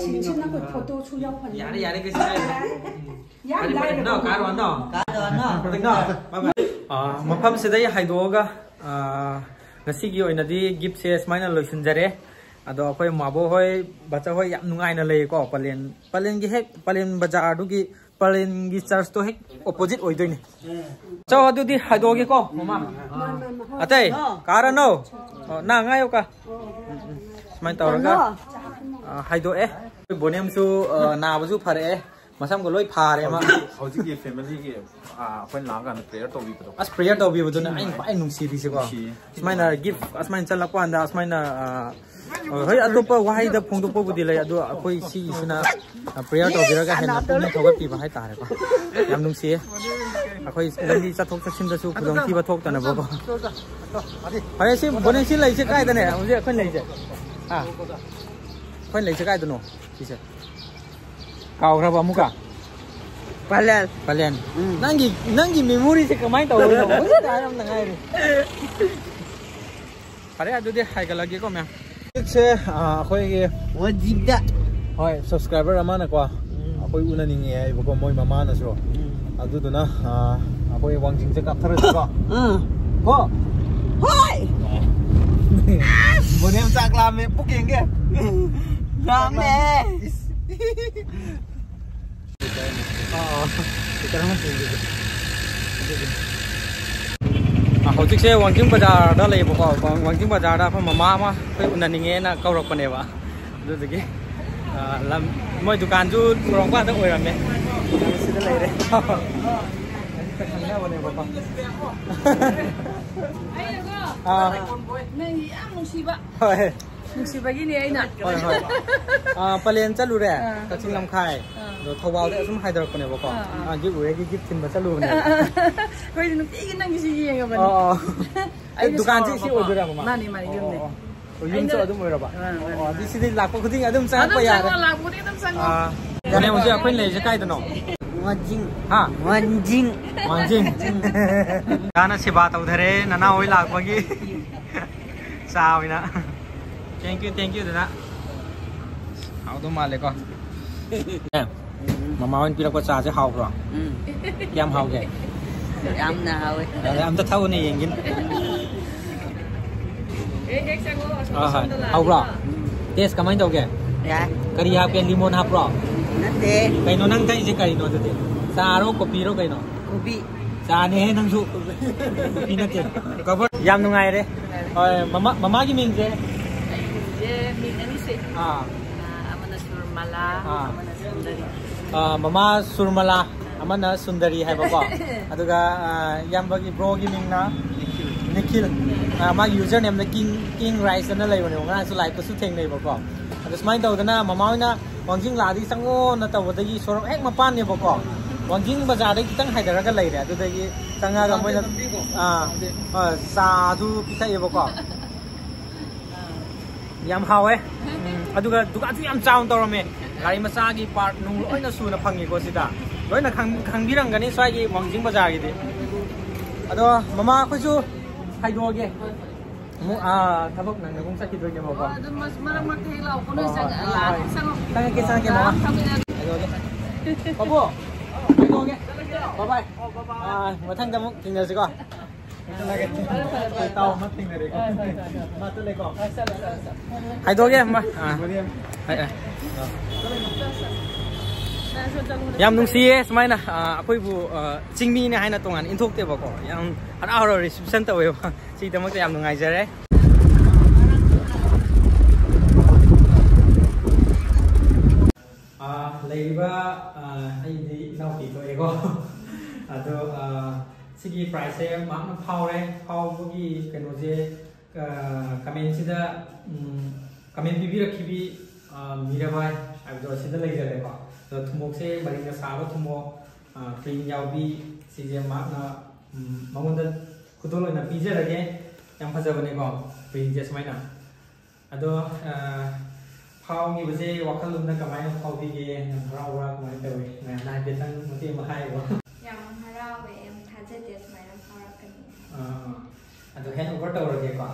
ꯐꯣꯇꯣꯁꯨ ꯌꯥꯎꯍꯟꯅꯤ꯫ ꯌꯥꯔꯦ, ꯌꯥꯔꯦ, ꯀꯩꯁꯨ ꯀꯥꯏꯗꯦ꯫ ꯌꯥꯝ ꯐꯔꯦ, ꯐꯔꯦ, ꯂꯥꯏꯔꯕ ꯅꯣ, ꯀꯥꯔꯣ, ꯅꯣ꯫ ꯀꯥꯔꯣ, ꯅꯣ꯫ ꯅꯣ, bye, bye꯫ ꯑ, ꯃꯐꯝꯁꯤꯗ ꯑꯩ ꯍꯥꯏꯗꯣꯛꯑꯒ, ꯑ, ꯉꯁꯤꯒꯤ ꯑꯣꯏꯅꯗꯤ gift ꯁꯦ ꯁꯨꯃꯥꯏꯅ ꯂꯣꯏꯁꯤꯟꯖꯔꯦ꯫ ꯑꯗꯣ ꯑꯩꯈꯣꯏ ꯃꯥꯕꯣꯛ ꯍꯣꯏ, ꯕꯥꯆꯧ ꯍꯣꯏ ꯌꯥꯝ ꯅꯨꯡꯉꯥꯏꯅ ꯂꯩꯌꯦꯀꯣ꯫ ꯄꯂꯦꯟ, ꯄꯂꯦꯟꯒꯤ ꯍꯦꯛ, ꯄꯂꯦꯟ ꯕꯖꯥꯔꯗꯨꯒꯤ, ꯄꯂꯦꯟꯒꯤ church ꯇꯣ ꯍꯦꯛ opposite ꯑꯣꯏꯗꯣꯏꯅꯦ꯫ ꯆꯣ, ꯑꯗꯨꯗꯤ ꯍꯥꯏꯗꯣꯛꯑꯒꯦꯀꯣ, ꯃꯃꯥ꯫ ꯃꯥ, ꯃꯥ, ꯃꯥ, ꯍꯣꯏ꯫ ꯑꯇꯩ, ꯀꯥꯔꯅꯣ? ꯑꯣ, ꯅꯪ ꯉꯥꯏꯌꯣ ꯀ꯫ ꯎꯝ, ꯎꯝ꯫ ꯁꯨꯃꯥꯏꯅ ꯇꯧꯔꯒ, ꯑ, ꯍꯥꯏꯗꯣꯛꯑꯦ꯫ ꯑꯩꯈꯣꯏ ꯕꯣꯅꯦꯝꯁꯨ, ꯑ, ꯅꯥꯕꯁꯨ ꯐꯔꯛꯑꯦ꯫ ꯃꯁꯝꯒ ꯂꯣꯏ ꯐꯥꯔꯦ ꯃꯥ꯫ ꯍꯧꯖꯤꯛ-, ꯍꯧꯖꯤꯛꯀꯤ family ꯒꯤ, ꯑ, ꯑꯩꯈꯣꯏꯅ ꯂꯥꯛꯑꯀꯥꯟꯗ prayer ꯇꯧꯕꯤꯕꯗꯣ꯫ ꯑꯁ, prayer ꯇꯧꯕꯤꯕꯗꯨꯅ ꯑꯩꯅ ꯈ꯭ꯋꯥꯏ ꯅꯨꯡꯁꯤꯔꯤꯁꯦꯀꯣ꯫ ꯅꯨꯡꯁꯤꯌꯦ꯫ ꯁꯨꯃꯥꯏꯅ gift ꯑꯁꯨꯃꯥꯏꯅ ꯆꯠꯂꯛꯄ ꯀꯥꯟꯗ ꯑꯁꯨꯃꯥꯏꯅ, ꯑ, ꯍꯣꯏ, ꯑꯇꯣꯞꯄ ꯋꯥꯍꯩꯗ ꯐꯣꯡꯗꯣꯛꯄꯕꯨꯗꯤ ꯂꯩ, ꯑꯗꯣ ꯑꯩꯈꯣꯏ ꯁꯤꯒꯤꯁꯤꯅ, ꯑ, prayer ꯇꯧꯕꯤꯔꯒ ꯍꯦꯟꯅ ꯄꯨꯛꯅꯤꯡ ꯊꯧꯒꯠꯄꯤꯕ ꯍꯥꯏꯇꯥꯔꯦꯀꯣ꯫ ꯌꯥꯝ ꯅꯨꯡꯁꯤꯌꯦ꯫ ꯑꯩꯈꯣꯏ ꯂꯝꯕꯤ ꯆꯠꯊꯣꯛ ꯆꯠꯁꯤꯟꯗꯁꯨ ꯈꯨꯗꯣꯡꯊꯤꯕ ꯊꯣꯛꯇꯅꯕꯀꯣ꯫ ꯐꯔꯦ, ꯁꯤ ꯕꯣꯅꯦ, ꯁꯤ ꯂꯩꯁꯦ ꯀꯥꯏꯗꯅꯦ? ꯍꯧꯖꯤꯛ ꯑꯩꯈꯣꯏꯅ ꯂꯩꯁꯦ꯫ ꯑꯥ꯫ ꯑꯩꯈꯣꯏꯅ ꯂꯩꯁꯦ ꯀꯥꯏꯗꯅꯣ? ꯁꯤꯁꯦ꯫ ꯀꯥꯎꯈ꯭ꯔꯕ ꯑꯃꯨꯛꯀ? ꯄꯂꯦꯜ꯫ ꯄꯂꯦꯜ꯫ ꯎꯝ꯫ ꯅꯪꯒꯤ, ꯅꯪꯒꯤ memory ꯁꯦ ꯀꯃꯥꯏꯅ ꯇꯧꯕꯅꯣ? ꯍꯧꯖꯤꯛꯇ ꯍꯥꯏꯔꯝꯗ ꯉꯥꯏꯔꯤ꯫ ꯐꯔꯦ, ꯑꯗꯨꯗꯤ ꯍꯥꯏꯒꯠꯂꯒꯦꯀꯣ, ꯃꯌꯥꯝ꯫ ꯍꯧꯖꯤꯛꯁꯦ, ꯑ, ꯑꯩꯈꯣꯏꯒꯤ ꯋꯥꯡꯖꯤꯡꯗ꯫ ꯍꯣꯏ, subscriber ꯑꯃꯅꯀꯣ, ꯎꯝ꯫ ꯑꯩꯈꯣꯏ ꯎꯅꯅꯤꯡꯉꯦ ꯍꯥꯏꯕꯀꯣ, ꯃꯣꯏ ꯃꯃꯥꯅꯁꯨ꯫ ꯎꯝ꯫ ꯑꯗꯨꯗꯨꯅ, ꯑ, ꯑꯩꯈꯣꯏ ꯋꯥꯡꯖꯤꯡꯁꯦ ꯀꯥꯞꯊꯔꯁꯤꯀꯣ꯫ ꯑꯥ꯫ ꯀꯣ? ꯍꯣꯏ! ꯕꯣꯅꯦꯝ ꯆꯥꯛ ꯂꯥꯝꯃꯦ, ꯄꯨꯛ ꯌꯦꯡꯒꯦ꯫ ꯂꯥꯝꯃꯦ꯫ ꯏꯁ꯫ ꯑꯥ, ꯑꯥ꯫ ꯑꯥ, ꯍꯧꯖꯤꯛꯁꯦ ꯋꯥꯡꯖꯤꯡ ꯕꯖꯥꯔꯗ ꯂꯩꯌꯦꯕꯀꯣ꯫ ꯋꯥꯡ-, ꯋꯥꯡꯖꯤꯡ ꯕꯖꯥꯔꯗ ꯑꯩꯈꯣꯏ ꯃꯃꯥ ꯑꯃ ꯑꯩꯈꯣꯏ ꯎꯅꯅꯤꯡꯉꯦꯅ ꯀꯧꯔꯛꯄꯅꯦꯕ꯫ ꯑꯗꯨꯗꯒꯤ, ꯑ, ꯂꯝ, ꯃꯣꯏ ꯗꯨꯀꯥꯟꯁꯨ ꯁꯣꯔꯣꯛ ꯃꯄꯥꯟꯗ ꯑꯣꯏꯔꯝꯃꯦ꯫ ꯁꯤꯗ ꯂꯩꯔꯦ꯫ ꯈꯪꯅꯕꯅꯦꯕꯀꯣ꯫ ꯑꯥ꯫ ꯅꯪꯒꯤ ꯌꯥꯝ ꯅꯨꯡꯁꯤꯕ꯫ ꯍꯣꯏ꯫ ꯅꯨꯡꯁꯤꯕꯒꯤꯅꯦ ꯑꯩꯅ꯫ ꯍꯣꯏ, ꯍꯣꯏ꯫ ꯑꯥ, ꯄꯂꯦꯟ ꯆꯠꯂꯨꯔꯦ, ꯑꯥ꯫ ꯀꯛꯆꯤꯡ ꯂꯝꯈꯥꯏ꯫ ꯑꯥ꯫ ꯑꯗꯣ ꯊꯧꯕꯥꯜꯗ ꯁꯨꯝ ꯍꯥꯏꯊꯔꯛꯄꯅꯦꯕꯀꯣ꯫ ꯑꯥ, ꯑꯥ꯫ ꯑꯥ, gift ꯎꯔꯦꯒꯤ gift ꯊꯤꯟꯕ ꯆꯠꯂꯨꯕꯅꯦ꯫ ꯑꯥ, ꯑꯥ꯫ ꯑꯩꯈꯣꯏꯗꯤ ꯅꯨꯡꯇꯤꯒꯤ ꯅꯪꯒꯤꯁꯤ ꯌꯦꯡꯉꯕꯅꯦ꯫ ꯑꯣ, ꯑꯣ꯫ ꯑꯩꯅ ꯗꯨꯀꯥꯟꯁꯦ ꯁꯤ ꯁꯥꯎꯔꯕꯀꯣ꯫ ꯑꯣꯏꯗꯣꯏꯔꯥ, ꯃꯃꯥ? ꯃꯥꯅꯤ, ꯃꯥꯅꯤ, ꯑꯣ, ꯌꯨꯝꯅꯦ꯫ ꯑꯣ, ꯑꯣ꯫ ꯑꯣ, ꯌꯨꯝꯁꯨ ꯑꯩꯅ ꯑꯗꯨꯝ ꯑꯣꯏꯔꯕ? ꯑꯥ, ꯃꯥꯅꯤ, ꯑꯣ, ꯃꯥꯅꯤ꯫ ꯑꯗꯨꯗꯤ ꯁꯤꯗꯤ ꯂꯥꯛꯄ ꯈꯨꯗꯤꯡ ꯑꯗꯨꯝ ꯆꯪꯉꯛꯄ ꯑꯗꯨꯝ ꯌꯥꯔꯦ꯫ ꯆꯪꯉꯣ, ꯂꯥꯛꯄ ꯈꯨꯗꯤꯡ ꯑꯗꯨꯝ ꯆꯪꯉꯣ꯫ ꯑꯥ꯫ ꯀꯩꯅꯣ, ꯍꯧꯖꯤꯛ ꯑꯩꯈꯣꯏꯅ ꯂꯩꯔꯤꯁꯦ ꯀꯥꯏꯗꯅꯣ? ꯋꯥꯡꯖꯤꯡ꯫ ꯍꯥ? ꯋꯥꯡꯖꯤꯡ꯫ ꯋꯥꯡꯖꯤꯡ꯫ ꯀꯥꯟꯅ ꯁꯦꯕꯥ ꯇꯧꯊꯔꯦ, ꯅꯅꯥꯎ ꯍꯣꯏ ꯂꯥꯛꯄꯒꯤ꯫ ꯆꯥ ꯑꯣꯏꯅ꯫ Thank you, thank you, ꯗꯗꯥ꯫ ꯍꯥꯎꯗꯧ ꯃꯥꯜꯂꯦꯀꯣ꯫ ꯑꯦ, ꯃꯃꯥ ꯍꯣꯏꯅ ꯄꯤꯔꯛꯄ ꯆꯥꯁꯦ ꯍꯥꯎꯕ꯭ꯔꯣ? ꯎꯝ꯫ ꯀꯌꯥꯝ ꯍꯥꯎꯒꯦ? ꯌꯥꯝꯅ ꯍꯥꯎꯋꯦ꯫ ꯑꯗ ꯑꯝꯇ ꯊꯛꯎꯅꯦ, ꯌꯦꯡꯒꯦꯅꯦ꯫ ꯑꯥ, ꯍꯣꯏ꯫ ꯍꯥꯎꯕ꯭ꯔꯣ? ꯎꯝ꯫ Taste ꯀꯃꯥꯏꯅ ꯇꯧꯒꯦ? ꯌꯥꯏ꯫ ꯀꯔꯤ ꯍꯥꯞꯀꯦ? ꯂꯤꯃꯣꯟ ꯍꯥꯞꯄ꯭ꯔꯣ? ꯅꯠꯇꯦ꯫ ꯀꯩꯅꯣ ꯅꯪ ꯊꯛꯏꯁꯦ ꯀꯔꯤꯅꯣ ꯑꯗꯨꯗꯤ? ꯆꯥꯔꯣ, ꯀꯣꯐꯤꯔꯣ ꯀꯩꯅꯣ? ꯀꯣꯐꯤ꯫ ꯆꯥꯅꯦꯍꯦ ꯅꯪꯁꯨ꯫ ꯀꯣꯐꯤ ꯅꯠꯇꯦ꯫ ꯀꯕꯔ꯫ ꯌꯥꯝ ꯅꯨꯡꯉꯥꯏꯔꯦ꯫ ꯅꯨꯡꯉꯥꯏꯔꯦ꯫ ꯍꯣꯏ, ꯃꯃꯥ, ꯃꯃꯥꯒꯤ ꯃꯤꯡꯁꯦ? ꯑꯩꯒꯤ ꯃꯤꯡꯁꯦ ꯃꯤꯡ ꯑꯅꯤ ꯁꯦ꯫ ꯑꯥ꯫ ꯑꯥ, ꯑꯃꯅ ꯁꯨꯔꯃꯂꯥ, ꯑꯥ꯫ ꯑꯃꯅ ꯁꯨꯟꯗꯔꯤ꯫ ꯑꯥ, ꯃꯃꯥ ꯁꯨꯔꯃꯂꯥ, ꯑꯃꯅ ꯁꯨꯟꯗꯔꯤ ꯍꯥꯏꯕꯀꯣ꯫ ꯑꯗꯨꯒ, ꯑꯥ, ꯏꯌꯥꯝꯕꯒꯤ, broꯒꯤ ꯃꯤꯡꯅ? ꯅꯤꯈꯤꯜ꯫ ꯅꯤꯈꯤꯜ꯫ ꯑꯥ, ꯃꯥꯒꯤ username ꯅ King, King Rice ꯑꯅ ꯂꯩꯕꯅꯦꯕ꯫ ꯉꯔꯥꯡꯁꯨ live ꯇꯁꯨ ꯊꯦꯡꯅꯩꯕꯀꯣ꯫ ꯑꯗꯣ ꯁꯨꯃꯥꯏꯅ ꯇꯧꯗꯅ ꯃꯃꯥ ꯍꯣꯏꯅ ꯋꯥꯡꯖꯤꯡ ꯂꯥꯛꯑꯗꯤ ꯆꯪꯉꯣꯅ ꯇꯧꯕꯗꯒꯤ ꯁꯣꯔꯣꯛ ꯍꯦꯛ ꯃꯄꯥꯟꯅꯦꯕꯀꯣ꯫ ꯋꯥꯡꯖꯤꯡ ꯕꯖꯥꯔꯗꯒꯤ ꯈꯤꯇꯪ ꯍꯥꯏꯊꯔꯒ ꯂꯩꯔꯦ꯫ ꯑꯗꯨꯗꯒꯤ ꯆꯪꯉꯒ ꯃꯣꯏꯅ, ꯑꯥ, ꯑꯥ, ꯆꯥ ꯑꯗꯨ ꯄꯤꯊꯛꯑꯦꯕꯀꯣ꯫ ꯌꯥꯝ ꯍꯥꯎꯋꯦ꯫ ꯎꯝ, ꯑꯗꯨꯒ ꯗꯨꯀꯥꯟꯁꯨ ꯌꯥꯝ ꯆꯥꯎꯅ ꯇꯧꯔꯝꯃꯦ꯫ ꯒꯥꯔꯤ ꯃꯆꯥꯒꯤ part ꯅꯨꯡ ꯂꯣꯏꯅ ꯁꯨꯅ ꯐꯪꯉꯤꯀꯣ ꯁꯤꯗ꯫ ꯂꯣꯏꯅ ꯈꯪ-, ꯈꯪꯕꯤꯔꯝꯒꯅꯤ ꯁ꯭ꯋꯥꯏꯒꯤ ꯋꯥꯡꯖꯤꯡ ꯕꯖꯥꯔꯒꯤꯗꯤ꯫ ꯑꯗꯣ ꯃꯃꯥ, ꯑꯩꯈꯣꯏꯁꯨ ꯍꯥꯏꯗꯣꯛꯑꯒꯦ꯫ ꯑꯃꯨꯛ, ꯑꯥ, ꯊꯕꯛ ꯅꯪꯅꯒꯨꯝ ꯆꯠꯈꯤꯗꯣꯏꯅꯦꯕꯀꯣ꯫ ꯑꯣ, ꯑꯗꯨꯝ ꯃꯔꯛ ꯃꯔꯛꯇ ꯍꯦꯛ ꯂꯥꯛꯑꯣꯀꯣ, ꯅꯣꯏ꯫ ꯑꯣ, ꯆꯪ-, ꯍꯣꯏ, ꯂꯥꯛꯑꯣ, ꯍꯣꯏ꯫ ꯆꯪꯉꯣ꯫ ꯆꯪꯉꯛꯀꯦ, ꯆꯪꯉꯛꯀꯦ, ꯃꯃꯥ꯫ ꯂꯥꯛꯑꯣ, ꯊꯝꯃꯦ꯫ ꯆꯪꯉꯛꯀꯦ꯫ ꯄꯥꯕꯨꯡ, ꯍꯥꯏꯗꯣꯛꯑꯒꯦ꯫ Bye bye꯫ ꯑꯥ, ꯃꯊꯪꯗ ꯑꯃꯨꯛ ꯊꯦꯡꯅꯁꯤꯀꯣ꯫ ꯍꯥꯏꯗꯣꯛꯑꯒꯦ, ꯃꯥ꯫ ꯑꯥ꯫ ꯍꯣꯏ, ꯍꯣꯏ꯫ ꯌꯥꯝ ꯅꯨꯡꯁꯤꯌꯦ ꯁꯨꯃꯥꯏꯅ, ꯑꯥ, ꯑꯩꯈꯣꯏꯕꯨ, ꯑꯥ, ꯆꯤꯡꯃꯤꯅꯦ ꯍꯥꯏꯅ ꯇꯣꯉꯥꯟꯅ ꯏꯟꯊꯣꯛꯇꯦꯕꯀꯣ꯫ ꯌꯥꯝ ꯍꯔꯥꯎ ꯍꯔꯥꯎ reception ꯇꯧꯋꯦꯕ꯫ ꯁꯤꯒꯤꯗꯃꯛꯇ ꯌꯥꯝ ꯅꯨꯡꯉꯥꯏꯖꯔꯦ꯫ ꯂꯩꯔꯤꯕ ꯑ, ꯑꯩꯗꯤ ꯏꯅꯥꯎꯄꯤ ꯊꯣꯛꯑꯦꯀꯣ꯫ ꯑꯗꯣ ꯑ, ꯁꯤꯒꯤ prizeꯁꯦ ꯃꯍꯥꯛꯅ ꯐꯥꯎꯔꯦ꯫ ꯐꯥꯎꯕꯒꯤ ꯀꯩꯅꯣꯁꯦ, ꯑ, commentꯁꯤꯗ, ꯎꯝ, comment ꯄꯤꯕꯤꯔꯛꯈꯤꯕꯤ, ꯑ, ꯃꯤꯔꯥꯕꯥꯏ ꯍꯥꯏꯕꯗꯣ ꯑꯁꯤꯗ ꯂꯩꯖꯔꯦꯀꯣ꯫ ꯑꯗꯣ ꯊꯨꯝꯃꯣꯛꯁꯦ ꯃꯔꯤꯡꯅ ꯁꯥꯕ ꯊꯨꯝꯃꯣꯛ, ꯑ, print ꯌꯥꯎꯕꯤ, ꯁꯤꯁꯦ ꯃꯍꯥꯛꯅ, ꯎꯝ, ꯃꯉꯣꯟꯗ ꯈꯨꯗꯣꯜ ꯑꯣꯏꯅ ꯄꯤꯖꯔꯒꯦ꯫ ꯌꯥꯝ ꯐꯖꯕꯅꯦꯀꯣ printꯁꯦ ꯁꯨꯃꯥꯏꯅ꯫ ꯑꯗꯣ, ꯑ, ꯐꯥꯎꯈꯤꯕꯁꯦ ꯋꯥꯈꯜꯂꯣꯟꯗ ꯀꯃꯥꯏꯅ ꯐꯥꯎꯕꯤꯒꯦ? ꯌꯥꯝ ꯍꯔꯥꯎꯕ꯭ꯔꯥ? ꯀꯃꯥꯏꯅ ꯇꯧꯋꯤ? ꯃꯌꯥꯝꯅ ꯍꯥꯏꯐꯦꯠꯇꯪ ꯃꯇꯦꯛ ꯑꯃ ꯍꯥꯏꯌꯨꯕ꯫ ꯌꯥꯝ ꯍꯔꯥꯎꯋꯦ, ꯌꯥꯝ ꯊꯥꯖꯗꯦ ꯁꯨꯃꯥꯏꯅ ꯐꯥꯎꯔꯛꯀꯅꯤ꯫ ꯑꯥ, ꯑꯥ꯫ ꯑꯗꯣ hand over ꯇꯧꯔꯒꯦꯀꯣ꯫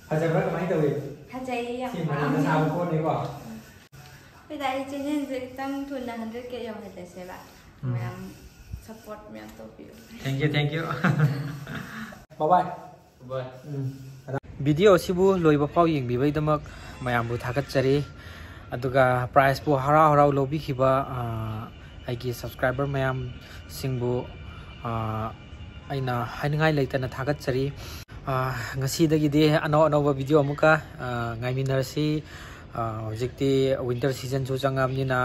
ꯐꯖꯕ꯭ꯔꯥ? ꯀꯃꯥꯏꯅ ꯇꯧꯋꯤ? ꯐꯖꯩꯌꯦ, ꯌꯥꯝ ꯁꯤ ꯃꯅꯤꯡꯗ ꯄꯥꯝꯃꯦ꯫ ꯁꯥꯕ ꯄꯣꯠꯅꯤꯀꯣ꯫ ꯑꯩꯈꯣꯏꯗ ꯑꯩ channelꯁꯦ ꯈꯤꯇꯪ ꯊꯨꯅ hundred K ꯌꯧꯍꯜꯂꯁꯦꯕ꯫ ꯎꯝ꯫ ꯃꯌꯥꯝ support ꯃꯌꯥꯝ ꯇꯧꯕꯤꯌꯨ꯫ Thank you, thank you꯫ Bye bye꯫ Bye bye꯫ Um. Video ꯑꯁꯤꯕꯨ ꯂꯣꯏꯕ ꯐꯥꯎ ꯌꯦꯡꯕꯤꯕꯒꯤꯗꯃꯛ ꯃꯌꯥꯝꯕꯨ ꯊꯥꯒꯠꯆꯔꯤ꯫ ꯑꯗꯨꯒ prizeꯄꯨ ꯍꯔꯥꯎ ꯍꯔꯥꯎ ꯂꯧꯕꯤꯈꯤꯕ, ꯑ, ꯑꯩꯒꯤ subscriber ꯃꯌꯥꯝꯁꯤꯡꯕꯨ, ꯑ, ꯑꯩꯅ ꯍꯥꯏꯅꯤꯡꯉꯥꯏ ꯂꯩꯇꯅ ꯊꯥꯒꯠꯆꯔꯤ꯫ ꯑ, ꯉꯁꯤꯗꯒꯤꯗꯤ ꯑꯅꯧ ꯑꯅꯧꯕ video ꯑꯃꯨꯛꯀ, ꯑ, ꯉꯥꯏꯃꯤꯟꯅꯔꯁꯤ꯫ ꯑ, ꯍꯧꯖꯤꯛꯇꯤ winter seasonꯁꯨ ꯆꯪꯉꯕꯅꯤꯅ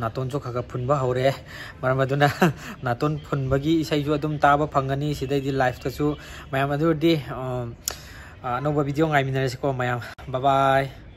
ꯅꯥꯇꯣꯟꯁꯨ ꯈꯔ ꯈꯔ ꯐꯨꯟꯕ ꯍꯧꯔꯦ꯫ ꯃꯔꯝ ꯑꯗꯨꯅ ꯅꯥꯇꯣꯟ ꯐꯨꯟꯕꯒꯤ ꯏꯁꯩꯁꯨ ꯑꯗꯨꯝ ꯇꯥꯕ ꯐꯪꯒꯅꯤ ꯁꯤꯗꯩꯗꯤ liveꯇꯁꯨ꯫ ꯃꯌꯥꯝ ꯑꯗꯨ ꯑꯣꯏꯔꯗꯤ, ꯑ, ꯑ, ꯑꯅꯧꯕ video ꯉꯥꯏꯃꯤꯟꯅꯔꯁꯤꯀꯣ ꯃꯌꯥꯝ꯫ Bye bye꯫